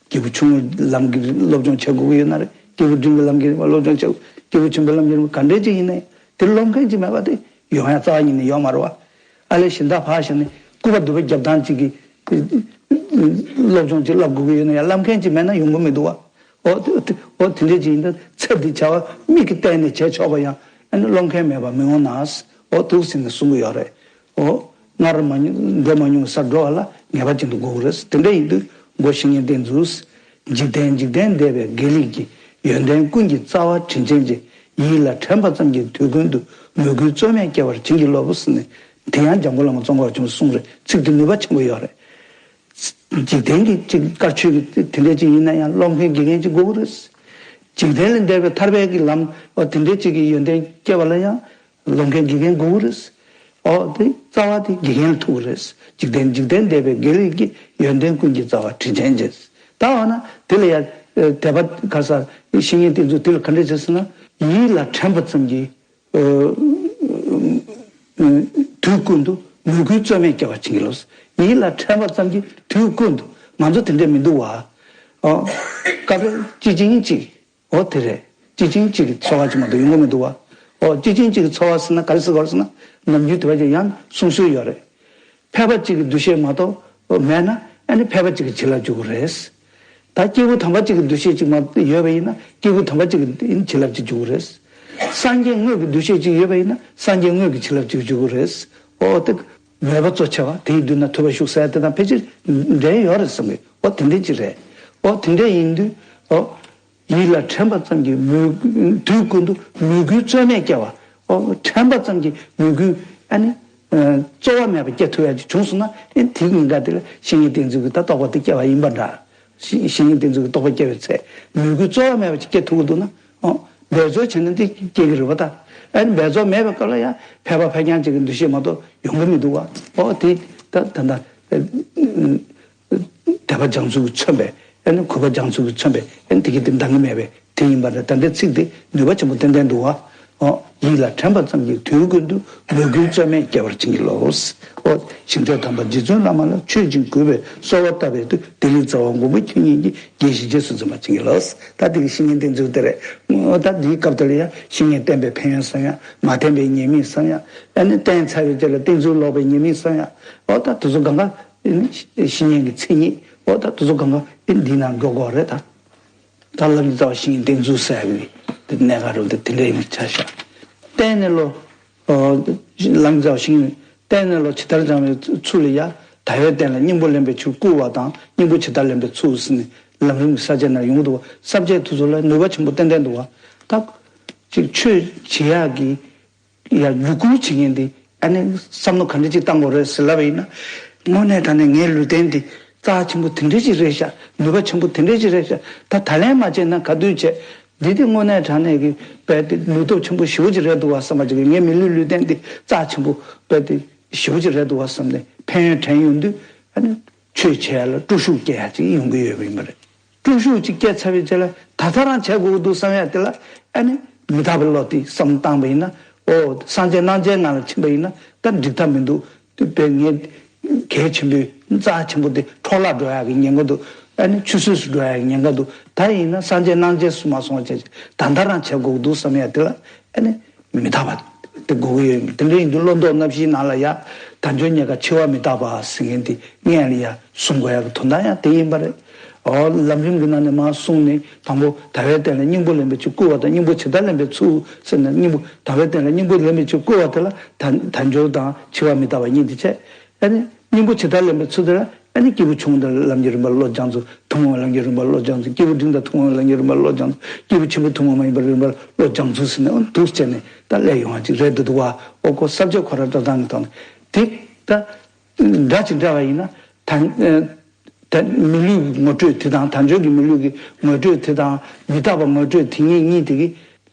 སྐྱེས་བུ་ཆུང་ངུའི་ལམ་གྱི་སློབ་སྦྱོང་བྱེད་དགོས་ཀྱི་ཡོད་ན་རེད། སྐྱེས་བུ་འབྲིང་གི་ལམ་གྱི་སློབ་སྦྱོང་བྱེད་དགོས། སྐྱེས་བུ་ཆེན་པོའི་ལམ་གྱི་ག་འདྲས་ཅིག་ཡིན་ནའི་དེ་རློམ་མཁན་ཅིག་མེད་པ་དེ་ཡོང་ཡ་རྩ་བ་ཉིད་ནས་ཡོད་མ་རེད་བ། ཨ་ལས་གཞན་དག་ཕར་བཞག་ནས་སྐུར་པ་འདུག་པའི་རྒྱབ་ཐང་ཅིག་གི་སློབ་སྦྱོང་ཅིག་བསླབ་དགོས་ཀྱི་ཡོད་ན་ཡང་བསླབ་མཁན་ཅིག་མེད་ན་ཡོང་གི་མི་འདུག་བ། འོ་དེ་འདྲས་ཅིག་ཡིན་ན་ཚེ་འདི་བྱ་བ་མིག་གིས་བལྟས་ནས་བྱས་ཆོག་པ་ཡང་ཨ་ནི་བསླབ་མཁན་མེད་པ་མི་འོང་ན། འོ་འདུག་ཟེར་ནས་གསུང་གི་ཡོད་རེད། འོ། སྔར་མ་མྱོང་འགྲོ་མ་མྱོང་བའི་སར་འགྲོ་བ་ལ་ངེས་པ་ཅན་དུ་དགོས་ཀྱི་རེད། དེ་འདྲ་ཡིན་དུས་མགོ་བཤེས་གཉེན་བསྟེན་ཚུལ། འཇིག་རྟེན་འཇིག་རྟེན་འདས་པའི་དགེ་ལེགས་ཀྱི། ཡོན་ཏན་ཀུན་གྱི་རྩ་བ་དྲིན་ཅན་གྱི། ཡིད་ལ་དྲན་པ་ཙམ་གྱིས་དུས་ཀུན་ཏུ། མོས་གུས་རྩོལ་མེད་སྐྱེ་བར་བྱིན་གྱིས་རློབས་ཟེར་ནས། དེ་ཡང་འཇམ་མགོན་བླ་མ་ཙོང་ཁ་པ་ཆེན་པོས་གསུངས་རེད། ཚིག་དེ་ནུས་པ་ཆེན་པོ་ཡོད་རེད། འཇིག་རྟེན་གྱི་ཅིག་དཀར་ཆོས་ཀྱི་དེ་འདྲ་ཅིག་ཡིན་ན་ཡང་སློབ་མཁན་དགེ་རྒན་ཅིག་དགོས་ཀྱི་རེད། འཇིག་རྟེན་ལས་འདས་པའི་ཐར་པའི་གི་ལམ་འོ་དེ་འདྲ་ཅིག་གི་ཡོན་ཏན་སྐྱེ་བ་ལ་ཡང་། སློབ་མཁན་དགེ་རྒན་དགོས་ཀྱི་རེད། ཨོ་དེ་རྩ་བ་དེ་དགེ་རྒན་ལ་ཐུག་གི་རེད། འཇིག་རྟེན་འཇིག་རྟེན་འདས་པའི་དགེ་ལེགས་ཀྱི། ཡོན་ཏན་ཀུན་གྱི་རྩ་བ་དྲིན་ཅན་གྱི། ད་འོ་ན་དེ་ལ་ཡང་དད་པ་ག་ས་བཤེས་གཉེན་བསྟེན་ཚུལ་དེ་ལ་ག་འདྲས་བྱས་ཟེར་ན། ཡིད་ལ་དྲན་པ་ཙམ་གྱིས་དུས་ཀུན་ཏུ་མོས་གུས་རྩོལ་མེད་སྐྱེ་བར་བྱིན་གྱིས་རློབས། ཡིད་ལ་དྲན་པ་ཙམ་གྱིས་དུས་ཀུན་ཏུ་ང་ཚོ་དེ་འདྲས་མི་འདུག་བ། ཨོ་སྐབས་རེ་གཅིག་ཅིང་གཅིག་འོ་དེ་རེད། གཅིག་ཅིང་གཅིག་གི་ཚོར་བ་ཅིག་མ་གཏོགས་ཡོང་གི་མི་འདུག་བ། འོ་གཅིག་ཅིང་གཅིག་གི་ཚོར་བ་ཟེར་ན་ག་རེ་ཟེར་དགོས་རེད་ཟེར་ན། ནམ་རྒྱུན་དེ་བ་ཅིག་ཡང་གསུང་སྲོལ་ཡོད་རེད། ཕལ་པ་གཅིག་གི་འདུ་ཤེས་མ་གཏོགས་མེད་ན་ཨ་ནི་ཕལ་པ་གཅིག་གི་བྱིན་རླབས་འཇུག་གི་རེད། ད་སྐྱེས་བུ་དམ་པ་གཅིག་གི་འདུ་ཤེས་གཅིག་མ་ཡོད་པ་ཡིན་ན་སྐྱེས་བུ་དམ་པ་གཅིག་གི་བྱིན་རླབས་གཅིག་འཇུག་གི་རེད། སངས་རྒྱས་དངོས་ཀྱི་འདུ་ཤེས་གཅིག་ཡོད་པ་ཡིན་ན་སངས་རྒྱས་དངོས་ཀྱི་བྱིན་རླབས་གཅིག་འཇུག་གི་རེད། འོ་དེ་མོས་པ་གཙོ་ཆེ་བ་དེའི་མདུན་ན་ཐོས་པ་ཤུགས་ཟེར་དེ་དང་ཕལ་ཆེར་འབྲེལ་ཡོད་རེད་བསམ་གི། འོ་དེ་འདྲ་ཅིག་རེད། འོ་དེ་འདྲ་ཡིན་དུས་འོ། ཡིད་ལ་དྲན་པ་ཙམ་གྱིས་མོས་དུས་ཀུན་ཏུ་མོས་གུས་རྩོལ་མེད་སྐྱེ་བ། ཨོ་དྲན་པ་ཙམ་གྱིས་མོས་གུས་ཨ་ནི་རྩོལ་བ་མེད་པར་སྐྱེ་ཐུབ་ཡ་ཅིག་བྱུང་སོང་ན་ཨེ་དེའི་ཉིན་ཀ་དེ་ལ་བཤེས་གཉེན་བསྟེན་ཚུལ་གྱི་ད་རྟོགས་པ་དེ་སྐྱེ་བ་ཡིན་པ་འདྲ། བཤེས་བཤེས་གཉེན་བསྟེན་ཚུལ་གྱི་རྟོགས་པ་སྐྱེ་བའི་ཚེ་མོས་གུས་རྩོལ་བ་མེད་པ་ཅིག་སྐྱེ་ཐུབ་ཀྱི་འདུག་ན་ཨོ་འབད་རྩོལ་བྱས་ན་འདི་སྐྱེ་གི་རེད་པ། ད་ཨ་ནི་འབད་རྩོལ་མེད་པའི་སྐབས་ལ་ཡང་ཕལ་པ་ཕལ་རྐྱང་ཅིག་གི་འདུ་ཤེས་མ་གཏོགས་ཡོང་གི་མི་འདུག་བ། ཨོ་དེ་ད་ད་ད། དད་པ་སྦྱང་ཚུལ་གྱིས་མཚོན་པའི་ཨ་ནི་གུས་པ་སྦྱང་ཚུལ་གྱིས་མཚོན་པའི་ཨ་ནི་དེ་གི་དེ་འདང་གི་མེད་པའི་དེ་ཡིན་པ་རེད། ད་ལྟའི་ཚིག་དེ་ནུས་པ་ཆེན་པོ་ཏན་ཏན་འདུག་བ། ཨོ་ཡིད་ལ་དྲན་པ་ཙམ་གྱིས་དུས་ཀུན་ཏུ་མོས་གུས་རྩོལ་མེད་སྐྱེ་བར་བྱིན་གྱིས་རློབས། ཨོ་ཞིང་བྲལ་དམ་པ་རྗེ་བཙུན་བླ་མ་ལ། མཆོད་ཅིང་གུས་པས་གསོལ་བ་བཏབ་པའི་མཐུས། བདེ་ལེགས་རྩ་བ་མགོན་པོ་ཁྱེད་ཉིད་ཀྱིས། དགྱེས་ཤིང་རྗེས་སུ་འཛིན་པར་བྱིན་གྱིས་རློབས། ད་དེ་གི་བཤེས་གཉེན་བསྟེན་ཚུལ་དེ་རེད། ཨོ་ད་འདིའི་སྐབས་དེ་ལ་ཡང་བཤེས་གཉེན་བསྟེན་པའི་ཕན་ཡོན་བསམ་ཡ། མ་བསྟེན་པའི་ཉེས་དམིགས་བསམ་ཡ། ཨ་ནི་བསྟེན་ཚར་བའི་རྗེས་ལ་བསྟེན་ཚུལ་ལོག་པའི་ཉེས་དམིགས་བསམ་ཡ། ཨོ་ད་དེ་ཚོ་གང་ག་བཤེས་གཉེན་གྱི་མཚན་ཉིད། འོ་ད་དེ་ཚོ་གང་ག་ཨེ་འདི་ནང་འགྲོ་དགོས་རེད་ད། ད་ལམ་གྱི་རྩ་བ་བཤེས་གཉེན་བསྟེན་ཚུལ་ཟེར་བའི་དེ་གནད་འགག་རུ་དེ་དེ་འདྲ་ཡིན་ཆ་བཞག་བསྟེན་ནས་ལོ། ལམ་གྱི་རྩ་བ་བཤེས་གཉེན་བསྟེན་ནས་ལོ་ཇི་ལྟར་སྦྱང་བའི་ཚུལ་ལ་ཡ། དལ་བའི་རྟེན་ལ་སྙིང་པོ་ལེན་པའི་ཕྱིར་བསྐུལ་བ་དང་། སྙིང་པོ་ཇི་ལྟར་ལེན་པའི་ཚུལ་ཟེར་ནས་ལམ་རིམ་གྱི་ས་བཅད་ནང་ཡོང་གི་འདུག་བ། ས་བཅད་དེ་ཚོ་ལ་ནུས་པ་ཆེན་པོ་ཏན་ཏན་འདུག་བ། ད་ཅིག་ཆོས་བྱེད་ཡག་གི་ཡ་བརྒྱུད་སྐུལ་བྱེད་མཁན་དེ་ཨ་ནི་བསམ་བློ་ག་འདྲ་ཅིག་བཏང་དགོས་རེད་ཟེར་ལབ་པ་ཡིན་ན། དངོས་གནས་དྲང་གནས་ངའི་ལུས་རྟེན་འདི་རྩ་ཆེན་པོ་དེ་འདྲ་ཅིག་རེད་ཤག་ནུས་པ་ཆེན་པོ་དེ་འདྲ་ཅིག་རེད་ཤག་ད་ད་ལན་མ་བྱས་ན་ག་དུས་བྱས། འདི་དེ་དངོས་གནས་དྲང་གནས་ཀྱི་དཔེ་དེ་ནུས་སྟོབས་ཆེན་པོ་ཞེ་པོ་ཅིག་རེད་འདུག་བ་བསམ་པ་ཅིག་ངའི་མི་ལུས་ལུས་རྟེན་འདི་རྩ་ཆེན་པོ་དཔེ་དེ་ཞེ་པོ་ཅིག་རེད་འདུག་བ་བསམ་ནས་ཕན་ཡོན་དྲན་ཡོང་དུས་ཨ་ནི་ཆོས་བྱེད་ཡ་ལ་སྤྲོ་ཤུགས་སྐྱེ་ཡ་ཅིག་ཡོང་གི་ཡོད་པ་ཡིན་པ་རེད། སྤྲོ་ཤུགས་ཅིག་སྐྱེས་ཚར་བའི་རྗེས་ལ་ད་ལྟ་རང་བྱེད་དགོས་ཀྱི་འདུག་བསམ་ཡ་དེ་ལ་ཨ་ནི་མི་རྟག་པའི་བློ་དེ་བསམ་བཏང་བ་ཡིན་ན། ཨོ་སངས་རྒྱས་རྣམ་མཁྱེན་ངང་ལ་ཕྱིན་པ་ཡིན་ན་ད་འགྲིག་ཐབས་མི་འདུག་དེ་བས་ངས་གལ་ཆེན་པོའི་རྩ་ཆེན་པོ་དེ་འཕྲོ་བརླག་འགྲོ་ཡག་གི་ཉེན་ཁ་འདུག་ཨ་ནི་ཆུད་ཟོས་སུ་འགྲོ་ཡག་གི་ཉེན་ཁ་འདུག་ད་ཡིན་ན་སངས་རྒྱས་རྣམ་མཁྱེན་སུ་མ་སོང་བ་བྱས་ད་ལྟ་རང་བྱེད་དགོས་ཀྱི་འདུག་བསམ་ཡ་དེ་ལ་ཨ་ནི། མི་རྟག་པ་དེ་དགོས་ཀྱི་ཡོད། དེ་འདྲ་ཡིན་དུས་བློ་ལྡོག་རྣམ་བཞིའི་ནང་ལ་ཡ། དལ་འབྱོར་རྙེད་དཀའ་འཆི་བ་མི་རྟག་པ་ཟེར་མཁན་དེ་སྔོན་ལ་ཡ་གསུང་དགོས་ཡག་གི་དོན་དག་ཡང་དེ་ཡིན་པ་རེད། འོ་ལམ་རིམ་གྱི་ནང་ནས་མར་གསུངས་ནས་དང་པོ་དལ་བའི་རྟེན་ལ་སྙིང་པོ་ལེན་པའི་ཕྱིར་བསྐུལ་བ་དང་། སྙིང་པོ་ཇི་ལྟར་ལེན་པའི་ཚུལ་ཟེར་ནས་སྙིང་པོ་དལ་བའི་རྟེན་ལ་སྙིང་པོ་ལེན་པའི་ཕྱིར་བསྐུལ་བ་དེ་ལ་དལ་དལ་འབྱོར་དང་འཆི་བ་མི་རྟག་པ་གཉིས་དེ་བྱས། ཨ་ནི་ སྙིང་པོ་ཇི་ལྟར་ལེན་པའི་ཚུལ་དེ་ལ། ཨ་ནི་སྐྱེས་བུ་ཆུང་དང་ལམ་གྱི་རིམ་པ་བློ་སྦྱང་ཚུལ། ཐུན་མོང་བའི་ལམ་གྱི་རིམ་པ་བློ་སྦྱང་ཚུལ། སྐྱེས་བུ་འབྲིང་དང་ཐུན་མོང་བའི་ལམ་གྱི་རིམ་པ་བློ་སྦྱང་ཚུལ། སྐྱེས་བུ་ཆེན་པོའི་ཐུན་མོང་མ་ཡིན་པའི་རིམ་པ་བློ་སྦྱང་ཚུལ་ཟེར་ནས། འོ་འདུག་བྱས་ནས་ད་སླེབས་ཡོང་བ་ཅིག་རེད་འདུག་བ། འོ་ཁོ་ས་བཅད་ཁོ་ར་འགྲོ་སྟངས་ཀྱི་ཐོག་ནས་དེ་ད་འདྲ་ཅིག་འདྲ་བ་ཡིན་ན། ད་ཨ་ད་མི་ལུས་ཀྱི་ངོ་སྤྲོད་དེ་དང་། དལ་འབྱོར་གྱི་མི་ལུས་ཀྱི་ངོ་སྤྲོད་དེ་དང་། མི་རྟག་པ་ངོ་སྤྲོད་དེ་ཉིད་གཉིས་དེ་གི་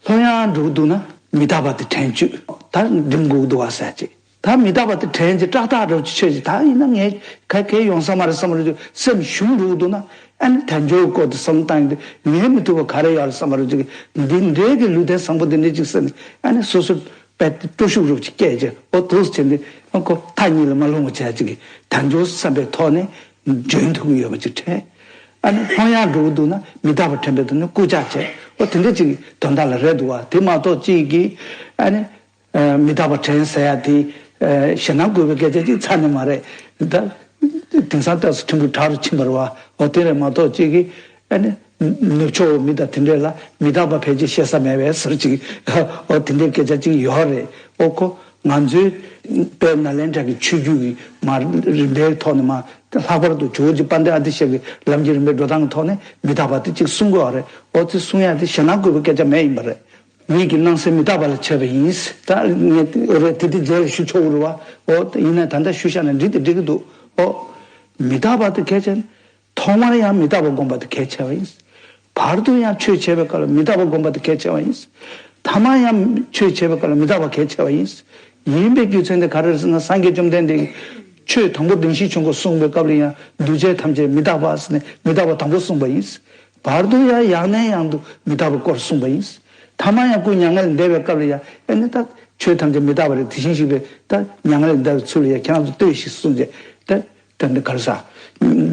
ལྷོད་ཡངས་འགྲོ་གི་འདུག་ན། མི་རྟག་པ་དེ་དྲན་བཅུག་ད་འགྲིམ་དགོས་ཀྱི་འདུག་བ་ཟེར་ཅིག་ད་མི་རྟག་པ་དེ་དྲན་ཅིག་ཏག་ཏག་འགྲོ་ཅིག་ཆོད་ཅིག་ད་ཡིན་ན་ངས་ག་གེ་ཡོང་ས་མ་རེད་བསམ་རུ་ཅིག་སེམས་ཞུམ་འགྲོ་གི་འདུག་ན། ཨ་ནི་དལ་འབྱོར་སྐོར་དུ་བསམ་བློ་བཏང་ཡོང་དུས་ངས་མི་ཐུབ་པ་ག་རེ་ཡོད་རེད་བསམ་རུ་ཅིག་འདི་འདྲའི་གི་ལུས་རྟེན་བཟང་པོ་འདི་འདྲ་ཅིག་བསམ་ནས། ཨ་ནི་སོ་སོ་དཔེ་སྤྲོ་ཤུགས་རུབ་ཅིག་སྐྱེས་ཅིག་འོ་འདུག་བྱས་ནས། ཨ་ཁོ་མཐའ་གཉིས་ལ་མ་ལྷུང་བ་བྱས་ཅིག་དལ་འབྱོར་བསམ་པའི་ཐོག་ནས་འཇོན་ཐུབ་ཀྱི་ཡོད་པ་ཅིག་དྲན། ཨ་ནི་ལྷོད་ཡངས་འགྲོ་གི་འདུག་ན། མི་རྟག་པ་དྲན་པའི་ཐོག་ནས་རྐུབ་བཀྱག་བྱས། འོ་དེ་འདྲ་ཅིག་གི་དོན་དག་ལ་རེད་འདུག་བ། དེ་མ་གཏོགས་ཅིག་གིས་ཨ་ནི་ཨ་མི་རྟག་པ་དྲན་ཟེར་ཡ་དེ། ཨ་ཞེད་སྣང་དགོས་པའི་སྐད་ཆ་ཅིག་ཚར་ནས་མ་རེད། ད་དེང་སང་ལྟས་སུ་ཕྲན་བུ་དྲག་རུ་ཕྱིན་པ་རེད་བ། འོ་དེ་རེད་མ་གཏོགས་ཅིག་གིས་ཨ་ནི་ནུབ་ཕྱོགས་མི་དང་དེ་འདྲས་ལ་མི་རྟག་པ་ཕལ་ཆེར་བཤད་ས་མེད་པས་ཟེར་ཅིག་འོ་དེ་འདྲའི་སྐད་ཆ་ཅིག་ཡོད་རེད། འོ་ཁོ་ང་ཚོའི་དཔལ་ནཱ་ལེནྡྲ་གི་ཆོས་བརྒྱུད་ཀྱི་མ་རིམ་པའི་ཐོག་ནས་མ། ལྷག་པར་དུ་ཇོ་བོ་རྗེ་དཔལ་ལྡན་ཨ་ཏི་ཤ་གི་ལམ་གྱི་རིམ་པའི་འགྲོ་སྟངས་ཀྱི་ཐོག་ནས་མི་རྟག་པ་དེ་གཅིག་གསུང་དགོས་པ་རེད། འོ་དེ་གསུང་ཡ་དེ་ཞེད་སྣང་དགོས་པའི་སྐད་ཆ་མེད་ཡིན་པ་རེད། ངེད་ཀྱི་སྣང་སེམས་མི་རྟག་པ་ལ་བྱས་པ་ཡིན། ད་ངས་རེད་དེ་དེ་རྗེས་ལ་ཞུ་ཆོག་གི་རེད་བ། འོ་ཡིན་ན་ད་ལྟ་ཞུ་བཞག་ན་འགྲིག་དེ་འགྲིག་གི་འདུག་འོ་མི་རྟག་པ་དེ་གལ་ཆེ་ན། ཐོག་མར་ཡང་མི་རྟག་པ་བསྒོམ་པ་དེ་གལ་ཆེ་བ་ཡིན། བར་དུ་ཡང་ཆོས་བྱེད་པའི་སྐབས་ལ་མི་རྟག་པ་བསྒོམ་པ་དེ་གལ་ཆེ་བ་ཡིན། ཐ་མ་ཡང་ཆོས་བྱེད་པའི་སྐབས་ལ་མི་རྟག་པ་གལ་ཆེ་བ་ཡིན། ཡིན་པའི་རྒྱུ་མཚན་དེ་ག་རེ་རེད་ཟེར་ན། སངས་རྒྱས་བཅོམ་ལྡན་འདས་ཀྱིས་ཆོས་དང་པོ་བདེན་བཞིའི་ཆོས་འཁོར་གསུངས་པའི་སྐབས་ལ་ཡང་། འདུས་བྱས་ཐམས་ཅད་མི་རྟག་པ་ཟེར་ནས་མི་རྟག་པ་དང་པོ་གསུངས་པ་ཡིན། བར་དུ་ཡང་ཡང་ནས་ཡང་དུ་མི་རྟག་པའི་སྐོར་གསུངས་པ་ཡིན། ཐ་མ་ཡང་སྐུ་མྱ་ངན་ལས་འདས་པའི་སྐབས་ལ་ཡང་། ཨ་ནི་ད་ཆོས་ཐམས་ཅད་མི་རྟག་པ་རེད། དེ་བཞིན་གཤེགས་པའི་ད་མྱ་ངན་ལས་འདས་པའི་ཚུལ་ལ་ཡང་ཁྱེད་རང་ཚོ་ལྟོས་ཤིག་གསུངས་རྗེས། ད་དེ་འདི་ག་རེ་ཟ།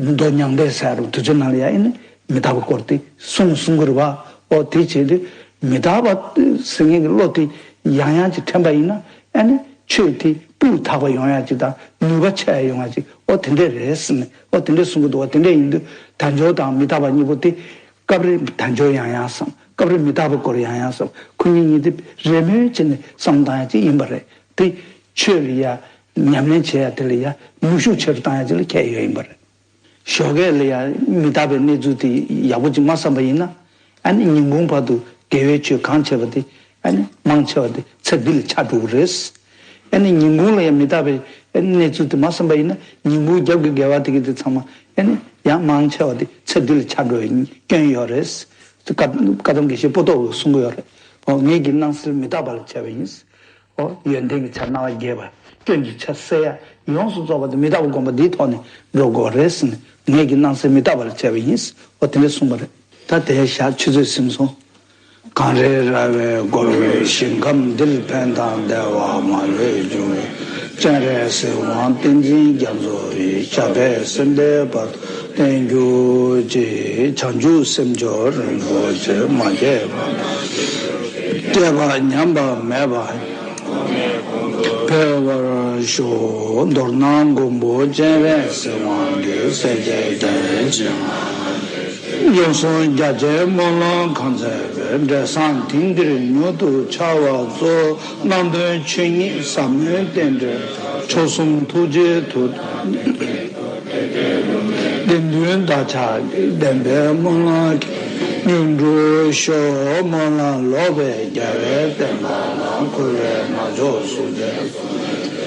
མདོ་མྱང་འདས་ཟེར་རུ་དུས་ཚོད་ནང་ལ་ཡང་ཨེ་ནི་མི་རྟག་པའི་སྐོར་དེ་གསུང་གསུང་གི་རེད་བ། ཨོ་དེ་བྱས་དུས་མི་རྟག་པ་ཟེར་མཁན་གྱི་བློ་དེ་ཡང་ཡང་ཅིག་དྲན་པ་ཡིན་ན། ཨེ་ནི་ཆོས་དེ་སྤུས་དག་པ་ཡོང་ཡ་ཅིག་དང་ནུས་པ་ཆེ་ཡ་ཡོང་ཡ་ཅིག་ཨོ་དེ་འདྲས་རེད་ཟེར་ནས། ཨོ་དེ་འདྲས་གསུང་གི་འདུག་བ། དེ་འདྲས་ཡིན་དུས་དལ་འབྱོར་དང་མི་རྟག་པ་གཉིས་པོ་དེ་སྐབས་རེ་དལ་འབྱོར་ཡང་ཡང་བསམ། སྐབས་རེ་མི་རྟག་པའི་སྐོར་ཡང་ཡང་བསམ། ཁོ་གཉིས་གཉིས་དེ་རེས་མོས་བྱས་ནས་བསམ་བཏང་ཡ་ཅིག་ཡིན་པ་རེད། དེ་ཆོས་ལ་ཡ་ཉམས་ལེན་བྱེད་ཡ་དེ་ལ་ཡ་ནུས་ཤུགས་ཆེ་རུ་བཏང་ཡ་ཅིག་ལ་ཁྱད་ཡོད་ཡིན་པ་རེད། ཞོགས་ཀས་ལ་ཡ་མི་རྟག་པའི་གནས་ཚུལ་དེ་ཡག་པོ་ཅིག་མ་བསམ་པ་ཡིན་ན། ཨ་ནི་ཉིན་གུང་བར་དུ་དགེ་བའི་ཆོས་གང་བྱས་པ་དེ། ཨ་ནི་མང་ཆེ་བ་དེ་ཚེ་འདི་ལ་ཆགས་འགྲོ་གི་རེད། ཨ་ནི་ཉིན་གུང་ལ་ཡང་མི་རྟག་པའི་གནས་ཚུལ་དེ་མ་བསམ་པ་ཡིན་ན། ཉིན་གུང་རྒྱབ་ཀྱི་དགེ་བ་དེ་གི་དེ་ཚང་མ་ཨ་ནི་ཡང་མང་ཆེ་བ་དེ་ཚེ་འདི་ལ་ཆགས་འགྲོ་བའི་སྐྱོན་ཡོད་རེད། བཀའ་བཀའ་གདམས་དགེ་བཤེས་པོ་ཏོ་གིས་གསུང་གི་ཡོད་རེད། འོ་ངེད་ཀྱི་སྣང་སེམས་མི་རྟག་པ་ལ་བྱས་པ་ཡིན། འོ་ཡོན་ཏན་གྱི་ཆ་སྣང་བ་རྒྱས་པ། སྐྱོན་གྱི་ཆ་སེལ་ཡ། ཡོངས་སུ་རྫོགས་པ་དེ་མི་རྟག་པ་བསྒོམ་པ་འདིའི་ཐོག་ནས་འགྲོ་དགོས་རེད་ཟེར་ནས། ངེད་ཀྱི་སྣང་སེམས་མི་རྟག་པ་ལ་བྱས་པ་ཡིན། འོ་དེ་འདྲ་གསུངས་པ་རེད། ད་དེ་ཞག་ཆུ་ཚོད་ཟིན་སོང་། གངས་རིའི་ར་བས་བསྐོར་བའི་ཞིང་ཁམས་འདིར། ཕན་དང་བདེ་བ་མ་ལུས་འབྱུང་བའི། སྤྱན་རས་གཟིགས་དབང་བསྟན་འཛིན་རྒྱ་མཚོ་ཡི། ཞབས་པད་སྲིད་མཐའི་བར་དུ་བརྟན་གྱུར་ཅིག་བྱང་ཆུབ་སེམས་མཆོག་རིན་པོ་ཆེ། མ་སྐྱེས་པ་དང་སྐྱེས་པ། ཉམས་པ་མེད་པ་འཕེལ་བར་ཤོག་མདོར་ན་མགོན་པོ་སྤྱན་རས་གཟིགས་དབང་གིས། སྲས་བཅས་རྒྱལ་བའི་བྱིན་རླབས། ཡོངས་སུ་རྒྱ་ཆེའི་སྨོན་ལམ་གང་མཛད་པའི། འབྲས་བཟང་དེང་འདིར་མྱུར་དུ་འཆར་བར་མཛོད། ནང་དོན་ཆོས་ཉིད་ཟབ་མོའི་རྟེན་འབྲེལ། མཆོག་གསུམ་ཐུགས་རྗེའི་མཐུ། དགེ་འདུན་བདག་ཅག་བདེན་པའི་སྨོན་ལམ་གྱིས། མྱུར་འགྲུབ་ཤོག་སྨོན་ལམ་ལོག་པའི་རྒྱལ་བའི་བསྟན་པ་ལ། འཁོར་བའི་མནར་གཅོད་ཟུར་འབྲལ།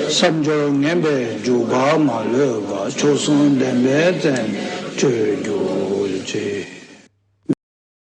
བསམ་སྦྱོར་ངན་པའི་འཇུག་པ་མ་ལུས་པ། མཆོག་གསུམ་བདེན་པའི་བཙན་བྱོལ་གྱུར་ཅིག